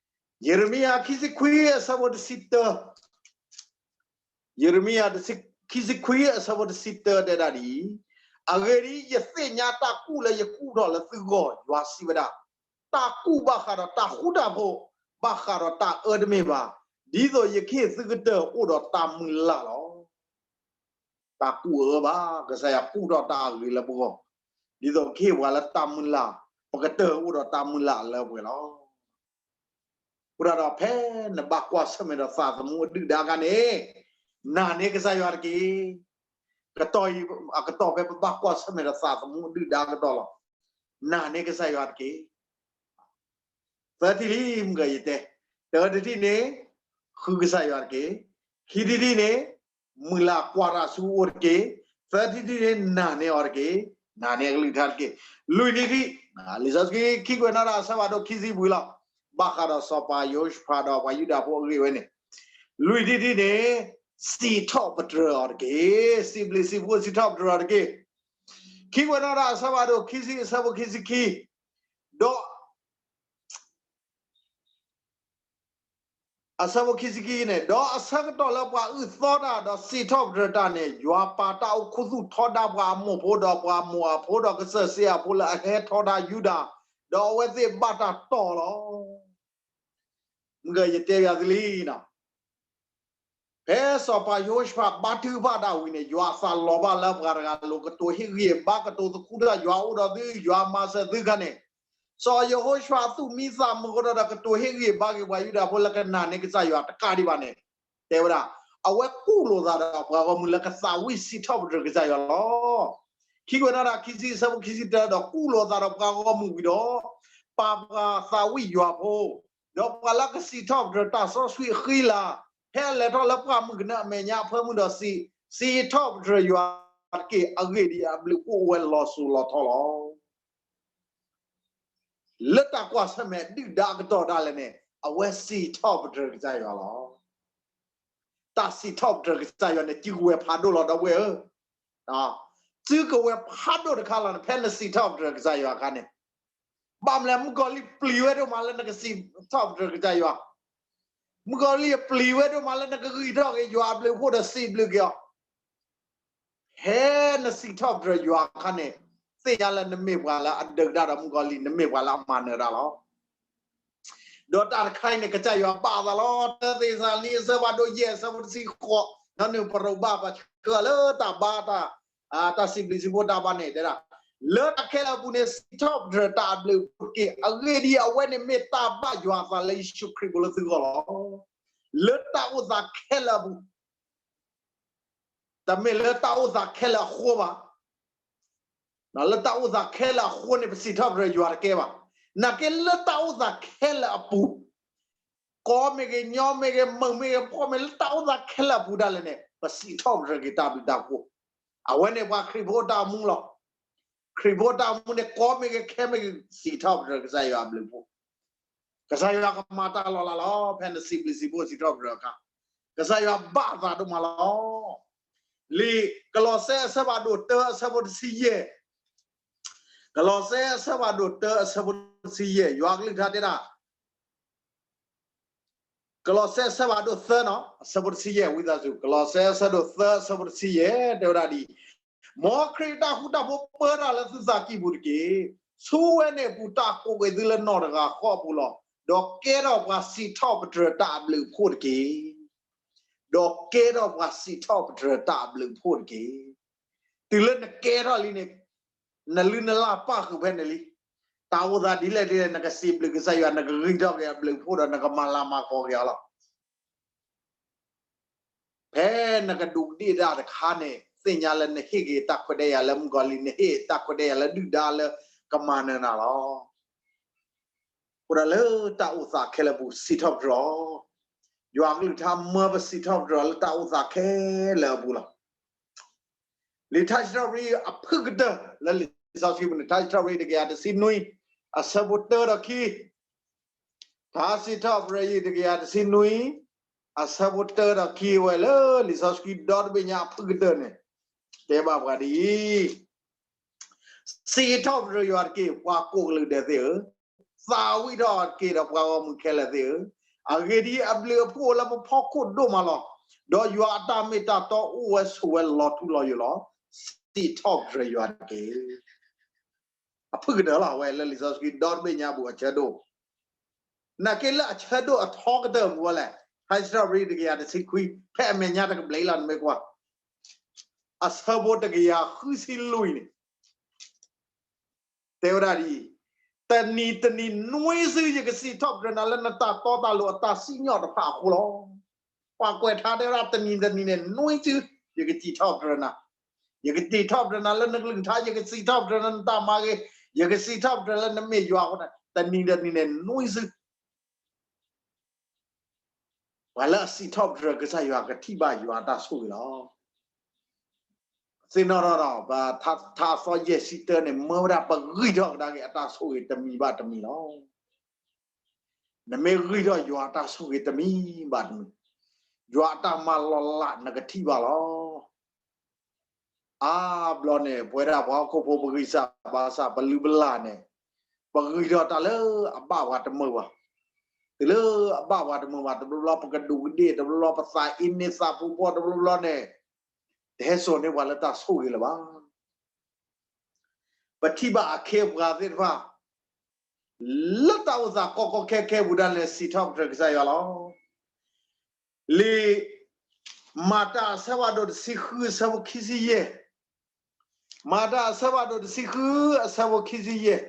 ယံးရမံယၤခံဆံခွံအဆၢဖိတဆံတၢ, ယံးရမံယၤခံဆံခွံအဆၢဖိတဆံတၢတဲဒၣ်ဒ်အံၤ, အဂ့ၢ်ဒ်အံၤ, ယသ့ၣ်ညါတၢ်ကူၣ်လၢယကူၣ်ထီၣ်လၢသုဂီၢ်, ယွၤစံးဝဲဒၣ်, တၢ်ကူၣ်ဘၣ်ဃးဒီးတၢ်ဃူတၢ်ဖိး, ဘၣ်ဃးဒီးတၢ်အၢတမ့ၢ်ဘၣ်, ဒ်သိးယကဟ့ၣ်သုကတၢၢ်အိၣ်ဒီးတၢ်မုၢ်လၢ်လီၤ. တၢ်ကူၣ်အၢဘၣ်, ကစၢ်ယွၤကူၣ်ထီၣ်တၢ်အဂ့ၤလၢပဂီၢ်, ဒ်သိးကဟ့ၣ်ပှၤလၢတၢ်မုၢ်လၢ်, ပကတၢၢ်အိၣ်ဒီးတၢ်မုၢ်လၢ်လၢပှဲၤလီၤ. အဃိဒီးဖဲနဘၣ်ကွၢ်ဆၢၣ်မဲာ်ဒီးသးသမူအဒုၣ်ဒါအခါန့ၣ်, နာ်န့ၢ်ကစၢ်ယွၤတက့ၢ်. ကတီၢ်အံၤ, အကတီၢ်ဖဲပဘၣ်ကွၢ်ဆၢၣ်မဲာ်ဒီးသးသမူအဒုၣ်ဒါအကတီၢ်လီၤ. နာ်န့ၢ်ကစၢ်ယွၤတက့ၢ်. သၢထံၣ်လံ မုၢ်ဂီၤယတဲ, တၢတထံၣ်န့ၣ်, ဃုကစၢ်ယွၤတက့ၢ်. ခံထံၣ်တထံၣ်န့ၣ်, မုၢ်လၢ်ကွၢ်တၢ်ဆူအအိၣ်တက့ၢ်. သၢထံၣ်တထံၣ်န့ၣ်, နာ်န့ၢ်အီၤတက့ၢ်. နာ်န့ၢ်အကလုၢ်ကထါတက့ၢ်. လွံၢ်ထံၣ်တထံၣ်, လံာ်စီဆှံ ခံကွဲးနီၣ်တၢ်အဆၢဖးဒိၣ်ခံဆံပူၤလီၤ. ဘၣ်ဃးဒီးစီၤပၤယဟိၤၡဖးဒီးပှၤယူဒၤဖိအဂ့ၢ်ဝဲန့ၣ်, လွံၢ်ထံၣ်တထံၣ်န့ၣ်, စံးထီၣ်ပတြၢၤအီၤတက့ၢ်. စံးဘျုးစံးဖှိၣ်စံးထီၣ်ပတြၢၤအီၤတက့ၢ်. ခံကွဲးနီၣ်တၢ်အဆၢဖးဒိၣ်ခံဆံအဆၢဖိခံဆံခံ, ဒီး အဆၢဖိခံဆံခံန့ၣ်, ဒီးအဆၢကတီၢ်လၢပှၤအုၣ်သီတၢ် ဒီးစံးထီၣ်ပတြၢၤတၢ်န့ၣ်, ယွၤပာ်တၢ်အိၣ်ခူသူၣ်ထီဒါပှၤအမိၢ်ဖိ ဒီးပှၤမိၢ်အဖိ ဒီးကစၢၢ်စ့အဖိလၢအဟဲထီဒါယူဒၤ, ဒီးအဝဲသ့ၣ်ဘၣ်တၢ်တီၢ်လီၤ. မုၢ်ဂီၤယတဲဘၣ်သုလံနီၤ, ဖဲစီၤပၤယဟိၤၡဖးဘါထုကဖၣ်တၢ်ဝံၤန့ၣ်, ယွၤအသးလီၤဘၣ်လၢပှၤတဂၤလိၤကတိၤဟ့ၣ်ဂံၢ်ဟ့ၣ်ဘါ, ကတိၤသခူတၢ်, ယွၤအိၣ်ဒီးသု, ယွၤမၤစၢၤသုအခါန့ၣ်, စီၤယဟိၤၡဖးသူၣ်မံသးမုာ်အဃိဒီး ကတိၤဟ့ၣ်ဂံၢ်ဟ့ၣ်ဘါက့ၤပှၤယူဒၤဖိလၢကနာ်န့ၢ်ကစၢ်ယွၤတကးဒံးဘၣ်န့ၣ်, တဲဝဲဒၣ်, အဝဲကူၣ်လိာ်သးဒီးပှၤဂီၢ်မုၢ်လၢကသးဝံၣ်စံးထီၣ်ပတြၢၤကစၢ်ယွၤလီၤ. ခံကွဲးနီၣ်တၢ်ခံဆံအဆၢဖိခံဆံတၢ, ဒီးကူၣ်လိာ်သးဒီးပှၤဂီၢ်မုၢ်ဝံၤဒီး, ပာ်ပှၤသးဝံၣ်ယွၤဖိ, ဒီးပှၤလၢကစံးထီၣ်ပတြၢၤတၢ်စီဆှံအဃံလၤ, ဟဲလဲၤထီၣ်လၢပှၢ်မုၢ်ကနၢအမဲာ်ညါအဖၢမုၢ်ဒီးစံး, စံးထီၣ်ပတြၢၤယွၤတက့ၢ်. အဂ့ၢ်ဒ်အံၤ, အဘျုးအဖှိၣ်အိၣ်ဝဲလီၤစိၤလီၤထီလီၤ. လၢတၢ်ကွၢ်ဆၢၣ်မဲာ်ဒုၣ်ဒါအကတီၢ်ဒၣ်လဲာ်န့ၣ်, အဝဲစံးထီၣ်ပတြၢၤကစၢ်ယွၤလီၤ. တၢ်စံးထီၣ်ပတြၢၤကစၢ်ယွၤန့ၣ် စုကဝဲၤဖးဒိၣ်လီၤ ဒီပုၢ်ဝဲၢ်ဧၢ, စုကဝဲၤဖးဒိၣ်တခါလီၤန့ၣ် ဖဲနစံးထီၣ်ပတြၢၤကစၢ်ယွၤအခါန့ၣ်, ဘၣ်မနုၤလဲၣ် မုၣ်ကီၤလံၢ်ပျံၤဝဲဒိၣ်မးလၢနကစံးထီၣ်ပတြၢၤကစၢ်ယွၤ, မုၣ်ကီၤလံၢ်ပျံၤဝဲဒိၣ်မးလၢနကဂံၢ်ထီၣ်က့ၤယွၤအဘျုးအဖှိၣ်ဒီးစံးဘျုးက့ၤအီၤ ဖဲနစံးထီၣ်ပတြၢၤယွၤအခါန့ၣ်, သ့ၣ်ညါလၢနမ့ၢ်ပှၤလၢအဒုးတၢ်ဒီးမုၣ်ကီၤလံၢ်, နမ့ၢ်ပှၤလၢအမၤနၢၤတၢ်လီၤ. ဒီးတၢ်တခါအံၤန့ၣ် ကစၢ်ယွၤဘၣ်အသးလီၤ. တၢသ့းစၤလနံ အဆၢဖးဒိၣ်ယဲၢ် အဆၢဖိတဆံဃိး, နီၢ်နုာ်ပရိးဘၣ်ပှၤဆှၢလၢတၢ်ဘါတၢ်, တၢ်စံးဘျုးစံးဖှိၣ်တၢ်ဘါန့ၣ် တဲဒၣ်, လၢတၢ်ခဲလၢာ်အပူၤန့ၣ် စံးထီၣ်ပတြၢၤတၢ်အဘျုးအဖှိၣ်တက့ၢ်. အဂ့ၢ်ဒ်အံၤ, အဝဲန့ၣ်မ့ၢ်တၢ်ဘၣ်ယွၤအသးလၢယ့ၣ်ၡူးခရံာ်အပူၤလၢသုဂီၢ်လီၤ. လၢတၢ်အိၣ်သးခဲလၢာ်အပူၤ တမ့ၢ်လၢတၢ်အိၣ်သးခဲလၢာ်အဃိဘၣ်. လၢတၢ်အိၣ်သးခဲလၢာ်အဃိန့ၣ် ပစံးထီၣ်ပတြၢၤယွၤတကဲဘၣ်. နာ်က့လၢတၢ်အိၣ်သးခဲလၢာ်အပူၤ, ကီမ့ၢ်ဂ့ၤ, ညီမ့ၢ်ဂ့ၤ, မုာ်မ့ၢ်ဂ့ၤ, ဖှီၣ်မ့ၢ်, လၢတၢ်အိၣ်သးခဲလၢာ်အပူၤဒၣ်လဲာ်န့ၣ် ပစံးထီၣ်ပတြၢၤက့ၤတၢ်ဘျုးတၢ်ဖှိၣ်. အဝဲန့ၣ်ပှၤခရံာ်ဖိတၢ်အိၣ်မူလီၤ. ခရံာ်ဖိတၢ်အိၣ်မူန့ၣ် ကီမ့ၢ်ဂ့ၤ, ခဲမ့ၢ်ဂ့ၤ, စံးထီၣ်ပတြၢၤကစၢ်ယွၤအဘျုးအဖှိၣ်. ကစၢ်ယွၤကမၤတၢ်လီၤလးလီၤ. ဖဲနစံးဘျုးစံးဖှိၣ်စံးထီၣ်ပတြၢၤအခါ, ကစၢ်ယွၤဘၣ်အသးဒိၣ်မးလီၤ. လံာ်ကလီးစဲအဆၢဖးဒိၣ်တၢအဆၢဖိတဆံယဲၢ်, ကလီးစဲအဆၢဖးဒိၣ်တၢအဆၢဖိတဆံယဲၢ်, ယွၤအကလုၢ်ကထါတဲဒၣ်, ကလီးစဲအဆၢဖးဒိၣ်သၢနီၤ, အဆၢဖိတဆံယဲၢ် ဝံသးစူၤ, ကလီးစဲအဆၢဒိၣ်သၢအဆၢဖိတဆံယဲၢ် တဲဝဲဒၣ်ဒ်အံၤ, မ်ခရံာ်အတၢ်ဃူတၢ်ဖိးပၢတၢ်လၢသုသးကံၢ်ပူၤတက့ၢ်. ဆူဝဲန့ၣ်အပူၤတၢ်ကိးက့ၤသုလၢနီၢ်တဂၤဃီအပူၤလီၤ. ဒီးကဲထီၣ်ပှၤစံးထီၣ်ပတြၢၤတၢ်အဘျုးအဖှိၣ်တက့ၢ်. ဒီးကဲထီၣ်ပှၤစံးထီၣ်ပတြၢၤတၢ်အဘျုးအဖှိၣ်တက့ၢ်. တုၤလၢနကဲထီၣ်လံန့ၣ်, နလုၢ်နလၢ်ပၣ်ဃုာ်ဖဲန့ၣ်လံ. တၢ်အိၣ်သးဒ်လဲၣ်ဒ်လဲၣ် နကစံးဘျုးကစၢ်ယွၤ နကဂံၢ်ထီၣ်က့ၤအဘျုးအဖှိၣ်ဒီးနကမၤလၤမၤကပီၤက့ၤအီၤလီၤ. ဖဲနကဒူးကဒ့ၣ်တၢ်တခါန့ၣ် သ့ၣ်ညါလၢနဟ့ၣ်က့ၤတၢ်ခွဲးတၢ်ယာ်လၢမုၣ်ကီၤလံၢ် နဟ့ၣ်တၢ်ခွဲးတၢ်ယာ်လၢဒုၣ်ဒါလၢကမၤနၢၤနၤလီၤ. အဃိဒီးလၢတၢ်အိၣ်သးခဲလၢာ်အပူၤ စံးထီၣ်ပတြၢၤအီၤ, ယွၤအကလုၢ်ကထါမၢပစံးထီၣ်ပတြၢၤလၢတၢ်အိၣ်သးခဲလၢာ်အပူၤလီၤ. လံာ်ထါစံးထီၣ်ပတြၢၤအဖုၣ်ကတၢၢ်လၢလံာ်စီဆှံပူၤန့ၣ် ထါစံးထီၣ်ပတြၢၤတကယၤတဆံနွံ အဆၢဖိတၢဒီးခံ, ထါစံးထီၣ်ပတြၢၤအံၤတကယၤတဆံနွံ အဆၢဖိတၢဒီးခံဝဲလၢလံာ်စီဆှံဒီတဘ့ၣ်ညါအဖုၣ်ကတၢၢ်န့ၣ် တဲဘၣ်ပှၤဒ်အံၤ, စံးထီၣ်ပတြၢၤယွၤတက့ၢ် ပှၤကိးကလုာ်ဒဲးသ့ၣ်ဧၢ, သးဝံၣ်ထီၣ်တက့ၢ်ဒီးပှၤဂီၢ်မုၢ်ခဲလၢာ်သ့ၣ်ဧၢ, အဂ့ၢ်ဒ်အံၤ အဘျုးအဖှိၣ်အိၣ်လၢပဖီခိၣ်ဒိၣ်မးလီၤ. ဒီးယွၤအတၢ်မ့ၢ်တၢ်တီအိၣ်ဝဲဆိးဝဲလီၤထူလီၤယိာ်လီၤ. စံးထီၣ်ပတြၢၤယွၤတက့ၢ်. အဖုၣ်ကတၢၢ်လီၤ အဝဲလၢလံာ်စီဆှံဒီတဘ့ၣ်ညါပူၤအဆၢဒိၣ်, နာ်က့လၢအဆၢဒိၣ်အထီကတၢၢ်ပူၤဝဲလဲၣ်, ထါစံးထီၣ်ပတြၢၤတကယၤတဆံခွံ ဖဲအမဲာ်ညါတကဘျံးလီၤ နမ့ၢ်ကွၢ် အဆၢဖိတကယၤဃုဆံလွံၢ်န့ၣ် တဲဝဲဒၣ်ဒ်အံၤ, တနံၤတနံၤနွံစု ယကစံးထီၣ်ပတြၢၤနၤလၢနတၢ်တီတၢ်လိၤအတၢ်စံၣ်ညီၣ်တဖၣ်အဃိလီၤ. ပှၤကွဲးထါတဲဝဲဒၣ် တနံၤတနံၤန့ၣ် နွံစု ယကစံးထီၣ်ပတြၢၤနၤ, ယကစံးထီၣ်ပတြၢၤနၤလၢနကလုၢ်ကထါ, ယကစံးထီၣ်ပတြၢၤလၢနတၢ်မၤဂ့ၤ, ယကစံးထီၣ်ပတြၢၤလၢနမ့ၢ်ယွၤအဃိန့ၣ် တနံၤတနံၤန့ၣ် နွံစု ပှၤလၢအစံးထီၣ်ပတြၢၤကစၢ်ယွၤကထံၣ်ဘၣ်ယွၤအတၢ်ဆိၣ်ဂ့ၤလီၤ. သ့ၣ်နီၣ်ထီၣ်ဒီး ပထါသီယဲၢ်ဆံတၢန့ၣ် မၢဝဲဒၣ်ပဂံၢ်ထီၣ်ကဒါက့ၤအတၢ်ဆိၣ်ဂ့ၤတမံၤဘၣ်တမံၤလီၤ. နမ့ၢ်ဂံၢ်ထီၣ်ယွၤအတၢ်ဆိၣ်ဂ့ၤတမံၤဘၣ်တမံၤ, ယွၤအတၢ်မၤလီၤလးနကထံၣ်ဘၣ်လီၤ. အါဘျီန့ၣ် ပဝဲဒၣ်ပှၤဟီၣ်ခိၣ်ဖိပဂံၢ်စၢ်ဘါစၢ် ပလုၢ်ပလၢ်န့ၣ် ပဂံၢ်ထီၣ်တၢ်လၢအဘၣ်ပှၤတမုာ်ဘၣ်. တုၤလၢအဘၣ်ပှၤတမုာ်ဘၣ် တဘျီဘျီပကဒူးကဒ့ၣ်, တဘျီဘျီပသးအ့န့သးပူၤဖီၣ်, တဘျီဘျီန့ၣ် တဟဲစိာ်န့ၢ်ပှၤလၢတၢ်ဆိၣ်ဂ့ၤလၢၤဘၣ်. ပထံၣ်ဘၣ်အခ့အပှၤသ့ၣ်တဖၣ် လၢတၢ်အိၣ်သးကီကီခဲခဲပူၤဒၣ်လဲာ် စံးထီၣ်ပတြၢၤကစၢ်ယွၤလီၤ. လံာ်မၤတၢ်အဆၢဖးဒိၣ်တဆံဃုအဆၢဖိခံဆံယဲၢ်, မၤတၢ်အဆၢဖးဒိၣ်တဆံဃုအဆၢဖိခံဆံယဲၢ်,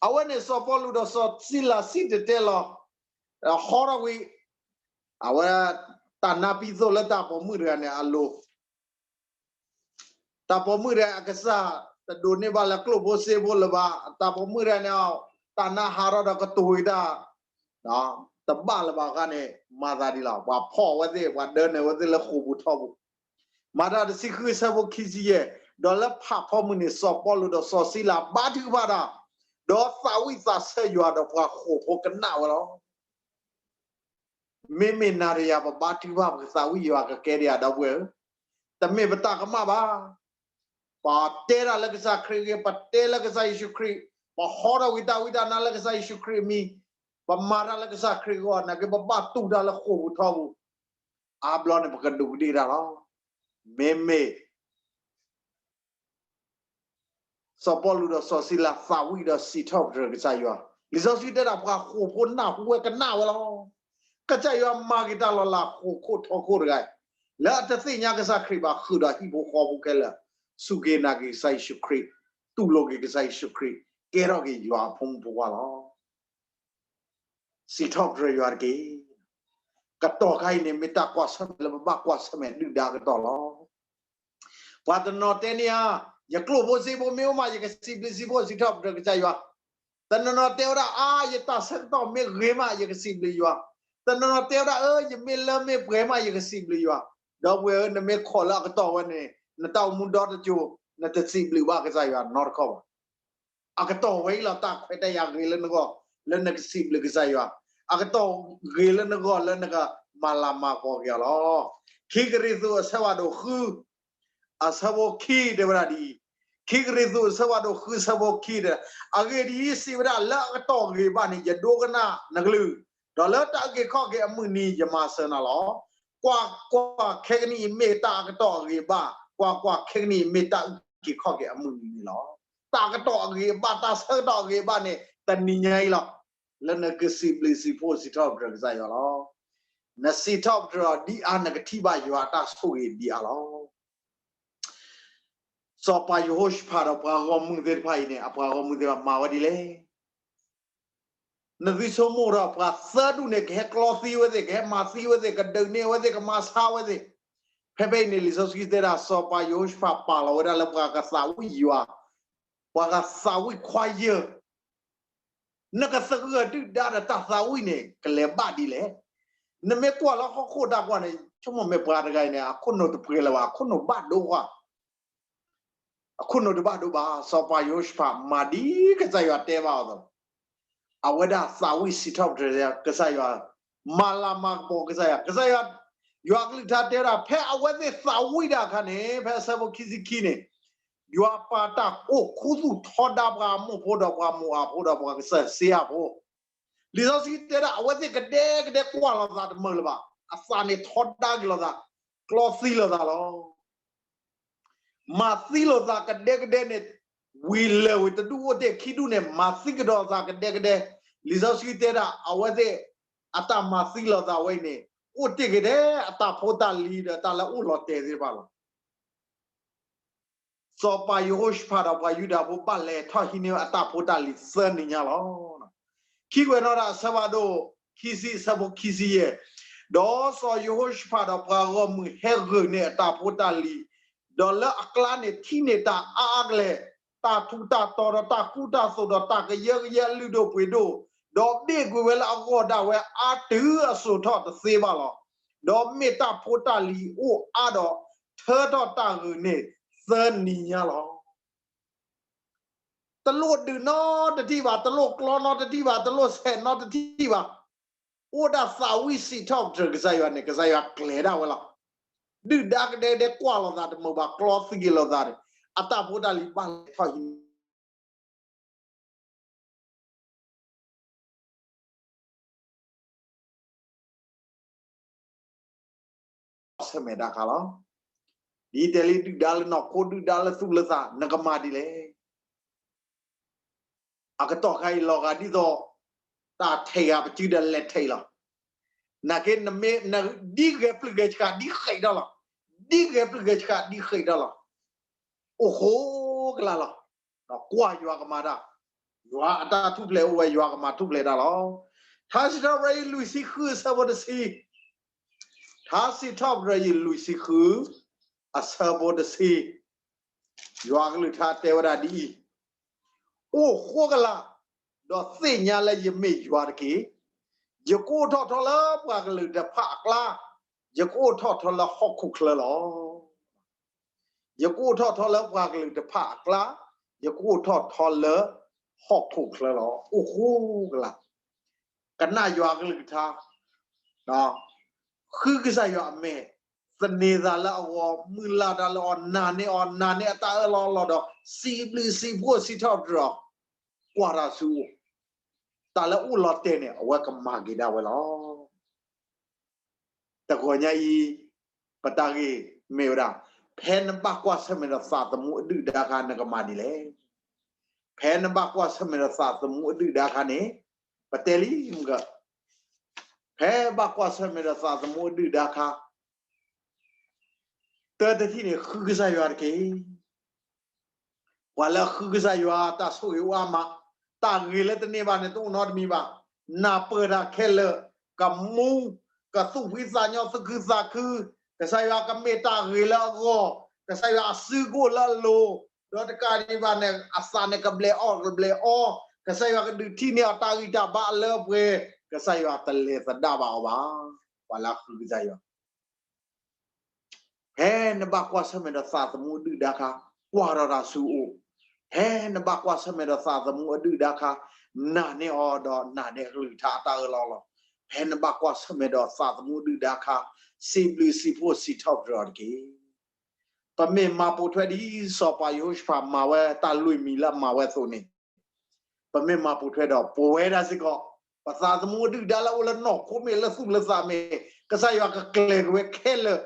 အဝဲန့ၣ်စီၤပီလူးဒီးစီၤစံလၤစံၣ်တဲၤတဲလီၤ, ဟီထီၣ်ကွံာ် အဝဲ တၢ်နါပံသိၣ်လၢတၢ်ပိာ်မုၣ်တဂၤန့ၣ်အလိၤ တၢ်ပိာ်မုၣ်တဂၤအကစၢ် တဒိးန့ၢ်ဘၣ်လၢကျိၣ်ဖိစ့ဖိလၢၤဘၣ်. တၢ်ပိာ်မုၣ်တဂၤန့ၣ် တၢ်နါဟးထီၣ်ဒီးကတိၤဝံၤတၢ် တဘၣ်လၢၤဘၣ်အခါန့ၣ် မၤသးဒ်လဲၣ်, ပှၤဖီၣ်ဝဲသ့ၣ် ပှၤဒၢနုာ်ဝဲသ့ၣ်လၢဃိာ်ပူၤထီပူၤ. မၤတၢ်တဆံဃုအဆၢဖိခံဆံယဲၢ်, ဒီးလၢဖးဖီမုၢ်နံၤ စီၤပီလူးဒီးစီၤစံလၤဘါထုကဖၣ်တၢ်, ဒီးသးဝံၣ်သးဆၢယွၤဒီးပှၤဃိာ်ဖိကနၣ်ဝဲလီၤ. မ့မ့ၢ်နၤဒီးယၤ ပဘါထုကဖၣ်ပကသးဝံၣ်ယွၤကကဲဒံးဧါ ဒီပုၢ်ဝဲၢ်ဧၢ, တမ့ၢ်ပတၢ်ကမၣ်ဘၣ်. ပတဲတၢ်လၢကစၢ်ခရံာ်အဂ့ၢ်, ပတဲလၢကစၢ်ယ့ၣ်ၡူးခရံာ်, ပဟီထီၣ်ဝံၤတၢ်ဝံတၢ်နါလၢကစၢ်ယ့ၣ်ၡူးခရံာ်အမံၤ, ပမၤတၢ်လၢကစၢ်ခရံာ်အဂီၢ်, နာ်က့ပဘၣ်တူၢ်တၢ်လၢဃိာ်ပူၤထီပူၤ, အါဘျီန့ၣ် ပကဒူးကဒ့ၣ်တၢ်လီၤ. မ့မ့ၢ် စီၤပီလူးဒီးစီၤစံလၤသးဝံၣ်ဒီးစံးထီၣ်ပတြၢၤကစၢ်ယွၤ, လံာ်စီဆှံတဲဒၣ်ပှၤဃိာ်ဖိနၢ်ဟူဝဲကနၣ်ဝဲလီၤ. ကစၢ်ယွၤမၤက့ၤတၢ်လီၤလးဃိာ်ခိၣ်ထီခိၣ်တဂၤအံၤ, လၢအတသ့ၣ်ညါကစၢ်ခရံာ်ဘၣ် ဃုာ်ဒီးဟံၣ်ဖိဃီဖိခဲလၢာ်, စူၢ်က့ၤနာ်က့ၤကစၢ်ယ့ၣ်ၡူးခရံာ်, တူၢ်လိာ်က့ၤကစၢ်ယ့ၣ်ၡူးခရံာ်, ကဲထီၣ်က့ၤယွၤအဖိမုၣ်ဖိခွါလီၤ. စံးထီၣ်ပတြၢၤယွၤတက့ၢ်. ကတီၢ်ခါအံၤန့ၣ် မ့ၢ်တၢ်ကွၢ်ဆၢၣ်မဲာ်လၢပဘၣ်ကွၢ်ဆၢၣ်မဲာ်ဒုၣ်ဒါကတီၢ်လီၤ. ပှၤတနီၤတဲန့ၢ်ဧါ, ယကျိၣ်ဖိစ့ဖိမ့ၢ်အိၣ်မး ယကစံးဘျုးစံးဖှိၣ်စံးထီၣ်ပတြၢၤကစၢ်ယွၤ. တနီၤနီၤတဲဝဲဒၣ် အါ ယတၢ်ဆၢကတီၢ်မ့ၢ်ဂ့ၤမး ယကစံးဘျုးယွၤ. တနီၤနီၤတဲဝဲဒၣ် အၢ ယမ့ၢ်လၢမ့ၢ်ပှဲၤမး ယကစံးဘျုးယွၤ. ဒီပုၢ်ဝဲၢ်ဧၢ, နမ့ၢ်ခိးလၢအကတီၢ်ဝဲန့ၣ် နတၢ်အိၣ်မူဒီတစိၤ နတစံးဘျုးဘၣ်ကစၢ်ယွၤနီတခီၣ်ဘၣ်. အကတီၢ်ဝဲအံၤလီၤ တၢ်ခွဲးတၢ်ယာ်ဂ့ၤလၢနဂီၢ် လၢနကစံးဘျုးကစၢ်ယွၤ, အကတီၢ်ဂ့ၤလၢနဂီၢ်လၢနကမၤလၤမၤကပီၤက့ၤအီၤလီၤ. ခံကရံၣ်သူးအဆၢဖးဒိၣ်ဃု အဆၢဖိခံတဲဝဲဒၣ်ဒ်အံၤ, ခံကရံၣ်သူးအဆၢဖးဒိၣ်ဃုအဆၢဖိခံတဲ, အဂ့ၢ်ဒ်အံၤ စံးဝဲဒၣ် လၢအကတီၢ်ဂ့ၤဘၣ်န့ၣ် ယဒိကနၣ်နကလုၢ်, ဒီးလၢတၢ်အုၣ်က့ၤခီၣ်က့ၤအမုၢ်နံၤ ယမၤစၢၤနၤလီၤ. ကွၢ် ကွၢ် ခဲကနံၣ်အံၤမ့ၢ်တၢ်အကတီၢ်အဂ့ၤအဘၣ်, ကွၢ် ကွၢ် ခဲကနံၣ်အံၤမ့ၢ်တၢ်အုၣ်က့ၤခီၣ်က့ၤအမုၢ်နံၤန့ၣ်လီၤ. တၢ်အကတီၢ်အဂ့ၤအဘၣ် တၢ်ဆၢကတီၢ်အဂ့ၤအဘၣ်န့ၣ် တနံၤညါအံၤလီၤ. လၢနကစံးဘျုးစံးဖှိၣ်စံးထီၣ်ပတြၢၤကစၢ်ယွၤလီၤ. နစံးထီၣ်ပတြၢၤအီၤဒ်အါ နကထံၣ်ဘၣ်ယွၤအတၢ်ဆိၣ်ဂ့ၤဒ်အါလီၤ. စီၤပၤယဟိၤၡဖးဒီးပှၤဂီၢ်မုၢ်သ့ၣ်တဖၣ်အံၤန့ၣ် အပှၤဂီၢ်မုၢ်သ့ၣ်တဖၣ်မၤဝဲဒ်လဲၣ်. နသုဆိကမိၣ်ဒီးပှၤသၢဒူၣ်န့ၣ် ကဟဲကျီသံဝဲသ့ၣ်, ကဟဲမၤသံဝဲသ့ၣ်, ကဒုးနဲၣ်ဝဲသ့ၣ်, ကမၤဆါဝဲသ့ၣ်. ဖဲဖဲအံၤန့ၣ် လံာ်စီဆှံတဲဒၣ် စီၤပၤယဟိၤၡဖးပာ်လီၤဝဲဒၣ်လၢပှၤကသးဝံၣ်ယွၤ, ပှၤကသးဝံၣ်ခွါယၢၢ်, နကသဂၢၢ်ဒုၣ်ဒါဒီးတၢ်သးဝံၣ်န့ၣ် ကလဲၤဘၣ်ဒ်လဲၣ်. နမ့ၢ်ကွၢ်လၢဟီၣ်ခိၣ်တၢ်ကွၢ်န့ၣ် ဆိကမိၣ်မ့ၢ်ပှၤတဂၤအံၤန့ၣ် အခိၣ်နူာ်တပှဲၤလၢၤဘၣ်, အခိၣ်နူာ်ဘၣ်ဒိကွၢ် အခိၣ်နူာ်တဘၣ်ဒိဘၣ်. စီၤပၤယဟိၤၡဖးမၤဒ်ကစၢ်ယွၤတဲဘၣ်အီၤအသိး, အဝဲဒၣ်သးဝံၣ်စံးထီၣ်ပတြၢၤကစၢ်ယွၤ, မၤလၤမၤကပီၤကစၢ်ယွၤ, ကစၢ်ယွၤ, ယွၤကလုၢ်ကထါတဲဝဲဒၣ် ဖဲအဝဲသ့ၣ်သးဝံၣ်တၢ်အခါန့ၣ် ဖဲအဆၢဖိခံဆံခံန့ၣ်, ယွၤပာ်တၢ်အိၣ်ခူသူၣ်ထီဒါပှၤအမိၢ်ဖိဒီးပှၤမိၢ်အဖိဒီးပှၤကစၢၢ်စ့အဖိ, လံာ်စီဆှံတဲဒၣ် အဝဲသ့ၣ်ကဒဲကဒဲကွၢ်လိာ်သးတမုာ်လၢၤဘၣ်, အသးန့ၣ်ထီဒါက့ၤလိာ်သး, ကျီသံလိာ်သးလီၤ. မၤသံလိာ်သးကဒဲကဒဲန့ၣ်, ဝံၤလၢာ်ဝံၤတဒူၣ်အိၣ်တ့ၢ်ခံဒူၣ်န့ၣ် မၤသံကဒီးသးကဒဲကဒဲ, လံာ်စီဆှံတဲဒၣ် အဝဲသ့ၣ်အတၢ်မၤသံလိာ်သးဝဲအံၤန့ၣ် အိၣ်တ့ၢ်က့ၤထဲအတၢ်ဖိတၢ်လံၤဒီးတၢ်လၢအအိၣ်လီၤတဲာ်သ့ၣ်တဖၣ်လီၤ. စီၤပၤယဟိၤၡဖးဒီးပှၤယူဒၤဖိဘၣ်လဲၤထီၣ်ဟံးန့ၢ်ဝဲအတၢ်ဖိတၢ်လံၤသၢနံၤညါလီၤ. ခံကွဲးနီၣ်တၢ်အဆၢဖးဒိၣ်ခံဆံအဆၢဖိခံဆံယဲၢ်, ဒီးစီၤယဟိၤၡဖးဒီးပှၤဂီၢ်မုၢ်ဟဲဂုာ်န့ၢ်အတၢ်ဖိတၢ်လံၤ, ဒီးလၢအကျါန့ၣ်ထံၣ်န့ၢ်တၢ်အါအါကလဲာ်, တၢ်ထူးတၢ်တီၤဒီးတၢ်ကူတၢ်သိးဒီးတၢ်ကယၢကယဲအလုၢ်ဒိၣ်ပှ့ၤဒိၣ်, ဒီးဘ့ၣ်ကွံာ်ဝဲလၢအဂီၢ်ဒၣ်ဝဲအါတုၤအစိၤထီၣ်တသ့ဘၣ်လီၤ. ဒီးမ့ၢ်တၢ်ဖိတၢ်လံၤအိၣ်အါဒီး ထၢထီၣ်တၢ်ဂုာ်န့ၢ်သၢနံၤညါလီၤ. တလိၣ်ဒုးနီတထံၣ်ဘၣ်, တလိၣ်ကျီနီတထံၣ်ဘၣ်, တလိၣ်ဆဲးနီတထံၣ်ဘၣ်, အိၣ်ဒၣ်သးဝံၣ်စံးထီၣ်ပတြၢၤကစၢ်ယွၤန့ၣ် ကစၢ်ယွၤကျဲၤဒၣ်ဝဲလီၤ. ဒုၣ်ဒါကဒဲကဒဲကွၢ်လိာ်သးတမုာ်ဘၣ်, ကျီသံက့ၤလိာ်သးဒီး အတၢ်ဖိတၢ်လံၤဘၣ်လဲၤထီၣ်ဟံး ဆၢၣ်မဲာ်တၢ်ခါလီၤ. ဒ်တဲလံဒုၣ်ဒါလၢနီၢ်ခိ ဒုၣ်ဒါလၢသူၣ်လၢသး နကမၤဒ်လဲၣ်. အကတီၢ်ခါအံၤလီၤဂာ်ဒ်သိး တၢ်ထဲးဂၤပစုဒီးလဲၤထဲးလီၤ. နာ်က့ နမ့ၢ် ဒ်ဂဲၤပျုၢ်ဂဲၤဆှးဒ်ဃဲးဒီးလီၤ. ဒ်ဂဲၤပျုၢ်ဂဲၤဆှးဒ်ဃဲးဒီးလီၤ. အိၣ်ဃိကလာ်လီၤ. ကွၢ်ယွၤကမၤတၢ်, ယွၤအတၢ်ထူၣ်ဖျဲးအိၣ်ဝဲ ယွၤကမၤထူၣ်ဖျဲးတၢ်လီၤ. ထါစံးထီၣ်ပတြၢၤယွၤလွံၢ်ဆံဃုအဆၢဖိတဆံ, ထါစံးထီၣ်ပတြၢၤယွၤလွံၢ်ဆံဃု အဆၢဖိတဆံ, ယွၤကလုၢ်ကထါတဲဝဲဒၣ်ဒ်အံၤ, အိၣ်ဃိကလာ်, ဒီးသ့ၣ်ညါလၢယမ့ၢ်ယွၤတက့ၢ်. ယကအိၣ်ထီၣ်ထီလၢပှၤကလုာ်တဖၣ်အကျါ, ယကအိၣ်ထီၣ်ထီလၢဟီၣ်ခိၣ်ချၢလီၤ. ယကအိၣ်ထီၣ်ထီလၢပှၤကလုာ်တဖၣ်အကျါ, ယကအိၣ်ထီၣ်ထီလၢဟီၣ်ခိၣ်ချၢလီၤ. အိၣ်ဃိကလာ်, ကနၣ်ယွၤကလုၢ်ကထါ, ဃုကစၢ်ယွၤအမဲာ်, သန့ၤသးလၢအဂီၢ်, မုၢ်လၢ်တၢ်လၢအီၤ, နာ်န့ၢ်အီၤ, နာ်န့ၢ်အတၢ်အၢၣ်လီၤအီလီၤဒီး စံးဘျုးစံးဖှိၣ်စံးထီၣ်ပတြၢၤအီၤ, ကွၢ်တၢ်ဆူအအိၣ်, တၢ်လၢအအိၣ်လီၤတဲာ်န့ၣ် အဝဲကမၤက့ၤဒၣ်ဝဲလီၤ. တဂီၤညါအံၤ ပတၢ်ဂ့ၢ်မ့ၢ်ဝဲဒၣ်, ဖဲနဘၣ်ကွၢ်ဆၢၣ်မဲာ်ဒီးသးသမူအဒုၣ်ဒါအခါ နကမၤဒ်လဲၣ်. ဖဲနဘၣ်ကွၢ်ဆၢၣ်မဲာ်ဒီးသးသမူအဒုၣ်ဒါအခါန့ၣ်, ပတဲလံမုၢ်က, ဖဲဘၣ်ကွၢ်ဆၢၣ်မဲာ်ဒီးသးသမူအဒုၣ်ဒါအခါ တၢ်တထံၣ်န့ၣ် ဃုကစၢ်ယွၤတက့ၢ်. ပှၤလၢအဃုကစၢ်ယွၤ တၢ်ဆိၣ်ဂ့ၤအိၣ်အါမး, တၢ်ဂ့ၤလၢတန့ၢ်ဘၣ်န့ၣ် တအိၣ်နီတမံၤဘၣ်. နၢ်ပၢၢ်တၢ်ခဲလၢာ်, ကမူ, ကသူၣ်ဖှံသးညီသူၣ်ခုသးခု, ကစၢ်ယွၤကမ့ၢ်တၢ်ဂ့ၤလၢအဂီၢ်, ကစၢ်ယွၤအစုကအိၣ်လၢအလိၤ, ဒီးတကးဒံးဘၣ်န့ၣ် အသးန့ၣ်ကဘျဲးအီၣ်ကဘျဲးအီ, ကစၢ်ယွၤကဒုးထံၣ်န့ၢ်အီၤတၢ်ဂံၢ်တၢ်ဘါအလၢအပှဲၤ, ကစၢ်ယွၤတလဲၤသဒၣ်ဘၣ်အီၤဘၣ်. ပှၤလၢအဃုကစၢ်ယွၤ ဖဲနဘၣ်ကွၢ်ဆၢၣ်မဲာ်ဒီးသးသမူအဒုၣ်ဒါအခါ, ကွၢ်ထီၣ်တၢ်ဆူအအိၣ်, ဖဲနဘၣ်ကွၢ်ဆၢၣ်မဲာ်ဒီးသးသမူအဒုၣ်ဒါအခါ, နာ်န့ၢ်အီၤဒီးနာ်န့ၢ်အကလုၢ်ကထါအတၢ်အၢၣ်လီၤအီလီၤ, ဖဲနဘၣ်ကွၢ်ဆၢၣ်မဲာ်ဒီးသးသမူအဒုၣ်ဒါအခါ, စံးဘျုးစံးဖှိၣ်စံးထီၣ်ပတြၢၤအီၤတက့ၢ်. ပမ့ၢ်မၤပိာ်ထွဲဒ်စီၤပၤယဟိၤၡဖးမၤဝဲတၢ်လွံၢ်မံၤလၢအမၤဝဲအသိးန့ၣ်, ပမ့ၢ်မၤပိာ်ထွဲဒီး ပဝဲဒၣ်စ့ၢ်ကီး, ပသးသမူအဒုၣ်ဒါလၢအိၣ်လၢနီၢ်ခိမ့ၢ်လၢသူၣ်လၢသးမ့ၢ်, ကစၢ်ယွၤကကျဲၤက့ၤဝဲခဲလၢာ်,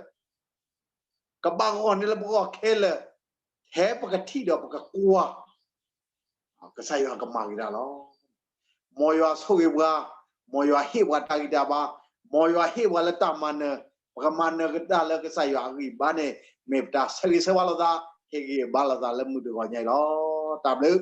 ကဘၣ်ဂီၢ်န့ၢ်လၢပဂီၢ်ခဲလၢာ်, ထဲပကထံၣ်ဒီးပကကွၢ် ကစၢ်ယွၤကမၤက့ၤတၢ်လီၤ. မ်ယွၤဆိၣ်ဂ့ၤပှၤ, မ်ယွၤဟ့ၣ်ပှၤတၢ်ဂံၢ်တၢ်ဘါ, မ်ယွၤဟ့ၣ်ပှၤလၢတၢ်မၤနၢၤ, ပကမၤနၢၤကဒါလၢကစၢ်ယွၤအဂံၢ်ဘါန့ၣ် မ့ၢ်ပတၢ်ဆၢဂ့ၤဆၢဝါလိာ်သး ဟ့ၣ်ဂံၢ်ဘါလိာ်သးလၢမုၢ်တဂီၤညါအံၤလီၤ. တၢ်ဘျုး